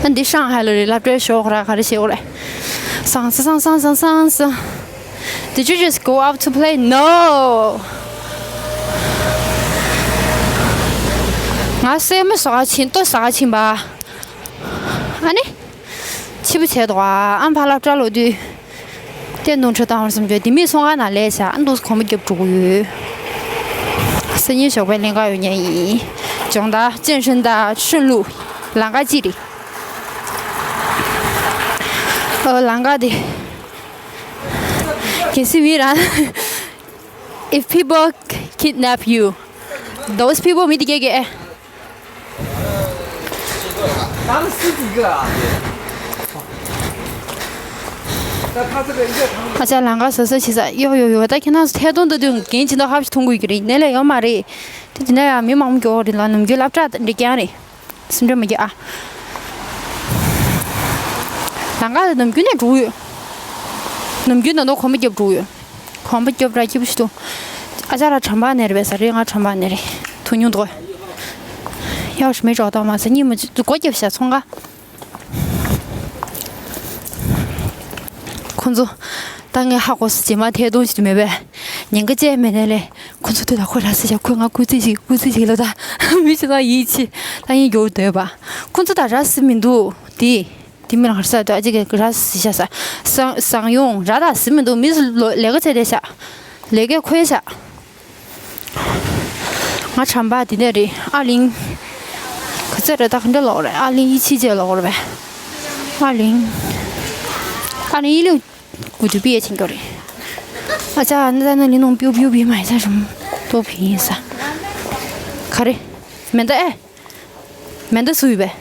ཨ་འདི་ཧྲང་ཧའེ་ལ་རེད། སློབ་གྲྭའི་ཞོགས་ར་ག་རེ་བྱེད་འོ་རེད། སང་སང་སང་སང་སང་སང་། Did you just go out to play? No. ང་སེམས་མ་ཟ་ག་ཕྱིན། ལྟོ་ཟ་ག་ཕྱིན་པ། ཨ་ནི། ཕྱི་པོ་བྱས་འདུག་ཨ། ཨ་ཕ་སློབ་གྲྭ་ལོག་དུས། ཏན་ཏན་ཁྲོ་དང་བར་སེམས་བྱོས་དེ་མིན་སོང་ང་ན་ལས་བྱ། ཨ་འདུག་གོམ་པ་རྒྱབ་འགྲོ་གི་ཡོད། སང་ཉིན་ཞོགས་པའི་ལེན་ག་ཡོད་ཉན་ཡིན། སྦྱོང་བརྡར་ཅན་ཧྲན་དང་ཧྲུན་ལུ། ལམ་ཁ་ཅི་རེད། ཨོ་ལམ་ཁ་དེ། Can see me run. If people kidnap you, those people མི་དེ་གས་གས། ཨ་ཅག་ལམ་ཁ་བཟོ་བཟོ་བྱེད་ས་ཡོ་ཡོ་ཡོ། ད་ཁྱེད་རང་ཚོ་ཐད་གཏོང་ལྟ་དུས་འགན་ཇི་ལྟར་ཧབ་ཞིག་མཐོང་དགོས་ཀྱི་རེད། ནས་ལས་ཡོད་མ་རེད། དེ་དེ་ན་ཡང་མི་མང་པོ་འགྱོ་རེད་ལ། ནམ་རྒྱུན་སློབ་གྲྭ་འདྲ་རྐྱང་རེད། སེམས་ཁྲལ་མ་རྒྱག་ཨ། ལམ་ཁ་དེ་ནམ་རྒྱུན་ནས་འགྲོ་གི་ཡོད། ནམ་རྒྱུན་ད་དུང་གོམ་པ་རྒྱབ་འགྲོ་གི་ཡོད། གོམ་པ་རྒྱབ་ར་སྐྱིད་པོ་ཞིག་འདུག་ཨ་ཅག་ར་གྲམ་པ་ནས་རེད་པས་ས་རེད། ང་གྲམ་པ་ནས་རེད། ཐུག་མྱོང་འདུག་ཡག་ཞིག་མེད་འགྲོ་ད་མ་ཟ་གཉིད་མ་སྒོ་རྒྱབ་ཤག་ཚོང་ཁང་། ཁོ་ཚོ་ད་ངས་ཧ་གོ་སོང་། རྗེས་མ་ཐད་གཏོང་ཞིག་མེད་པས་ཉེན་ཁ་ཅན་མེད་ནས་ལས། ཁོ་ཚོ་དུས་ད་ཁོ་ར་སི་ཞག་ཁོས་ང་སྐུལ་རྩིས་ཤིག་སྐུལ་རྩིས་ཤིག་ལོ་ད། མི་ཆེ་ད་ཡིད་ཆེས་ད་ཡིན་རྒྱུ་འདོད་པ། ཁོ་ཚོ་ད་ར་སི་མི་འདུག་དེ། དེ་མི་ལ་ཧར་ས་དུ་ཨ་ཅེ་གི་ར་སི་ཤ་ས། ས་ས་ཡོང་ར་ད་སི་མི་འདུག་མི་སུ་ལོ་ལས་ཀ་བྱས་ཏེ་ཤ། ལས་ཀའི་ཁོའི་ཤ། ང་གྲམ་པ་དེ་ནས་རེད། ཨ་ལིང་། ག་ཚོད་རེད། ད་ག་འདྲ་ལོག་རེད། ཨ་ལིང་ཡི་ཆི་ཅེ་ལོག་རེད་པས། ཨ་ལིང་། ཨ་ལིང་ཡི་ལིའུ་གུ་དུ་པི་ཡེ་ཆིན་གོ་རེད། ཨ་ཅག་ཨ་ནི་ད་ནི་ལི་ནོང་པིའུ་པིའུ་པི་མ་ཡི་ཚ་རུམ་ཏོ་པི་ཡིན་ས། ག་རེ། མེ་མདའ་ཨེ། མེ་མདའ་སུ་ཡོད་པས།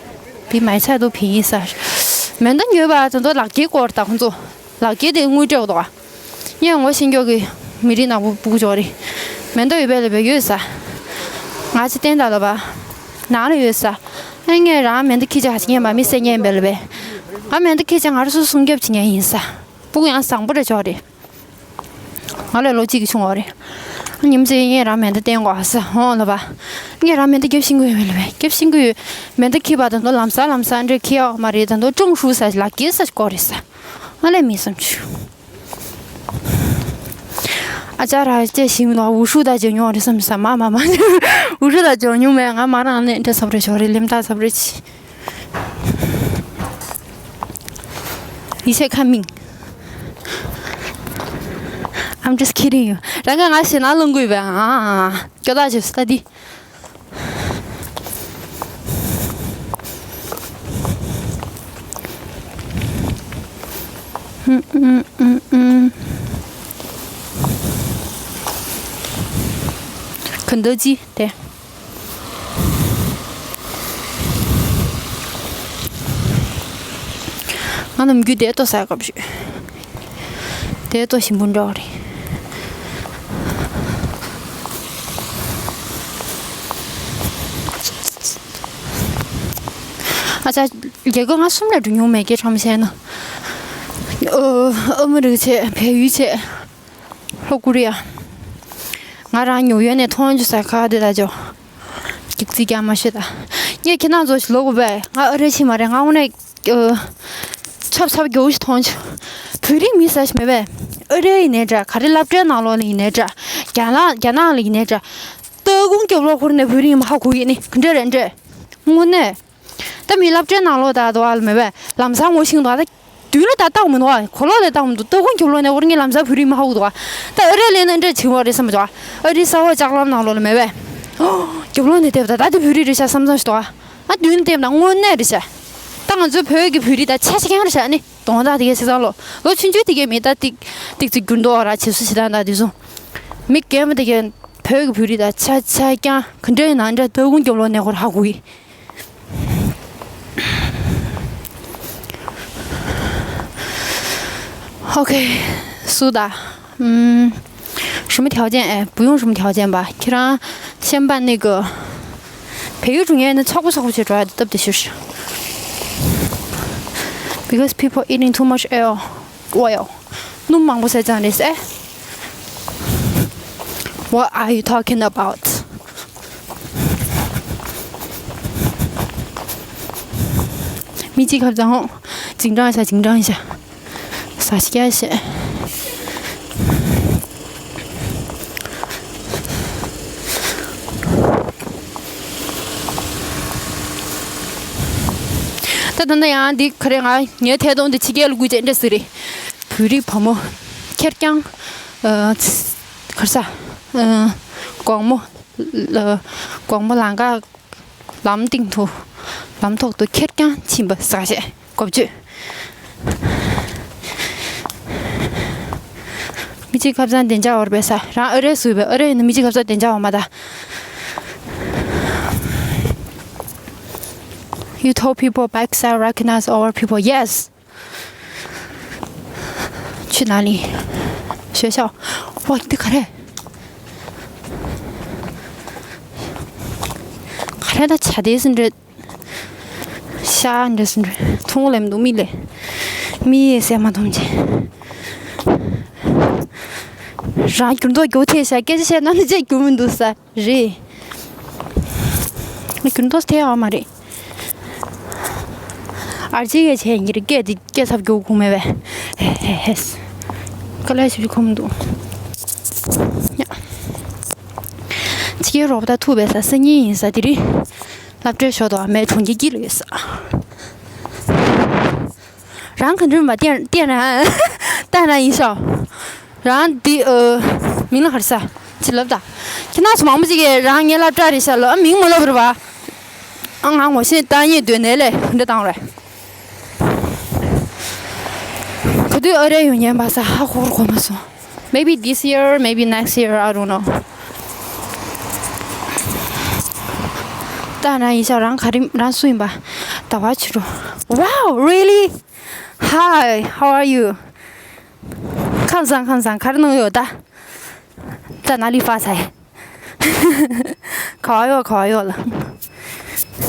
པི་མ་ཡི་ཚ་ཏོ་པི་ཡིན་ས། མེ་མདའ་ཉོས་པ་དེ་ཚོ་ལག་འཁྱེར་སྐོར་ད་ཁོང་ཚོ། ལག་འཁྱེར་དེ་དངུལ་སྤྲད་འདུག་ག་ངས་ངོ་ཤེས་མཁན་གྱི་མི་རིགས་ནག་པོ་སྤུ་གུ་ཅིག་ཡོད་རེད། མེ་མདའ་ཡོད་པས་ལབ་པས། ཡོད་ས། ང་ཅིག་བསྟན་དང་ལབ་པ། ནང་ལ་ཡོད་ས། ཨ་ངས་རང་མེ་མདའ་འཁྱེར་བྱས་ག་ཅིག་ཉན་པ་མི་བསད་ཉན་པས་ལབ་པས། ང་མེ་མདའ་འཁྱེར་བྱས་ང་རང་སོ་སོ་སྲུང་སྐྱོབ་བྱེད་མཁན་ཡིན་ས། སྤུ་གུ་ཡང་བཟང་པོ་རེ་ཅིག་ཡོད་རེད། ང་ལས་ལོ་གཅིག་གིས་ཆུང་བ་རེད། ཉིན་མཚན་ངས་རང་མེ་མདའ་བསྟན་དགོས་ས། འོང་ལབ་པ། ངས་རང་མེ་མདའ་རྒྱབ་ཤིང་གི་ཡོད་མེད་ལབ་པས། རྒྱབ་ཤིང་གི་ཡོད། མེ་མདའ་འཁྱེར་བ་དང་དོ་ལམ་སང་ལམ་སང་འདྲ་འཁྱེར་ཡོད་མ་རེད། ད་དོ་ཀྲུང་ཧྲུའུ་ས་ལག་འཁྱེར་ས་སྐོར་རེད་ས། ང་ལས་མི་བསམ་ཆུ། ཨ་ཅག་ར་ཅེ་ཞིམ་ལོ་ཝུ་ཧྲུའུ་ད་ཅེ་ཉོ་རེད་བསམ་ས། མ་མ་མ། ཝུ་ཧྲུའུ་ད་ཅེ་ཉོ་མེད། ང་མ་རང་ནས་འདྲ་ས་རེ་ཞོ་རེ་ལེམ་ད་ས་རེ་ཆི། ཡིད་ཆེས་ཁ་མིང་། I'm just kidding you. རང་ག་ང་ཞེ་ན་ལོང་གུས་པའི་ཨ་ཨ་ཨ་སྐྱོ་ད་ཅེ་སྟ་དི། ག་འདོད་ཅི་དེ། ང་ནམ་རྒྱུན་དེ་ལྟོ་ཟ་སྐབས་ཞུ། དེ་ལྟོ་ཞིམ་པོ་འདྲ་བ་རེད། ཨ་ཅག་རྒྱལ་ཁབ་ང་གསུམ་ལས་འགྲོ་མྱོང་མེད་ཀྱི་ཁྲོམ་ཤེས་ན། ཨ་མི་རི་ཀ་བྱས། བལ་ཡུལ་བྱས། ལྷོ་ཀོ་རི་ཡ། ང་རང་ཉོག་ཡོད་ནས་མཐོང་རྒྱུ་ས་ཁ་དེ་ད་ཅོ། རྒྱུག་རྩིས་ཀྱང་མ་ཤེས་ད། ངས་ཁྱེད་རང་ཚོ་ཞིག་ལོ་དགོས་པས། ང་ཨ་རི་ཕྱི་མ་རེད། ང་དངོས་གནས་ཆབ་ཆབ་རྒྱུག་ཞིག་མཐོང་རྒྱུ། བོད་རིགས་མི་ས་ཞིག་མེད་པས། ཨ་རི་ཡིན་ནའི་འདྲ། ག་རེ་སློབ་གྲྭའི་ནང་ལོགས་ལ་ཡིན་ནའི་འདྲ། རྒྱ་ནག་རྒྱ་ནག་ལ་ཡིན་ནའི་འདྲ། ལྟ་སྐུང་རྒྱབ་ལོགས་འཁོར་ནས་བོད་རིགས་ཡིན་པ་ཧ་གོ་ཡི་ནི་ག་འདྲ་རེད་འདྲ། དངོས་གནས། ད་མི་སློབ་གྲྭའི་ནང་ལོགས་ད་དོ་ཨ་ལ་མེད་པས། ལམ་སང་ངོ་ཤེས་འདུག་ད་མདུན་ལ་ད་བལྟ་མི་འདུག་གོ་ལོག་ལ་བལྟ་མི་འདུག་ལྟ་སྐུང་རྒྱབ་ལོགས་ནས་འོར་ངས་ལམ་སང་བོད་རིགས་མ་ཧ་གོ་འདུག་ད་ཨ་རི་ལ་ཡིན་ན་འདྲ་བྱེད་པ་རེད་བསམ་པ་འདུག་ཨ་རི་ས་འོག་ལྕགས་ལམ་ནང་ལོགས་ལ་མེད་པས། རྒྱབ་ལོགས་ནས་བལྟས་པ་ད་ད་དེ་བོད་རིགས་རེད་ཤག་བསམ་བསམ་ཞིག་འདུག་ཨ་མདུན་ལ་བལྟས་པ་ད་དངོས་གནས་རེད་ཤག་ད་ང་ཚོའི་བོད་ཀྱི་བོད་རིགས་ད་ཆ་ཆ་རྐྱང་རེད་ཤག་ནི་གདོང་ད་དེ་གའི་སེ་ཚང་ལོ་ལོ་ཆུང་ཆུང་དེ་གའི་མི་ད་ཏིག་ཏིག་ཙི་འགྱུར་མདོག་ར་བྱེད་སུ་ཞིག་ད་ད་དེ་ཚོ་མི་རྒན་མོ་དེ་གའི་བོད་ཀྱི་བོད་རིགས་ད་ཆ་ཆ་རྐྱང་ག་འདྲ་ཡིན་ན་འདྲ་ལྟ་སྐུང་རྒྱབ་ལོགས་ནས་ཁོ་ར་ཧ་གོ་གི། OK，苏达，嗯，什么条件？哎，不用什么条件吧。ཁྱེད་རང་先办那个培育种业的错不错不去抓的，对不对？就是，because people eating too much oil, oil. སྣུམ་མང་པོ་ཟས་ཙང་རེད་ཟེར། What are you talking about? མི་གཅིག་ཁབ་ཙང་ཧོ། ཅིང་ཀྲང་ཤ། ཅིང་ཀྲང་ཤ། ས་སྐྱ་ཤ། ད་ད་ནི་ཡང་འདི་ག་རེ་ང་ངའི་ཐད་གཏོང་འདི་ཕྱི་རྒྱལ་ལ་སྒུག་བྱས་འདྲ་ཟེར་རེད། བོད་རིགས་བུ་མོ་ཁེར་རྐྱང་ཨ་གར་ས་ཨ་དགོང་མོ་ཨ་དགོང་མོ་ལམ་ཁ་ལམ་སྟེང་དུ་ལམ་ཐོག་ཏུ་ཁེར་རྐྱང་ཕྱིན་པ་ཟ་བྱས་འགོ་བརྗོད། མི་གཅིག་ཁབ་ཚང་བདེ་འཇགས་འོར་བས་ས་རང་ཨ་རེ་སུ་བས་ཨ་རེ་ཡིན་ན་མི་གཅིག་ཁབ་ཚང་བདེ་འཇགས་འོ་མ་ད། You told people backside recognize our people. Yes. ཆུ་ནང་ལི། ཤོད་ཤོག་ཝ་འདི་ག་རེ། ག་རེ་ད་བྱ་དེ་སུ་འདྲ། ཤ་འདྲ་སུ་འདྲ་ཐུང་ལེམ་འདུག་མི་ལེ། མི་སེ་མ་ཐོང་ཆེ། རང་འགྱུར་མདོག་མགྱོགས་ཐེ་ཤ་སྐད་ཆ་བཤད་ན་ནི་ཅེ་འགྱུར་མི་འདུག་ས། རེད། ང་འགྱུར་མདོག་ཐེ་ཡོད་མ་རེད། ཨར་ཅི་གེ་བྱས་ཡིན་གྱི་རེད། སྐད་འདི་སྐད་ཚབ་རྒྱུ་ཁུངས་མེད་པས། ཧེ་ཧེ་ཧེ། ཀ་ལ་ཞིབ་ཞིབ་ཁུངས་མི་འདུག་ཡ། ཕྱི་རྒྱལ་རོགས་པ་ཐུག་པའི་ས་སང་ཉིན་ཡིན་ས་དེ་རིང་། སློབ་གྲྭའི་ཞོར་དུ་ཨ་མའི་གྲོང་ཁྱེར་དཀྱིལ་ལ་ཡོད་ས། རང་ག་འདྲ་མ་བསྟན་བསྟན་ར་བསྟན་ར་ཡིན་ཤག་རང་འདི་ཨ་མིང་ལ་ག་རེ་ཟ། ཅི་ལབ་ད། ཁྱེད་རང་ཚོ་མང་པོ་ཅིག་གིས་རང་ངའི་སློབ་གྲྭ་རེད་ཤག་ལབ། ཨ་མིང་མ་ལབ་རེད་བ། ཨ། ང་ངོ་ཤེས་ལྟ་ཉེས་སྡོད་ནས་ལས་འདི་བཏང་རེད། ག་དུས་ཨ་རི་ཡོང་ཉན་པ་ས་ཧ་ཧོར་གོ་མ་སོང་། Maybe this year, maybe next year, I don't know. ད་ན་ཡིན་ཤག་རང་ག་རེ་རང་སུ་ཡིན་པ། ད་བ་ཆུ་རུ། Wow, really? Hi, how are you? ཁམས་བཟང་ཁམས་བཟང་། ག་རེ་གནང་ཡོད་ད། ད་ན་ལི་ཧྥ་ཚའི། ག་བ་ཡོད་ག་བ་ཡོད་ལ།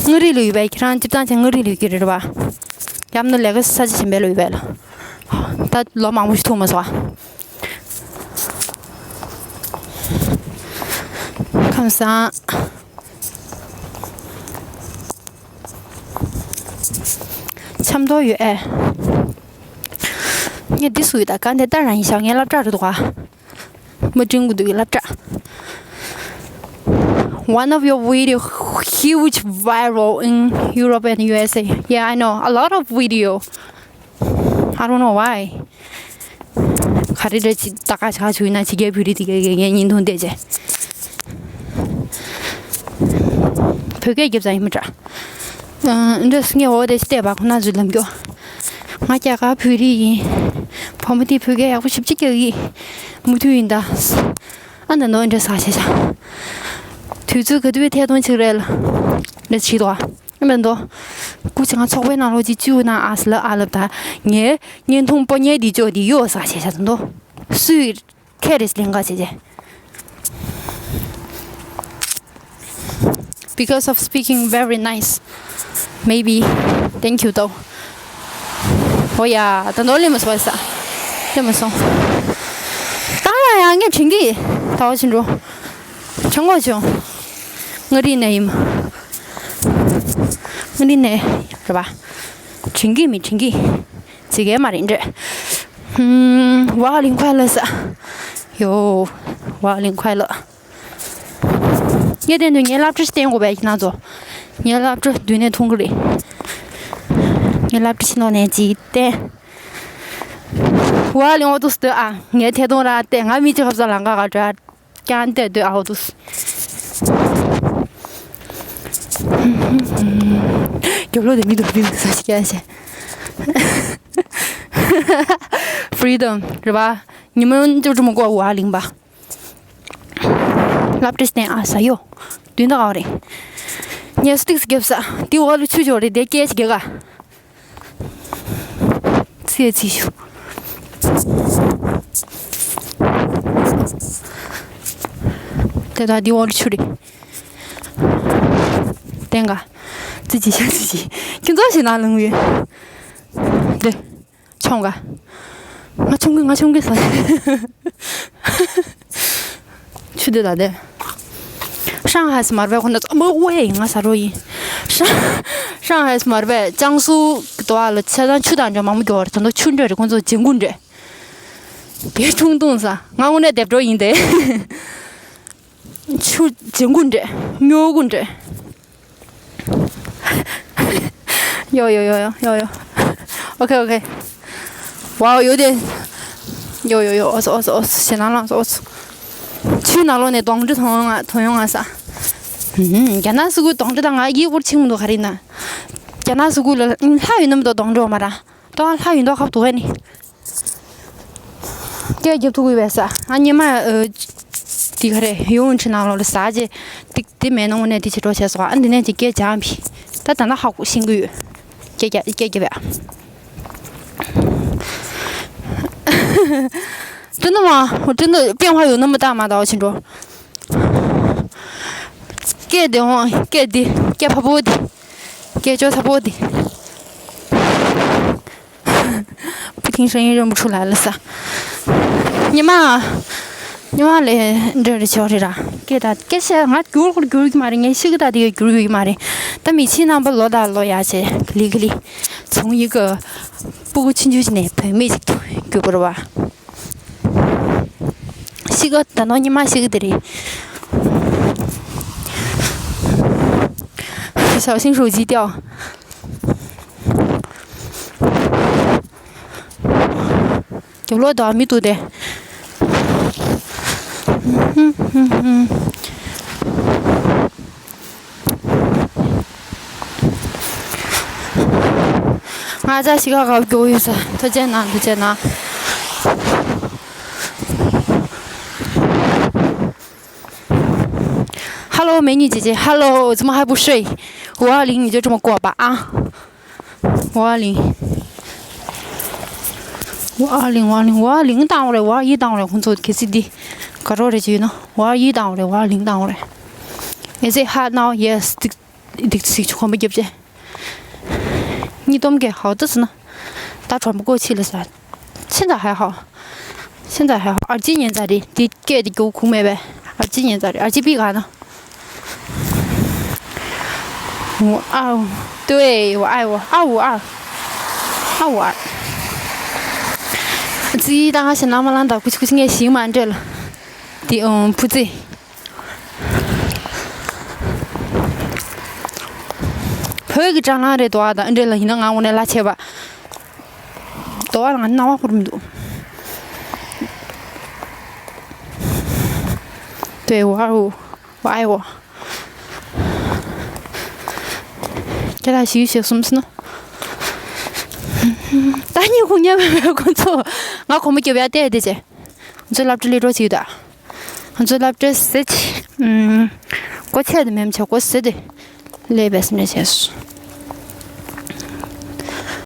མངའ་རིས་ལ་ཡོད་པའི་ཁྱེད་རང་སྤྱིར་བཏང་ཆེ་མངའ་རིས་ལ་ཡོད་ཀྱི་རེད་བ། ཡང་ན་ལས་ཀ་ས་ཆ་གཞན་པའི་ལ་ཡོད་པའི་ལ། ད་ལོ་མང་པོ་ཞིག་ཐུག་མ་སོང་བ། ཁམས་བཟང་། ཆབ་མདོ་ཡོད་ཨེ། ངས་འདི་སུ་ཡོད་ད་ག་འདི་ལྟར་རང་ཡིན་ཤག་ངའི་སློབ་གྲྭ་རེད་འདུག་ག་མ་བསྒྲིགས་དགོས་འདུག་གི་སློབ་གྲྭ། One of your video huge viral in Europe and U S A. Yeah, I know. A lot of video. I don't know why. ག་རེ་རེད་ཅི་ད་ག་ཆ་ཆུ་ཡིན་ན་ཕྱི་རྒྱལ་བོད་རིགས་དེ་གས་ངས་བརྙན་ཐུང་བལྟས་རྗེས། བོད་སྐད་རྒྱབ་ཙང་ཡིན་མི་འདྲ། ཨ། འདྲ་སི་ངས་འོ་དེ་བལྟས་པ་ཁོ་ན་ཚོའི་ལམ་རྒྱུ། ང་རྒྱ་གར་བོད་རིགས་ཡིན། བུ་མོ་དེ་བོད་སྐད་ཡག་པོ་ཞིབ་ཅིག་རྒྱག་གི། མུ་མཐུད་ཡིན་ད། ཨ་ན་ནོ་འདྲ་ས་བྱས་བྱ། དུས་ཚོད་ག་དུས་ཐད་གཏོང་ཆིག་རེད་ལ། འདྲ་བྱེད་དོ། ཨ་མེད་འདོ། སྐུ་ཆེ་ང་ཚོགས་པའི་ནང་ལོགས་ཀྱི་བཅུ་ན་ཨ་སི་ལ་ཨ་ལབ་ད། ངའི་བརྙན་ཐུང་སྤོ་ཉལ་འདི་ཅོ་འདི་གཡོ་ས་བྱས་བྱ་འདོ། སུས་ཁེ་རེས་ལེན་ག་བྱས་བྱས། Because of speaking very nice. Maybe. Thank you, though. ཨོ་ཡ། ད་ནོར་ལེ་མ་སོང་ས། ལེ་མ་སོང་། ད་ཡ་ཡ་ངས་དྲན་གི། ད་བ་ཕྱིན་འགྲོ། ཆང་གོ་བྱུང་། མངའ་རིས་ནས་ཡིན། མངའ་རིས་ནས་རེད་པ། དྲན་གི་མི་དྲན་གི། ཅི་གས་མ་རེད་འདྲ། ཧུམ། ཝ་ལིང་ཁ་ལ་ས། ཡོ། ཝ་ལིང་ཁ་ལ། ངས་བསྟན་དུས་ངའི་སློབ་གྲྭ་ཞིག་བསྟན་དགོས་པས་ཁྱེད་རང་ཚོ། ངའི་སློབ་གྲྭ་མདུན་ནས་མཐོང་གི་རེད། ངའི་སློབ་གྲྭ་ཕྱི་ལོགས་ནས་ཅིག་བསྟན། ཝ་ལིང་འོ་དུ་སྟོད་ཨ། ངའི་ཐད་གཏོང་ར་བལྟས། ང་མི་གཅིག་ཁབ་ས་ལང་ཀ་ག་འདྲ་ཀྱང་བལྟས་སྟོད་ཨ་འོ་དུ། རྒྱབ་ལོགས་དེ་མི་འདུག་མི་འདུག་ས་ཞིག་ཀྱང་བཤད། Freedom རེད་པ། ཉི་མ་ཅོ་ཅོ་མོ་ཀོ་ཝ་ལིང་པ། སློབ་གྲྭ་བསྟན་ཨ་ས་ཡོ། མདུན་དག་རེད། ངས་སུ་ཏིག་སི་རྒྱབ་ས་དེ་འོག་ལ་ཆུ་ཆོག་རེད་དེ་སྐད་ཅིག་རྒྱག་ག་ཚིག་ཚིག་ཞུ། དེ་དག་དེ་འོག་ལ་ཆུ་རེད། བསྟན་ག་ཙི་ཅི་ཤ་ཙི་ཅི། ཁྱོད་ཚོ་ཞིག་ནང་ལངས་ཡོད། དེ། ཆོང་ག་ང་ཆོང་གི་ང་ཆོང་གི་ས། ཆུ་དེ་ད་དེ། ཧྲང་ཧའེ་སི་མར་བས་ཁོ་ན་ཙམ་པོ་ཝེ་ཡིན་ང་ས་རོ་ཡིན། ཧྲང་ཧྲང་ཧའེ་སི་མར་བས་ཅང་སུ་གི་དོ་བ་ལ་ཆ་ཚང་ཆུ་དང་འདྲ་མང་མོ་རྒྱོ་བར་ད་དུང་ཆུ་འདྲ་རེད་ཁོ་ཚོ་ལྗང་གུ་འདྲ། དེ་ཁྲུང་ཐུང་ས་ང་དངོས་གནས་སྡེབ་གྲོགས་ཡིན་ཏེ། ཆུ་ལྗང་གུ་འདྲ་སྨྱུ་གུ་འདྲ། ཡོ་ཡོ་ཡོ་ཡོ་ཡོ། ཨོ་ཁེ་ཨོ་ཁེ། ཝའོ་ཡོ་དེ། ཡོ་ཡོ་ཡོ་ཨོ་སོ་ཨོ་སོ་ཨོ་སོ་ཞེ་ནང་ལངས་སོ་ཨོ་སོ། ཆུའི་ནང་ལོགས་ནས་གདོང་འདྲེ་མཐོང་ཡོང་ང་མཐོང་ཡོང་ང་ས། ཧུམ་རྒྱ་ནག་སུ་ཁུལ་གདོང་འདྲེ་དང་ང་གི་སྐོར་ཆིག་མི་འདུག་ག་རེ་ན། རྒྱ་ནག་སུ་ཁུལ་ལ་ལྷ་ཡོད་ནམ་འདུག་གདོང་འདྲེ་འོ་མ་ར། ཏོ་ལྷ་ཡོད་མདོག་ཁབ་འདུག་ག་ནི། སྐད་རྒྱབ་ཐུབ་ཀྱི་ཡོད་པས་ས། ཨ་ཉི་མ་ཨ། དེ་ག་རེ་ཡོང་ཁྲི་ནང་ལོགས་ལ་ཟ་རྗེས་ཏིག་དེ་མེད་ན་དངོས་གནས་དེ་བྱེད་གྲོགས་བྱས་སོང་ཨ་འདི་ནས་ཅིག་སྐད་སྦྱང་བི། ད་ད་ན་ཧ་གོ་ཤེས་ཀྱི་ཡོད། སྐད་རྒྱབ་སྐད་རྒྱབ་ཡ། ཏི་ནུ་མ་ཏི་ནུ་པེན་ཧ་ཡོད་ནུ་མ་ད་མ་ད་བ་ཕྱིན་འགྲོ། སྐད་དེ་འོང་སྐད་དེ་སྐད་ཕ་པོ་དེ། སྐད་ཅོ་ཚ་པོ་དེ། བུ་ཐིང་ཧྲེང་ཡིན་རིན་པོ་ཆུ་ལ་ལ་ས། ཉི་མ། ཉི་མ་ལས་འདྲ་རེ་ཆོག་རེ་ར། སྐད་ད་སྐད་ཆ་ང་སྒྱུར་ཁུར་སྒྱུར་གི་མ་རེད་ངས་ཤི་གི་ད་དེ་ག་སྒྱུར་ཡོད་གི་མ་རེད། ད་མི་ཕྱི་ནང་པ་ལོ་ད་ལོ་ཡ་ཆེ་ག་ལི་ག་ལི། ཚོང་ཡི་གི་སྤུ་གུ་ཆུང་ཆུང་ཅིག་ནས་བུད་མེད་ཅིག་ཏུ་གྱུར་པ་རེད་བ། ཤི་གི་ད་ནོ་ཉི་མ་ཤི་གི་དེ་རེད། 小心手机掉。 རྒྱབ་ལོགས་དང་མི་འདུག་སྟེ། ཨ་ཅག་ཤི་ཁ་གབ་མགྱོགས་ཡོད་ས། ཐུགས་རྗེ་གནང་། ཐུགས་རྗེ་གནང་། ཧ་ལོ་མེ་ཉིན་ཅེ་ཅེ། ཧ་ལོ་ཙི་མ་ཧ་པུ་ཧྲེ། ཝ་ལིང་ཉི་ཅོ་ཅོ་མ་ཀོ་པ་ཨ། ཝ་ལིང་། ཝ་ལིང་ཝ་ལིང་ཝ་ལིང་བཏང་བ་རེད། ཝ་ཡི་བཏང་བ་རེད། ཁོང་ཚོ་གལ་སྲིད་འདི་ག་རོ་རེད་ཅེ་ཡོད་ན་ཝ་ཡི་བཏང་བ་རེད། ཝ་ལིང་བཏང་བ་རེད། Is it hot now? Yes. སྡིག་སྡིག་སྡིག་ཆུ་གོམ་པ་རྒྱབ་ཅེ། གཉིས་སྟོང་གི་ཧའོ་ཏི་སི་ན། ད་གྲོམ་པ་ཀོ་ཆི་ལ་ས། 现在还好。现在还好。 ཨར་ཅི་ཉན་ཙ་རེད། འདི་སྐད་དེ་རྒྱུ་ཁུག་མེད་པས། ཨར་ཅི་ཉན་ཙ་རེད། ཨར་ཅི་པི་ག་ན། 我爱我。对，我爱我。二五二。二五二。 ཙི་ད་ང་ཞེ་ན་མ་ལང་ད་ཁུ་ཆི་ཁུ་ཆི་ངས་ཞིག་མ་འདྲེ་ལ། དེ་ཨང་བུ་ཙི། བོད་ཀྱི་སྤྲང་ལང་རེད་དོ། ཨ་ད་འདྲེ་ལ་ཡིན་ན་ང་དངོས་གནས་ལ་ཆེ་བ། དོ་ཨ་ང་སྣང་བ་ཁུར་མི་འདུག 对，我爱我。 ཁྱེད་རང་ཞིག་ཞིག་གསུམ་སོང་ན། ད་ཉིད་ཁོང་མཉམ་མེད་པའི་ཁོང་ཚོ། ང་གོམ་པ་རྒྱབ་ཡ་བལྟས་བསྡད་ཅེ། ང་ཚོའི་སློབ་གྲྭ་ལས་གྲོགས་ཅིག་ཡོད་ད། ང་ཚོའི་སློབ་གྲྭའི་ཟེར་ཅིག་ཨུམ། སྒོ་ཕྱེ་དེ་མེམ་ཆེ་སྒོ་ཟེར་དེ། ལས་བས་སེམས་ནས་བྱས་སོ།